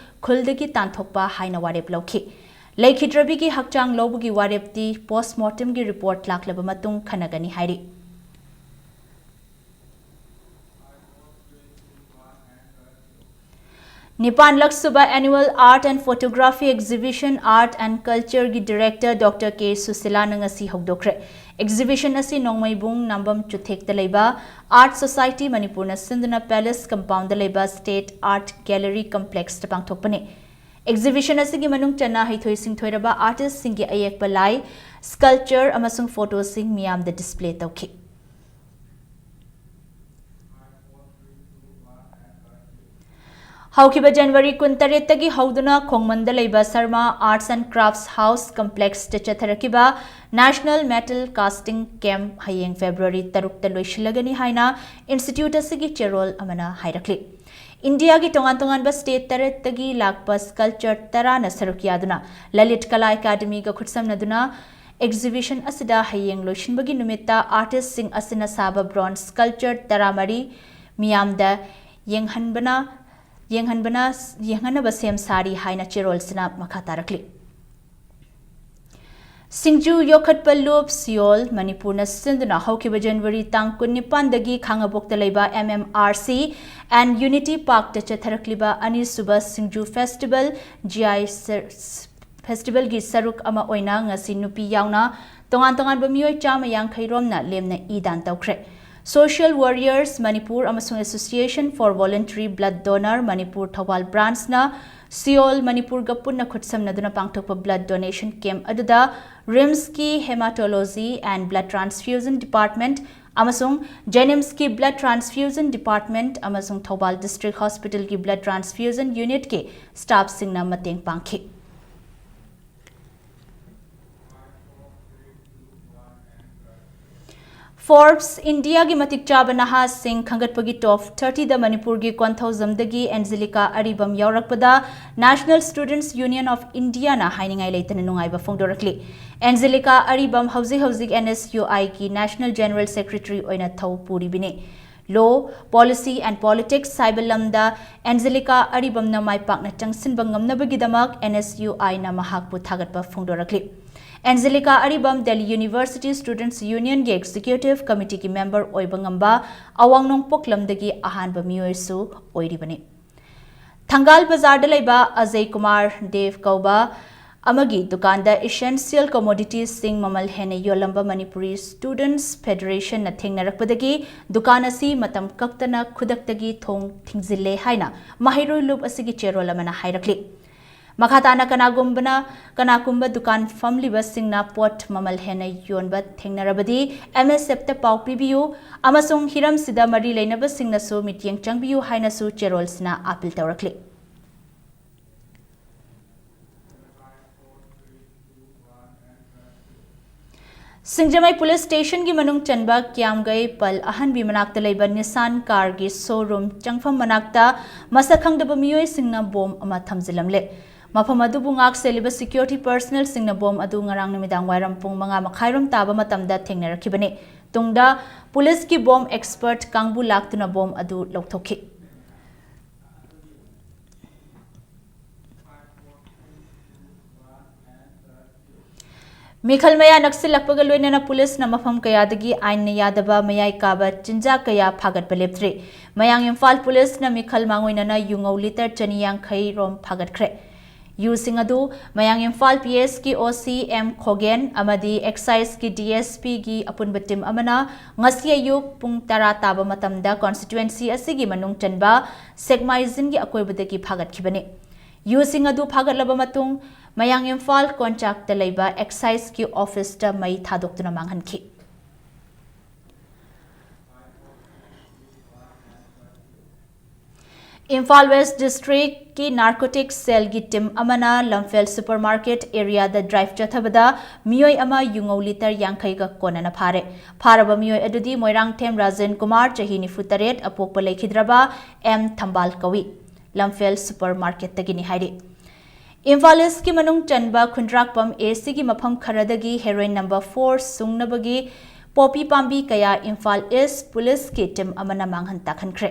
ꯈꯨꯜꯗꯒꯤ ꯇꯥꯟꯊꯣꯛꯄ ꯍꯥꯏꯅ ꯋꯥꯔꯦꯞ ꯂꯧꯈꯤ꯫ ꯂꯩꯈꯤꯗ꯭ꯔꯕꯤꯒꯤ ꯍꯛꯆꯥꯡ ꯂꯧꯕꯒꯤ ꯋꯥꯔꯦꯞꯇꯤ ꯄꯣꯁꯃꯣꯔꯇꯦꯝꯒꯤ ꯔꯤꯄꯣꯔꯠ ꯂꯥꯛꯂꯕ ꯃꯇꯨꯡ ꯈꯟꯅꯒꯅꯤ ꯍꯥꯏꯔꯤ꯫ ꯅꯤꯄꯥꯟꯂꯛ ꯁꯨꯕ Annual Art and Photography Exhibition, Art and Culture ꯒꯤ Director Doctor K ꯁꯨꯁꯤꯂꯥꯅ ꯉꯁꯤ ꯍꯧꯗꯣꯛꯈ꯭ꯔꯦ꯫ Exhibition ꯑꯁꯤ ꯅꯣꯡꯃꯩꯕꯨꯡ ꯅꯥꯝꯕꯝ ꯆꯨꯊꯦꯛꯇ ꯂꯩꯕ Art Society ꯃꯅꯤꯄꯨꯔꯅ ꯁꯤꯟꯗꯨꯅ Palace Compound ꯗ ꯂꯩꯕ State Art Gallery Complex ꯇ ꯄꯥꯡꯊꯣꯛꯄꯅꯤ꯫ Exhibition ꯑꯁꯤꯒꯤ ꯃꯅꯨꯡ ꯆꯟꯅ ꯍꯩꯊꯣꯏ ꯁꯤꯡꯊꯣꯏꯔꯕ artist ꯁꯤꯡꯒꯤ ꯑꯌꯦꯛꯄ ꯂꯥꯏ, sculpture ꯑꯃꯁꯨꯡ photo ꯁꯤꯡ ꯃꯤꯌꯥꯝꯗ display ꯇꯧꯈꯤ꯫ ꯍꯧꯈꯤꯕ January ꯀꯨꯟꯇꯔꯦꯠꯇꯒꯤ ꯍꯧꯗꯨꯅ ꯈꯣꯡꯃꯟꯗ ꯂꯩꯕ Sarma Arts and Crafts House Complex ꯇ ꯆꯠꯊꯔꯛꯈꯤꯕ National Metal Casting Camp ꯍꯌꯦꯡ February ꯇꯔꯨꯛꯇ ꯂꯣꯏꯁꯤꯜꯂꯒꯅꯤ ꯍꯥꯏꯅ institute ꯑꯁꯤꯒꯤ ꯆꯦꯔꯣꯜ ꯑꯃꯅ ꯍꯥꯏꯔꯛꯂꯤ꯫ ꯏꯟꯗꯤꯌꯥꯒꯤ ꯇꯣꯉꯥꯟ ꯇꯣꯉꯥꯟꯕ state ꯇꯔꯦꯠꯇꯒꯤ ꯂꯥꯛꯄ sculptor ꯇꯔꯥꯅ ꯁꯔꯨꯛ ꯌꯥꯗꯨꯅ ꯂꯂꯤꯠ ꯀꯂꯥ ꯑꯦꯀꯥꯗꯃꯤꯒ ꯈꯨꯠꯁꯝꯅꯗꯨꯅ exhibition ꯑꯁꯤꯗ ꯍꯌꯦꯡ ꯂꯣꯏꯁꯤꯟꯕꯒꯤ ꯅꯨꯃꯤꯠꯇ artist ꯁꯤꯡ ꯑꯁꯤꯅ ꯁꯥꯕ bronze sculpture ꯇꯔꯥꯃꯔꯤ ꯃꯤꯌꯥꯝꯗ ꯌꯦꯡꯍꯟꯕꯅ, ꯌꯦꯡꯍꯟꯕꯅ, ꯌꯦꯡꯍꯟꯅꯕ ꯁꯦꯝ ꯁꯥꯔꯤ ꯍꯥꯏꯅ ꯆꯦꯔꯣꯜꯁꯤꯅ ꯃꯈꯥ ꯇꯥꯔꯛꯂꯤ꯫ ꯁꯤꯡꯖꯨ ꯌꯣꯛꯈꯠꯄ ꯂꯨꯞ ꯁꯤꯑꯣꯜ ꯃꯅꯤꯄꯨꯔꯅ ꯁꯤꯟꯗꯨꯅ ꯍꯧꯈꯤꯕ January ꯇꯥꯡ ꯀꯨꯟꯅꯤꯄꯥꯟꯗꯒꯤ ꯈꯥꯉꯕꯣꯛꯇ ꯂꯩꯕ M M R C and Unity Park ꯇ ꯆꯠꯊꯔꯛꯂꯤꯕ ꯑꯅꯤꯁꯨꯕ ꯁꯤꯡꯖꯨ festival, G I sir-, festival ꯒꯤ ꯁꯔꯨꯛ ꯑꯃ ꯑꯣꯏꯅ ꯉꯁꯤ ꯅꯨꯄꯤ ꯌꯥꯎꯅ ꯇꯣꯉꯥꯟ ꯇꯣꯉꯥꯟꯕ ꯃꯤꯑꯣꯏ ꯆꯥꯝꯃ ꯌꯥꯡꯈꯩ ꯔꯣꯝꯅ ꯂꯦꯝꯅ ꯏ ꯗꯥꯟ ꯇꯧꯈ꯭ꯔꯦ꯫ Social Warriors Manipur ꯑꯃꯁꯨꯡ Association for Voluntary Blood Donor Manipur Thoubal branch ꯅ ꯁꯤꯑꯣꯜ ꯃꯅꯤꯄꯨꯔꯒ ꯄꯨꯟꯅ ꯈꯨꯠꯁꯝꯅꯗꯨꯅ ꯄꯥꯡꯊꯣꯛꯄ blood donation camp ꯑꯗꯨꯗ RIMS ꯀꯤ Hematology and Blood Transfusion Department ꯑꯃꯁꯨꯡ JNIMS ꯀꯤ Blood Transfusion Department ꯑꯃꯁꯨꯡ ꯊꯧꯕꯥꯜ District Hospital ꯒꯤ Blood Transfusion Unit ꯀꯤ staff ꯁꯤꯡꯅ ꯃꯇꯦꯡ ꯄꯥꯡꯈꯤ꯫ Forbes India ꯒꯤ ꯃꯇꯤꯛ ꯆꯥꯕ ꯅꯍꯥꯁꯤꯡ ꯈꯟꯒꯠꯄꯒꯤ top thirty ꯗ ꯃꯅꯤꯄꯨꯔꯒꯤ ꯀꯣꯟꯊꯧꯖꯝꯗꯒꯤ ꯑꯦꯟꯖꯦꯂꯤꯀꯥ ꯑꯔꯤꯕꯝ ꯌꯥꯎꯔꯛꯄꯗ National Students Union of India ꯅ ꯍꯥꯏꯅꯤꯡꯉꯥꯏ ꯂꯩꯇꯅ ꯅꯨꯡꯉꯥꯏꯕ ꯐꯣꯡꯗꯣꯔꯛꯂꯤ꯫ ꯑꯦꯟꯖꯦꯂꯤꯀꯥ ꯑꯔꯤꯕꯝ ꯍꯧꯖꯤꯛ ꯍꯧꯖꯤꯛ N S U I ꯒꯤ National General Secretary ꯑꯣꯏꯅ ꯊꯧ ꯄꯨꯔꯤꯕꯅꯤ꯫ Law, Policy and Politics ꯍꯥꯏꯕ ꯂꯝꯗ ꯑꯦꯟꯖꯦꯂꯤꯀꯥ ꯑꯔꯤꯕꯝꯅ ꯃꯥꯏ ꯄꯥꯛꯅ ꯆꯪꯁꯤꯟꯕ ꯉꯝꯅꯕꯒꯤꯗꯃꯛ N S U I ꯅ ꯃꯍꯥꯛꯄꯨ ꯊꯥꯒꯠꯄ ꯐꯣꯡꯗꯣꯔꯛꯂꯤ꯫ ꯑꯦꯟꯖꯦꯂꯤꯀꯥ ꯑꯔꯤꯕꯝ Delhi University Students Union ꯒꯤ Executive Committee ꯒꯤ member ꯑꯣꯏꯕ ꯉꯝꯕ ꯑꯋꯥꯡ ꯅꯣꯡꯄꯣꯛ ꯂꯝꯗꯒꯤ ꯑꯍꯥꯟꯕ ꯃꯤꯑꯣꯏꯁꯨ ꯑꯣꯏꯔꯤꯕꯅꯤ꯫ ꯊꯪꯒꯥꯜ ꯕꯖꯥꯔꯗ ꯂꯩꯕ ꯑꯖꯌ ꯀꯨꯃꯥꯔ ꯗꯦꯕ ꯀꯧꯕ ꯑꯃꯒꯤ ꯗꯨꯀꯥꯟꯗ essential commodities ꯁꯤꯡ ꯃꯃꯜ ꯍꯦꯟꯅ ꯌꯣꯜꯂꯝꯕ Manipuri Students Federation ꯅ ꯊꯦꯡꯅꯔꯛꯄꯗꯒꯤ ꯗꯨꯀꯥꯟ ꯑꯁꯤ ꯃꯇꯝ ꯀꯛꯇꯅ ꯈꯨꯗꯛꯇꯒꯤ ꯊꯣꯡ ꯊꯤꯡꯖꯤꯜꯂꯦ ꯍꯥꯏꯅ ꯃꯍꯩꯔꯣꯏ ꯂꯨꯞ ꯑꯁꯤꯒꯤ ꯆꯦꯔꯣꯜ ꯑꯃꯅ ꯍꯥꯏꯔꯛꯂꯤ꯫ ꯃꯈꯥ ꯇꯥꯅ ꯀꯅꯥꯒꯨꯝꯕꯅ, ꯀꯅꯥꯒꯨꯝꯕ ꯗꯨꯀꯥꯟ ꯐꯝꯂꯤꯕꯁꯤꯡꯅ ꯄꯣꯠ ꯃꯃꯜ ꯍꯦꯟꯅ ꯌꯣꯟꯕ ꯊꯦꯡꯅꯔꯕꯗꯤ M S F ꯇ ꯄꯥꯎ ꯄꯤꯕꯤꯌꯨ ꯑꯃꯁꯨꯡ ꯍꯤꯔꯝꯁꯤꯗ ꯃꯔꯤ ꯂꯩꯅꯕꯁꯤꯡꯅꯁꯨ ꯃꯤꯠꯌꯦꯡ ꯆꯪꯕꯤꯌꯨ ꯍꯥꯏꯅꯁꯨ ꯆꯦꯔꯣꯜꯁꯤꯅ appeal ꯇꯧꯔꯛꯂꯤ꯫ ꯁꯤꯡꯖꯃꯩ police station ꯒꯤ ꯃꯅꯨꯡ ꯆꯟꯕ ꯀ꯭ꯌꯥꯝꯒꯩ ꯄꯜ ꯑꯍꯟꯕꯤ ꯃꯅꯥꯛꯇ ꯂꯩꯕ Nissan car ꯒꯤ showroom ꯆꯪꯐꯝ ꯃꯅꯥꯛꯇ ꯃꯁꯛ ꯈꯪꯗꯕ ꯃꯤꯑꯣꯏꯁꯤꯡꯅ bomb ꯑꯃ ꯊꯝꯖꯤꯜꯂꯝꯂꯦ꯫ ꯃꯐꯝ ꯑꯗꯨꯕꯨ ꯉꯥꯛ ꯁꯦꯜꯂꯤꯕ security personnel ꯁꯤꯡꯅ bomb ꯑꯗꯨ ꯉꯔꯥꯡ ꯅꯨꯃꯤꯗꯥꯡ ꯋꯥꯏꯔꯝ ꯄꯨꯡ ꯃꯉꯥ ꯃꯈꯥꯏꯔꯣꯝ ꯇꯥꯕ ꯃꯇꯝꯗ ꯊꯦꯡꯅꯔꯛꯈꯤꯕꯅꯤ꯫ ꯇꯨꯡꯗ police ꯀꯤ bomb expert ꯀꯥꯡꯕꯨ ꯂꯥꯛꯇꯨꯅ bomb ꯑꯗꯨ ꯂꯧꯊꯣꯛꯈꯤ꯫ ꯃꯤꯈꯜ ꯃꯌꯥ ꯅꯛꯁꯤꯜꯂꯛꯄꯒ ꯂꯣꯏꯅꯅ police ꯅ ꯃꯐꯝ ꯀꯌꯥꯗꯒꯤ ꯑꯥꯏꯟꯅ ꯌꯥꯗꯕ ꯃꯌꯥꯏ ꯀꯥꯕ ꯆꯤꯟꯖꯥꯛ ꯀꯌꯥ ꯐꯥꯒꯠꯄ ꯂꯦꯞꯇ꯭ꯔꯤ꯫ ꯃꯌꯥꯡ ꯏꯝꯐꯥꯜ police ꯅ ꯃꯤꯈꯜ ꯃꯥꯡꯑꯣꯏꯅꯅ ꯌꯨꯉꯧ litre ꯆꯅꯤ ꯌꯥꯡꯈꯩ ꯔꯣꯝ ꯐꯥꯒꯠꯈ꯭ꯔꯦ꯫ ꯌꯨꯁꯤꯡ ꯑꯗꯨ ꯃꯌꯥꯡ ꯏꯝꯐꯥꯜ P S ꯀꯤ O C M ꯈꯣꯒꯦꯟ ꯑꯃꯗꯤ excise ꯀꯤ D S P ꯒꯤ ꯑꯄꯨꯟꯕ team ꯑꯃꯅ ꯉꯁꯤ ꯑꯌꯨꯛ ꯄꯨꯡ ꯇꯔꯥ ꯇꯥꯕ ꯃꯇꯝꯗ constituency ꯑꯁꯤꯒꯤ ꯃꯅꯨꯡ ꯆꯟꯕ ꯁꯦꯛꯃꯥꯏꯖꯤꯟꯒꯤ ꯑꯀꯣꯏꯕꯗꯒꯤ ꯐꯥꯒꯠꯈꯤꯕꯅꯤ꯫ ꯌꯨꯁꯤꯡ ꯑꯗꯨ ꯐꯥꯒꯠꯂꯕ ꯃꯇꯨꯡ ꯃꯌꯥꯡ ꯏꯝꯐꯥꯜ ꯀꯣꯟꯆꯥꯛꯇ ꯂꯩꯕ excise ꯀꯤ office ꯇ ꯃꯩ ꯊꯥꯗꯣꯛꯇꯨꯅ ꯃꯥꯡꯍꯟꯈꯤ꯫ ꯏꯝꯐꯥꯜ ꯋꯦꯁ ꯗꯤꯁꯇ꯭ꯔꯤꯛꯀꯤ ꯅꯥꯔꯀꯣꯇꯤꯛ ꯁꯦꯜꯒꯤ ꯇꯤꯝ ꯑꯃꯅ ꯂꯝꯐꯦꯜ ꯁꯨꯄꯔ ꯃꯥꯔꯀꯦꯠ ꯑꯦꯔꯤꯌꯥꯗ ꯗ꯭ꯔꯥꯏꯚ ꯆꯠꯊꯕꯗ ꯃꯤꯑꯣꯏ ꯑꯃ ꯌꯨꯉꯧ ꯂꯤꯇꯔ ꯌꯥꯡꯈꯩꯒ ꯀꯣꯟꯅꯅ ꯐꯥꯔꯦ꯫ ꯐꯥꯔꯕ ꯃꯤꯑꯣꯏ ꯑꯗꯨꯗꯤ ꯃꯣꯏꯔꯥꯡꯊꯦꯝ ꯔꯥꯖꯦꯟ ꯀꯨꯃꯥꯔ, ꯆꯍꯤ ꯅꯤꯐꯨ ꯇꯔꯦꯠ, ꯑꯄꯣꯛꯄ ꯂꯩꯈꯤꯗ꯭ꯔꯕ ꯑꯦꯝ ꯊꯝꯕꯥꯜ ꯀꯧꯏ꯫ ꯂꯝꯐꯦꯜ ꯁꯨꯄꯔ ꯃꯥꯔꯀꯦꯠꯇꯒꯤꯅꯤ ꯍꯥꯏꯔꯤ꯫ ꯏꯝꯐꯥꯜ ꯏꯁꯀꯤ ꯃꯅꯨꯡ ꯆꯟꯕ ꯈꯨꯟꯗ꯭ꯔꯥꯛꯄꯝ ꯑꯦ ꯁꯤꯒꯤ ꯃꯐꯝ ꯈꯔꯗꯒꯤ ꯍꯦꯔꯣꯏꯟ ꯅꯝꯕꯔ ꯐꯣꯔ ꯁꯨꯡꯅꯕꯒꯤ ꯄꯣꯄꯤ ꯄꯥꯝꯕꯤ ꯀꯌꯥ ꯏꯝꯐꯥꯜ ꯏꯁ ꯄꯨꯂꯤꯁꯀꯤ ꯇꯤꯝ ꯑꯃꯅ ꯃꯥꯡꯍꯟ ꯇꯥꯛꯍꯟꯈ꯭ꯔꯦ꯫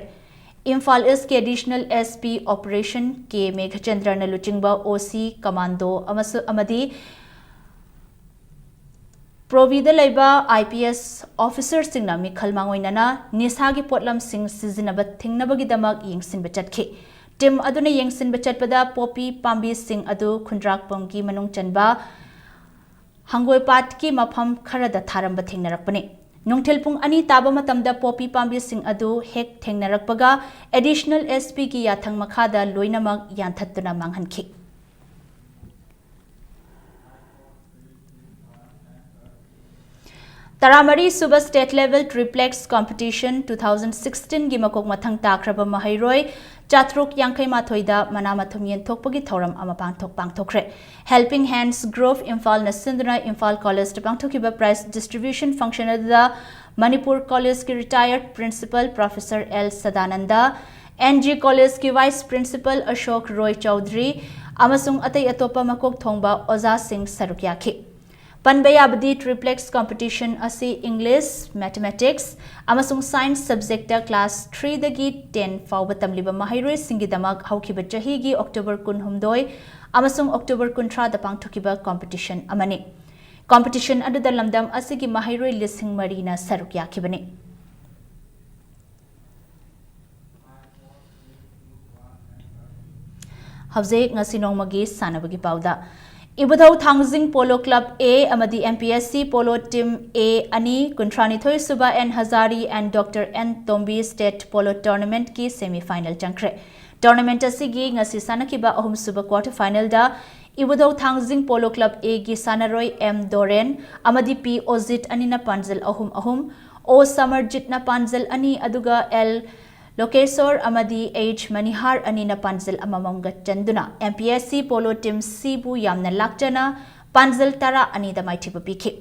ꯏꯝꯐꯥꯜ ꯏꯁꯀꯤ ꯑꯦꯗꯤꯁꯅꯦꯜ ꯑꯦꯁ ꯄꯤ ꯑꯣꯄꯔꯦꯁꯟ ꯀꯦ ꯃꯦꯘꯆꯟꯗ꯭ꯔꯅ ꯂꯨꯆꯤꯡꯕ ꯑꯣ ꯁꯤ ꯀꯃꯥꯟꯗꯣ ꯑꯃꯁꯨ-, ꯑꯃꯗꯤ ꯄ꯭ꯔꯣꯕꯤꯗ ꯂꯩꯕ ꯑꯥꯏ ꯄꯤ ꯑꯦꯁ ꯑꯣꯐꯤꯁꯔꯁꯤꯡꯅ ꯃꯤꯈꯜ ꯃꯥꯡꯑꯣꯏꯅꯅ ꯅꯤꯁꯥꯒꯤ ꯄꯣꯠꯂꯝꯁꯤꯡ ꯁꯤꯖꯤꯟꯅꯕ ꯊꯤꯡꯅꯕꯒꯤꯗꯃꯛ ꯌꯦꯡꯁꯤꯟꯕ ꯆꯠꯈꯤ꯫ ꯇꯤꯝ ꯑꯗꯨꯅ ꯌꯦꯡꯁꯤꯟꯕ ꯆꯠꯄꯗ ꯄꯣꯄꯤ ꯄꯥꯝꯕꯤꯁꯤꯡ ꯑꯗꯨ ꯈꯨꯟꯗ꯭ꯔꯥꯛꯄꯝꯒꯤ ꯃꯅꯨꯡ ꯆꯟꯕ ꯍꯪꯒꯣꯏꯄꯥꯠꯀꯤ ꯃꯐꯝ ꯈꯔꯗ ꯊꯥꯔꯝꯕ ꯊꯦꯡꯅꯔꯛꯄꯅꯤ꯫ ꯅꯨꯡꯊꯤꯜ ꯄꯨꯡ ꯑꯅꯤ ꯇꯥꯕ ꯃꯇꯝꯗ ꯄꯣꯄꯤ ꯄꯥꯝꯕꯤꯁꯤꯡ ꯑꯗꯨ ꯍꯦꯛ ꯊꯦꯡꯅꯔꯛꯄꯒ ꯑꯦꯗꯤꯁꯅꯦꯜ ꯑꯦꯁ ꯄꯤꯒꯤ ꯌꯥꯊꯪ ꯃꯈꯥꯗ ꯂꯣꯏꯅꯃꯛ ꯌꯥꯟꯊꯠꯇꯨꯅ ꯃꯥꯡꯍꯟꯈꯤ꯫ ꯇꯔꯥꯃꯔꯤ ꯁꯨꯕ State Level Triplex Competition two thousand sixteen ꯒꯤ ꯃꯀꯣꯛ ꯃꯊꯪ ꯇꯥꯈ꯭ꯔꯕ ꯃꯍꯩꯔꯣꯏ ꯆꯥꯇ꯭ꯔꯨꯛ ꯌꯥꯡꯈꯩ ꯃꯥꯊꯣꯏꯗ ꯃꯅꯥ ꯃꯊꯨꯝ ꯌꯦꯟꯊꯣꯛꯄꯒꯤ ꯊꯧꯔꯝ ꯑꯃ ꯄꯥꯡꯊꯣꯛ-, ꯄꯥꯡꯊꯣꯛꯈ꯭ꯔꯦ꯫ Helping Hands Group ꯏꯝꯐꯥꯜꯅ ꯁꯤꯟꯗꯨꯅ ꯏꯝꯐꯥꯜ ꯀꯣꯂꯦꯖꯇ ꯄꯥꯡꯊꯣꯛꯈꯤꯕ prize distribution function ꯑꯗꯨꯗ ꯃꯅꯤꯄꯨꯔ ꯀꯣꯂꯦꯖꯀꯤ retired principal Professor L Sadananda, N G ꯀꯣꯂꯦꯖꯀꯤ vice principal ꯑꯁꯣꯛ ꯔꯣꯏ ꯆꯧꯙꯔꯤ ꯑꯃꯁꯨꯡ ꯑꯇꯩ ꯑꯇꯣꯞꯄ ꯃꯀꯣꯛ ꯊꯣꯡꯕ ꯑꯣꯖꯥꯁꯤꯡ ꯁꯔꯨꯛ ꯌꯥꯈꯤ꯫ ꯄꯟꯕ ꯌꯥꯕꯗꯤ, triplex competition ꯑꯁꯤ English, Mathematics ꯑꯃꯁꯨꯡ Science subject ꯇ class three ꯗꯒꯤ ten ꯐꯥꯎꯕ ꯇꯝꯂꯤꯕ ꯃꯍꯩꯔꯣꯏꯁꯤꯡꯒꯤꯗꯃꯛ ꯍꯧꯈꯤꯕ ꯆꯍꯤꯒꯤ October ꯀꯨꯟꯍꯨꯝꯗꯣꯏ ꯑꯃꯁꯨꯡ October ꯀꯨꯟꯊ꯭ꯔꯥꯗ ꯄꯥꯡꯊꯣꯛꯈꯤꯕ competition ꯑꯃꯅꯤ꯫ Competition ꯑꯗꯨꯗ ꯂꯝꯗꯝ ꯑꯁꯤꯒꯤ ꯃꯍꯩꯔꯣꯏ ꯂꯤꯁꯤꯡ ꯃꯔꯤꯅ ꯁꯔꯨꯛ ꯌꯥꯈꯤꯕꯅꯤ꯫ ꯍꯧꯖꯤꯛ ꯉꯁꯤ ꯅꯣꯡꯃꯒꯤ ꯁꯥꯟꯅꯕꯒꯤ ꯄꯥꯎꯗ꯫ ꯏꯕꯨꯙꯧ ꯊꯥꯡꯖꯤꯡ Polo Club A ꯑꯃꯗꯤ M P S C Polo Team A ꯑꯅꯤ ꯀꯨꯟꯊ꯭ꯔꯥꯅꯤꯊꯣꯏ ꯁꯨꯕ N Hazari and Doctor N Tombi State Polo Tournament ꯀꯤ semi final ꯆꯪꯈ꯭ꯔꯦ꯫ Tournament ꯑꯁꯤꯒꯤ ꯉꯁꯤ ꯁꯥꯟꯅꯈꯤꯕ ꯑꯍꯨꯝꯁꯨꯕ quarter final ꯗ ꯏꯕꯨꯙꯧ ꯊꯥꯡꯖꯤꯡ Polo Club A ꯒꯤ ꯁꯥꯟꯅꯔꯣꯏ M ꯗꯣꯔꯦꯟ ꯑꯃꯗꯤ P ꯑꯣꯖꯤꯠ ꯑꯅꯤꯅ ꯄꯥꯟꯖꯜ ꯑꯍꯨꯝ ꯑꯍꯨꯝ, O ꯁꯃꯔꯖꯤꯠꯅ ꯄꯥꯟꯖꯜ ꯑꯅꯤ, ꯑꯗꯨꯒ L ꯂꯣꯀꯦꯁꯣꯔ ꯑꯃꯗꯤ ꯑꯩꯆ ꯃꯅꯤꯍꯥꯔ ꯑꯅꯤꯅ ꯄꯥꯟꯖꯜ ꯑꯃꯃꯝꯒ ꯆꯟꯗꯨꯅ M P S C Polo Team C ꯕꯨ ꯌꯥꯝꯅ ꯂꯥꯛꯆꯅ ꯄꯥꯟꯖꯜ ꯇꯔꯥ ꯑꯅꯤꯗ ꯃꯥꯏꯊꯤꯕ ꯄꯤꯈꯤ꯫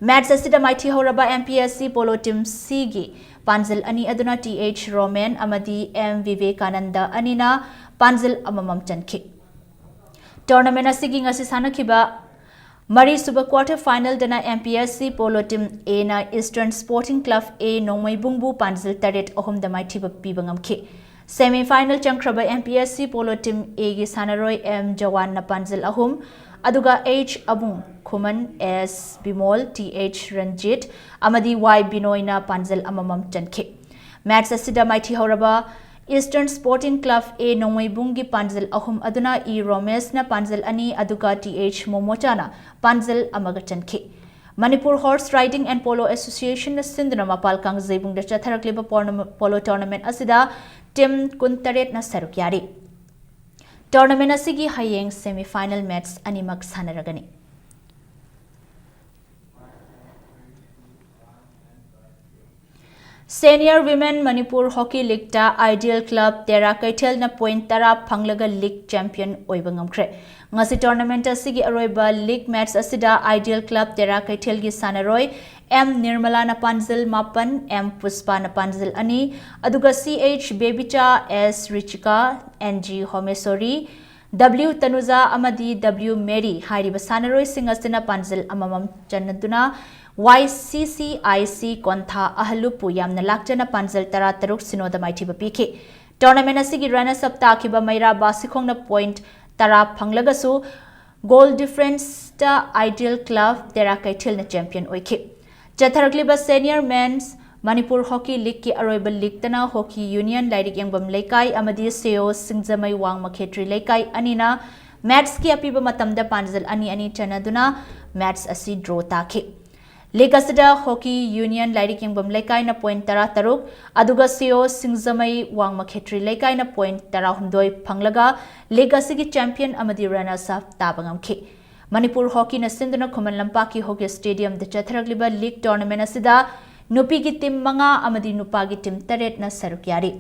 Match ꯑꯁꯤꯗ ꯃꯥꯏꯊꯤꯍꯧꯔꯕ M P S C Polo Team C ꯒꯤ ꯄꯥꯟꯖꯜ ꯑꯅꯤ ꯑꯗꯨꯅ T H Roman ꯑꯃꯗꯤ M Vivekananda ꯑꯅꯤꯅ ꯄꯥꯟꯖꯜ ꯑꯃꯃꯝ ꯆꯟꯈꯤ꯫ Tournament ꯑꯁꯤꯒꯤ ꯉꯁꯤ ꯁꯥꯟꯅꯈꯤꯕ ꯃꯔꯤꯁꯨꯕ quarter final ꯗꯅ M P S C Polo Team A ꯅ Eastern Sporting Club A ꯅꯣꯡꯃꯩꯕꯨꯡꯕꯨ ꯄꯥꯟꯖꯜ ꯇꯔꯦꯠ ꯑꯍꯨꯝꯗ ꯃꯥꯏꯊꯤꯕ ꯄꯤꯕ ꯉꯝꯈꯤ꯫ Semi final ꯆꯪꯈ꯭ꯔꯕ M P S C Polo Team A ꯒꯤ ꯁꯥꯟꯅꯔꯣꯏ M ꯖꯋꯥꯟꯅ ꯄꯥꯟꯖꯜ ꯑꯍꯨꯝ, ꯑꯗꯨꯒ H ꯑꯕꯨꯡ, ꯈꯨꯃꯟ S Bimol, T H Ranjit ꯑꯃꯗꯤ Y ꯕꯤꯅꯣꯏꯅ ꯄꯥꯟꯖꯜ ꯑꯃꯃꯝ ꯆꯟꯈꯤ꯫ Match ꯑꯁꯤꯗ ꯃꯥꯏꯊꯤꯍꯧꯔꯕ Eastern Sporting Club A ꯅꯣꯡꯃꯩꯕꯨꯡꯒꯤ ꯄꯥꯟꯖꯜ ꯑꯍꯨꯝ ꯑꯗꯨꯅ E ꯔꯣꯃꯦꯁꯅ ꯄꯥꯟꯖꯜ ꯑꯅꯤ, ꯑꯗꯨꯒ T H ꯃꯣꯃꯣꯆꯥꯅ ꯄꯥꯟꯖꯜ ꯑꯃꯒ ꯆꯟꯈꯤ꯫ Manipur Horse Riding and Polo Association ꯅ ꯁꯤꯟꯗꯨꯅ ꯃꯄꯥꯜ ꯀꯥꯡꯖꯩꯕꯨꯡꯗ ꯆꯠꯊꯔꯛꯂꯤꯕ ꯄꯣꯔꯅ-, polo tournament ꯑꯁꯤꯗ team ꯀꯨꯟꯇꯔꯦꯠꯅ ꯁꯔꯨꯛ ꯌꯥꯔꯤ꯫ Tournament ꯑꯁꯤꯒꯤ ꯍꯌꯦꯡ semi final match ꯑꯅꯤꯃꯛ ꯁꯥꯟꯅꯔꯒꯅꯤ꯫ Senior Women Manipur Hockey League ꯇ Ideal Club ꯇꯦꯔꯥ ꯀꯩꯊꯦꯜꯅ point ꯇꯔꯥ ꯐꯪꯂꯒ league champion ꯑꯣꯏꯕ ꯉꯝꯈ꯭ꯔꯦ꯫ ꯉꯁꯤ tournament ꯑꯁꯤꯒꯤ ꯑꯔꯣꯏꯕ league match ꯑꯁꯤꯗ Ideal Club ꯇꯦꯔꯥ ꯀꯩꯊꯦꯜꯒꯤ ꯁꯥꯟꯅꯔꯣꯏ M ꯅꯤꯔꯃꯂꯥꯅ ꯄꯥꯟꯖꯜ ꯃꯥꯄꯟ, M ꯄꯨꯁꯄꯥꯅ ꯄꯥꯟꯖꯜ ꯑꯅꯤ, ꯑꯗꯨꯒ C H ꯕꯦꯕꯤꯆꯥ, S ꯔꯤꯆꯤꯀꯥ, N G ꯍꯣꯃꯦꯁꯣꯔꯤ, W ꯇꯅꯨꯖꯥ ꯑꯃꯗꯤ W ꯃꯦꯔꯤ ꯍꯥꯏꯔꯤꯕ ꯁꯥꯟꯅꯔꯣꯏꯁꯤꯡ ꯑꯁꯤꯅ ꯄꯥꯟꯖꯜ ꯑꯃꯃꯝ ꯆꯟꯅꯗꯨꯅ Y C C I C ꯀꯣꯟꯊꯥ ꯑꯍꯜꯂꯨꯞꯄꯨ ꯌꯥꯝꯅ ꯂꯥꯛꯆꯅ ꯄꯥꯟꯖꯜ ꯇꯔꯥ ꯇꯔꯨꯛ ꯁꯤꯅꯣꯗ ꯃꯥꯏꯊꯤꯕ ꯄꯤꯈꯤ꯫ Tournament ꯑꯁꯤꯒꯤ runners up ꯇꯥꯈꯤꯕ ꯃꯩꯔꯥ ꯕꯥꯁꯤꯈꯣꯡꯅ point ꯇꯔꯥ ꯐꯪꯂꯒꯁꯨ, goal difference ꯇ Ideal Club ꯇꯦꯔꯥ ꯀꯩꯊꯦꯜꯅ champion ꯑꯣꯏꯈꯤ꯫ ꯆꯠꯊꯔꯛꯂꯤꯕ Senior Men's Manipur Hockey League ꯀꯤ ꯑꯔꯣꯏꯕ league ꯇꯅ Hockey Union ꯂꯥꯏꯔꯤꯛ ꯌꯦꯡꯐꯝ ꯂꯩꯀꯥꯏ ꯑꯃꯗꯤ ꯁꯦꯌꯣ ꯁꯤꯡꯖꯃꯩ ꯋꯥꯡꯃ ꯈꯦꯇ꯭ꯔꯤ ꯂꯩꯀꯥꯏ ꯑꯅꯤꯅ match ꯀꯤ ꯑꯄꯤꯕ ꯃꯇꯝꯗ ꯄꯥꯟꯖꯜ ꯑꯅꯤ ꯑꯅꯤ ꯆꯟꯅꯗꯨꯅ match ꯑꯁꯤ draw ꯇꯥꯈꯤ꯫ League ꯑꯁꯤꯗ Hockey Union ꯂꯥꯏꯔꯤꯛ ꯌꯦꯡꯐꯝ ꯂꯩꯀꯥꯏꯅ point ꯇꯔꯥ ꯇꯔꯨꯛ, ꯑꯗꯨꯒ ꯁꯦꯌꯣ ꯁꯤꯡꯖꯃꯩ ꯋꯥꯡꯃ ꯈꯦꯇ꯭ꯔꯤ ꯂꯩꯀꯥꯏꯅ point ꯇꯔꯥꯍꯨꯝꯗꯣꯏ ꯐꯪꯂꯒ league ꯑꯁꯤꯒꯤ champion ꯑꯃꯗꯤ runners up ꯇꯥꯕ ꯉꯝꯈꯤ꯫ ꯃꯅꯤꯄꯨꯔ Hockey ꯅ ꯁꯤꯟꯗꯨꯅ ꯈꯨꯃꯟ ꯂꯝꯄꯥꯛꯀꯤ Hockey Stadium ꯗ ꯆꯠꯊꯔꯛꯂꯤꯕ league tournament ꯑꯁꯤꯗ ꯅꯨꯄꯤꯒꯤ team ꯃꯉꯥ ꯑꯃꯗꯤ ꯅꯨꯄꯥꯒꯤ team ꯇꯔꯦꯠꯅ ꯁꯔꯨꯛ ꯌꯥꯔꯤ꯫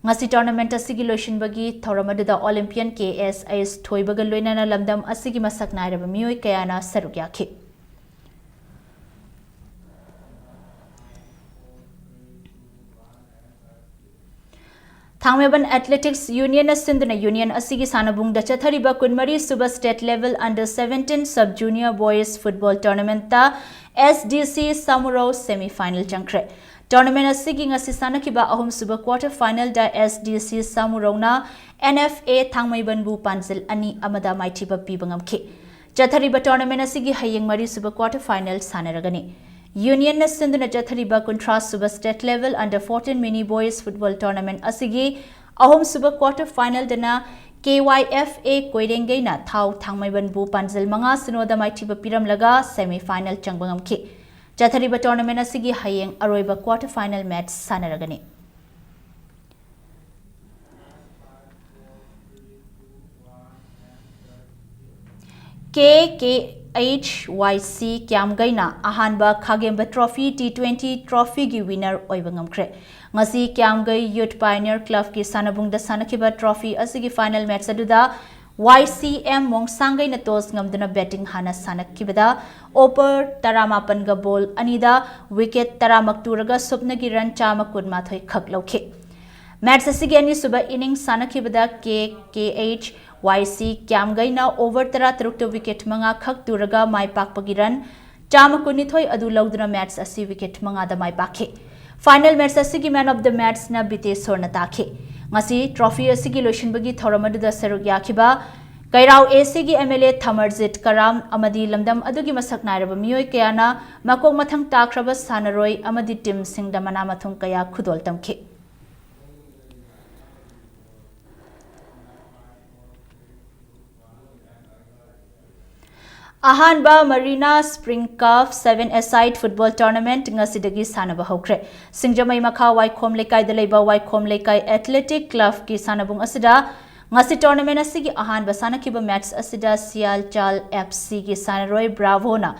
ꯉꯁꯤ tournament ꯑꯁꯤꯒꯤ ꯂꯣꯏꯁꯤꯟꯕꯒꯤ ꯊꯧꯔꯝ ꯑꯗꯨꯗ Olympian ꯀꯦ ꯑꯦꯁ ꯑꯩꯆ ꯊꯣꯏꯕꯒ ꯂꯣꯏꯅꯅ ꯂꯝꯗꯝ ꯑꯁꯤꯒꯤ ꯃꯁꯛ ꯅꯥꯏꯔꯕ ꯃꯤꯑꯣꯏ ꯀꯌꯥꯅ ꯁꯔꯨꯛ ꯌꯥꯈꯤ꯫ ꯊꯥꯡꯃꯩꯕꯟ Athletics Unionꯅ ꯁꯤꯟꯗꯨꯅ union ꯑꯁꯤꯒꯤ ꯁꯥꯟꯅꯕꯨꯡꯗ ꯆꯠꯊꯔꯤꯕ ꯀꯨꯟꯃꯔꯤ ꯁꯨꯕ state level under seventeen sub junior boys football tournamentꯇ S D C ꯁꯥꯃꯨꯔꯧ semi final ꯆꯪꯈ꯭ꯔꯦ꯫ Tournament ꯑꯁꯤꯒꯤ ꯉꯁꯤ ꯁꯥꯟꯅꯈꯤꯕ ꯑꯍꯨꯝꯁꯨꯕ quarter finalꯗ S D C ꯁꯥꯃꯨꯔꯧꯅ N F A ꯊꯥꯡꯃꯩꯕꯟꯕꯨ ꯄꯥꯟꯖꯤꯜ ꯑꯅꯤ ꯑꯃꯗ ꯃꯥꯏꯊꯤꯕ ꯄꯤꯕ ꯉꯝꯈꯤ꯫ ꯆꯠꯊꯔꯤꯕ tournament ꯑꯁꯤꯒꯤ ꯍꯌꯦꯡ ꯃꯔꯤꯁꯨꯕ quarter final ꯁꯥꯟꯅꯔꯒꯅꯤ꯫ Unionꯅ ꯁꯤꯟꯗꯨꯅ ꯆꯠꯊꯔꯤꯕ ꯀꯨꯟꯊ꯭ꯔꯥꯁꯨꯕ state level under fourteen mini boys football tournament ꯑꯁꯤꯒꯤ ꯑꯍꯨꯝꯁꯨꯕ quarter finalꯗꯅ K Y F A ꯀꯣꯏꯔꯦꯡꯒꯩꯅ ꯊꯥꯎ ꯊꯥꯡꯃꯩꯕꯟꯕꯨ ꯄꯥꯟꯖꯤꯜ ꯃꯉꯥ ꯁꯤꯅꯣꯗ ꯃꯥꯏꯊꯤꯕ ꯄꯤꯔꯝꯂꯒ semi final ꯆꯪꯕ ꯉꯝꯈꯤ꯫ ꯆꯠꯊꯔꯤꯕ tournament ꯑꯁꯤꯒꯤ ꯍꯌꯦꯡ ꯑꯔꯣꯏꯕ quarter final match ꯁꯥꯟꯅꯔꯒꯅꯤ꯫ K K H Y C ꯀ꯭ꯌꯥꯝꯒꯩꯅ ꯑꯍꯥꯟꯕ ꯈꯥꯒꯦꯝꯕ trophy T twenty trophyꯒꯤ winner ꯑꯣꯏꯕ ꯉꯝꯈ꯭ꯔꯦ꯫ ꯉꯁꯤ ꯀ꯭ꯌꯥꯝꯒꯩ Youth Pioneer Clubꯀꯤ ꯁꯥꯟꯅꯕꯨꯡꯗ ꯁꯥꯟꯅꯈꯤꯕ trophy ꯑꯁꯤꯒꯤ final match ꯑꯗꯨꯗ Y C M ꯃꯣꯡꯁꯥꯡꯒꯩꯅ toss ꯉꯝꯗꯨꯅ batting ꯍꯥꯟꯅ ꯁꯥꯟꯅꯈꯤꯕꯗ over ꯇꯔꯥꯃꯥꯄꯟꯒ ball ꯑꯅꯤꯗ wicket ꯇꯔꯥꯃꯛ ꯇꯨꯔꯒ ꯁꯨꯞꯅꯒꯤ run ꯆꯥꯝꯃ ꯀꯨꯟꯃꯥꯊꯣꯏ ꯈꯛ ꯂꯧꯈꯤ꯫ Match ꯑꯁꯤꯒꯤ ꯑꯅꯤꯁꯨꯕ innings ꯁꯥꯟꯅꯈꯤꯕꯗ K K H Y C ꯀ꯭ꯌꯥꯝꯒꯩꯅ over ꯇꯔꯥꯇꯔꯨꯛꯇ wicket ꯃꯉꯥ ꯈꯛ ꯇꯨꯔꯒ ꯃꯥꯏ ꯄꯥꯛꯄꯒꯤ run ꯆꯥꯝꯃ ꯀꯨꯟꯅꯤꯊꯣꯏ ꯑꯗꯨ ꯂꯧꯗꯨꯅ match ꯑꯁꯤ wicket ꯃꯉꯥꯗ ꯃꯥꯏ ꯄꯥꯛꯈꯤ꯫ Final match ꯑꯁꯤꯒꯤ man of the matchꯅ ꯕꯤꯇꯦꯁꯣꯔꯅ ꯇꯥꯈꯤ꯫ ꯉꯁꯤ trophy ꯑꯁꯤꯒꯤ ꯂꯣꯏꯁꯤꯟꯕꯒꯤ ꯊꯧꯔꯝ ꯑꯗꯨꯗ ꯁꯔꯨꯛ ꯌꯥꯈꯤꯕ ꯀꯩꯔꯥꯎ ACꯒꯤ M L A ꯊꯃꯔꯖꯤꯠ ꯀꯔꯥꯝ ꯑꯃꯗꯤ ꯂꯝꯗꯝ ꯑꯗꯨꯒꯤ ꯃꯁꯛ ꯅꯥꯏꯔꯕ ꯃꯤꯑꯣꯏ ꯀꯌꯥꯅ ꯃꯀꯣꯛ ꯃꯊꯪ ꯇꯥꯈ꯭ꯔꯕ ꯁꯥꯟꯅꯔꯣꯏ ꯑꯃꯗꯤ teamꯁꯤꯡꯗ ꯃꯅꯥ ꯃꯊꯨꯝ ꯀꯌꯥ ꯈꯨꯗꯣꯜ ꯇꯝꯈꯤ꯫ ꯑꯍꯥꯟꯕ Marina Spring Cup seven-a-side football tournament ꯉꯁꯤꯗꯒꯤ ꯁꯥꯟꯅꯕ ꯍꯧꯈ꯭ꯔꯦ꯫ ꯁꯤꯡꯖꯃꯩ ꯃꯈꯥ ꯋꯥꯏꯈꯣꯝ ꯂꯩꯀꯥꯏꯗ ꯂꯩꯕ ꯋꯥꯏꯈꯣꯝ ꯂꯩꯀꯥꯏ Athletic Clubꯀꯤ ꯁꯥꯟꯅꯕꯨꯡ ꯑꯁꯤꯗ ꯉꯁꯤ tournament ꯑꯁꯤꯒꯤ ꯑꯍꯥꯟꯕ ꯁꯥꯟꯅꯈꯤꯕ match ꯑꯁꯤꯗ ꯁꯤꯌꯥꯜꯆꯥꯜ F Cꯒꯤ ꯁꯥꯟꯅꯔꯣꯏ Bravoꯅ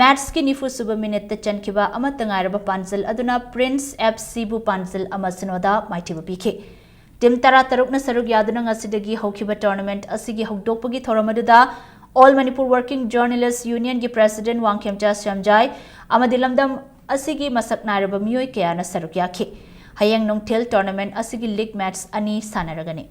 matchꯀꯤ ꯅꯤꯐꯨꯁꯨꯕ minuteꯇ ꯆꯟꯈꯤꯕ ꯑꯃꯠꯇ ꯉꯥꯏꯔꯕ ꯄꯥꯟꯖꯤꯜ ꯑꯗꯨꯅ Prince F Cꯕꯨ ꯄꯥꯟꯖꯤꯜ ꯑꯃ ꯁꯤꯅꯣꯗ ꯃꯥꯏꯊꯤꯕ ꯄꯤꯈꯤ꯫ ꯇꯤꯝ ꯇꯔꯥꯇꯔꯨꯛꯅ ꯁꯔꯨꯛ ꯌꯥꯗꯨꯅ ꯉꯁꯤꯗꯒꯤ ꯍꯧꯈꯤꯕ ꯇꯣꯔꯅꯥꯃꯦꯟꯠ ꯑꯁꯤꯒꯤ ꯍꯧꯗꯣꯛꯄꯒꯤ ꯊꯧꯔꯝ ꯑꯗꯨꯗ All Manipur Working Journalists Unionꯒꯤ ꯄ꯭ꯔꯦꯁꯤꯗꯦꯟꯠ ꯋꯥꯡꯈꯦꯝꯆꯥ ꯁ꯭ꯌꯥꯝꯖꯥꯏ ꯑꯃꯗꯤ ꯂꯝꯗꯝ ꯑꯁꯤꯒꯤ ꯃꯁꯛ ꯅꯥꯏꯔꯕ ꯃꯤꯑꯣꯏ ꯀꯌꯥꯅ ꯁꯔꯨꯛ ꯌꯥꯈꯤ꯫ ꯍꯌꯦꯡ ꯅꯨꯡꯊꯤꯜ ꯇꯣꯔꯅꯥꯃꯦꯟꯠ ꯑꯁꯤꯒꯤ ꯂꯤꯒ ꯃꯦꯆ ꯑꯅꯤ ꯁꯥꯟꯅꯔꯒꯅꯤ꯫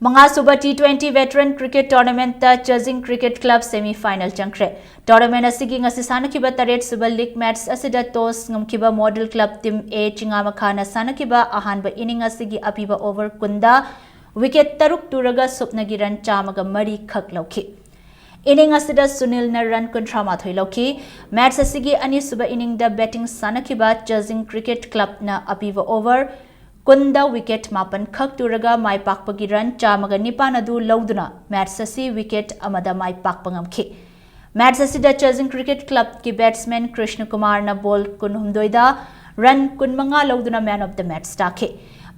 ꯃꯉꯥꯁꯨꯕ T twenty Veteran Cricket Tournamentꯇ ꯆꯖꯤꯡ Cricket Club semi final ꯆꯪꯈ꯭ꯔꯦ꯫ ꯇꯣꯔꯅꯥꯃꯦꯟꯠ ꯑꯁꯤꯒꯤ ꯉꯁꯤ ꯁꯥꯟꯅꯈꯤꯕ ꯇꯔꯦꯠꯁꯨꯕ ꯂꯤꯒ ꯃꯦꯆ ꯑꯁꯤꯗ ꯇꯣꯁ ꯉꯝꯈꯤꯕ ꯃꯣꯗꯦꯜ ꯀ꯭ꯂꯕ ꯇꯤꯝ A ꯆꯤꯉꯥꯃꯈꯥꯅ ꯁꯥꯟꯅꯈꯤꯕ ꯑꯍꯥꯟꯕ ꯏꯅꯤꯡ ꯑꯁꯤꯒꯤ ꯑꯄꯤꯕ ꯑꯣꯚꯔ ꯀꯨꯟꯗ ꯋꯤꯀꯦꯠ ꯇꯔꯨꯛ ꯇꯨꯔꯒ ꯁꯨꯞꯅꯒꯤ ꯔꯟ ꯆꯥꯝꯃꯒ ꯃꯔꯤ ꯈꯛ ꯂꯧꯈꯤ꯫ ꯏꯅꯤꯡ ꯑꯁꯤꯗ ꯁꯨꯅꯤꯜꯅ ꯔꯟ ꯀꯨꯟꯊ꯭ꯔꯥ ꯃꯥꯊꯣꯏ ꯂꯧꯈꯤ꯫ ꯃꯦꯆ ꯑꯁꯤꯒꯤ ꯑꯅꯤꯁꯨꯕ ꯏꯅꯤꯡꯗ ꯕꯦꯇꯤꯡ ꯁꯥꯟꯅꯈꯤꯕ ꯆꯖꯤꯡ Cricket Clubꯅ ꯑꯄꯤꯕ ꯑꯣꯚꯔ ꯀꯨꯟꯗ ꯋꯤꯀꯦꯠ ꯃꯥꯄꯟ ꯈꯛ ꯇꯨꯔꯒ ꯃꯥꯏ ꯄꯥꯛꯄꯒꯤ ꯔꯟ ꯆꯥꯝꯃꯒ ꯅꯤꯄꯥꯟ ꯑꯗꯨ ꯂꯧꯗꯨꯅ ꯃꯦꯆ ꯑꯁꯤ ꯋꯤꯀꯦꯠ ꯑꯃꯗ ꯃꯥꯏ ꯄꯥꯛꯄ ꯉꯝꯈꯤ꯫ ꯃꯦꯆ ꯑꯁꯤꯗ ꯆꯖꯤꯡ Cricket Clubꯀꯤ batsman ꯀ꯭ꯔꯤꯁꯅ ꯀꯨꯃꯥꯔꯅ ꯕꯣꯜ ꯀꯨꯟꯍꯨꯝꯗꯣꯏꯗ ꯔꯟ ꯀꯨꯟꯃꯉꯥ ꯂꯧꯗꯨꯅ man of the match ꯇꯥꯈꯤ꯫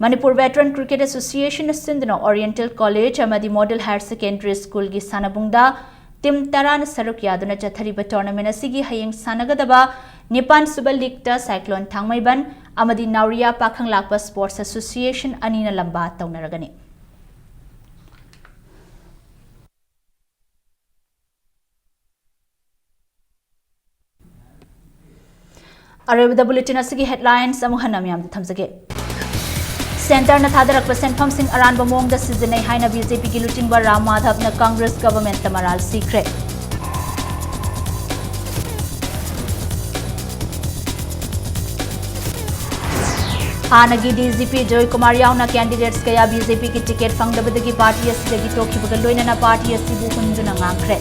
ꯃꯅꯤꯄꯨꯔ Veteran Cricket Associationꯅ ꯁꯤꯟꯗꯨꯅ Oriental College ꯑꯃꯗꯤ Model Higher Secondary Schoolꯒꯤ ꯁꯥꯟꯅꯕꯨꯡꯗ ꯇꯤꯝ ꯇꯔꯥꯅ ꯁꯔꯨꯛ ꯌꯥꯗꯨꯅ ꯆꯠꯊꯔꯤꯕ ꯇꯣꯔꯅꯥꯃꯦꯟꯠ ꯑꯁꯤꯒꯤ ꯍꯌꯦꯡ ꯁꯥꯟꯅꯒꯗꯕ ꯅꯤꯄꯥꯟꯁꯨꯕ ꯂꯤꯒꯇ Cyclone ꯊꯥꯡꯃꯩꯕꯟ ꯑꯃꯗꯤ ꯅꯥꯎꯔꯤꯌꯥ ꯄꯥꯈꯪ ꯂꯥꯛꯄ Sports Association ꯑꯅꯤꯅ ꯂꯝꯕꯥ ꯇꯧꯅꯔꯒꯅꯤ꯫ ꯑꯔꯣꯏꯕꯗ ꯕꯨꯂꯦꯇꯤꯟ ꯑꯁꯤꯒꯤ headlines ꯑꯃꯨꯛ ꯍꯟꯅ ꯃꯤꯌꯥꯝꯗ ꯊꯝꯖꯒꯦ꯫ ꯁꯦꯟꯇꯔꯅ ꯊꯥꯗꯔꯛꯄ ꯁꯦꯟꯐꯝꯁꯤꯡ ꯑꯔꯥꯟꯕ ꯃꯑꯣꯡꯗ ꯁꯤꯖꯤꯟꯅꯩ ꯍꯥꯏꯅ BJPꯒꯤ ꯂꯨꯆꯤꯡꯕ ꯔꯥꯝ ꯃꯥꯙꯕꯅ Congress governmentꯇ ꯃꯔꯥꯜ ꯁꯤꯈ꯭ꯔꯦ꯫ ꯍꯥꯟꯅꯒꯤ DGP ꯖꯣꯏ ꯀꯨꯃꯥꯔ ꯌꯥꯎꯅ candidates ꯀꯌꯥ BJPꯒꯤ ticket ꯐꯪꯗꯕꯗꯒꯤ party ꯑꯁꯤꯗꯒꯤ ꯇꯣꯛꯈꯤꯕꯒ ꯂꯣꯏꯅꯅ party ꯑꯁꯤꯕꯨ ꯍꯨꯟꯗꯨꯅ ꯉꯥꯡꯈ꯭ꯔꯦ꯫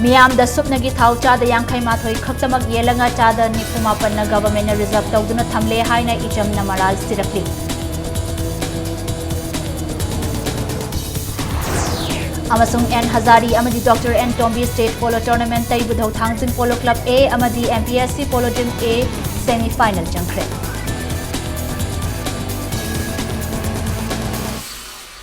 ꯃꯤꯌꯥꯝꯗ ꯁꯨꯞꯅꯒꯤ ꯊꯥꯎ ꯆꯥꯗ ꯌꯥꯡꯈꯩ ꯃꯥꯊꯣꯏ ꯈꯛꯇꯃꯛ ꯌꯦꯜꯂꯒ ꯆꯥꯗ ꯅꯤꯐꯨ ꯃꯥꯄꯟꯅ governmentꯅ reserve ꯇꯧꯗꯨꯅ ꯊꯝꯂꯦ ꯍꯥꯏꯅ ꯏꯆꯝꯅ ꯃꯔꯥꯜ ꯁꯤꯔꯛꯂꯤ꯫ ꯑꯃꯁꯨꯡ ꯑꯦꯟ ꯍꯖꯥꯔꯤ ꯑꯃꯗꯤ doctor N Tombi state polo tournamentꯇ Ibudhou Thangjing Polo Club A ꯑꯃꯗꯤ MPSC Polo Team A semi final ꯆꯪꯈ꯭ꯔꯦ꯫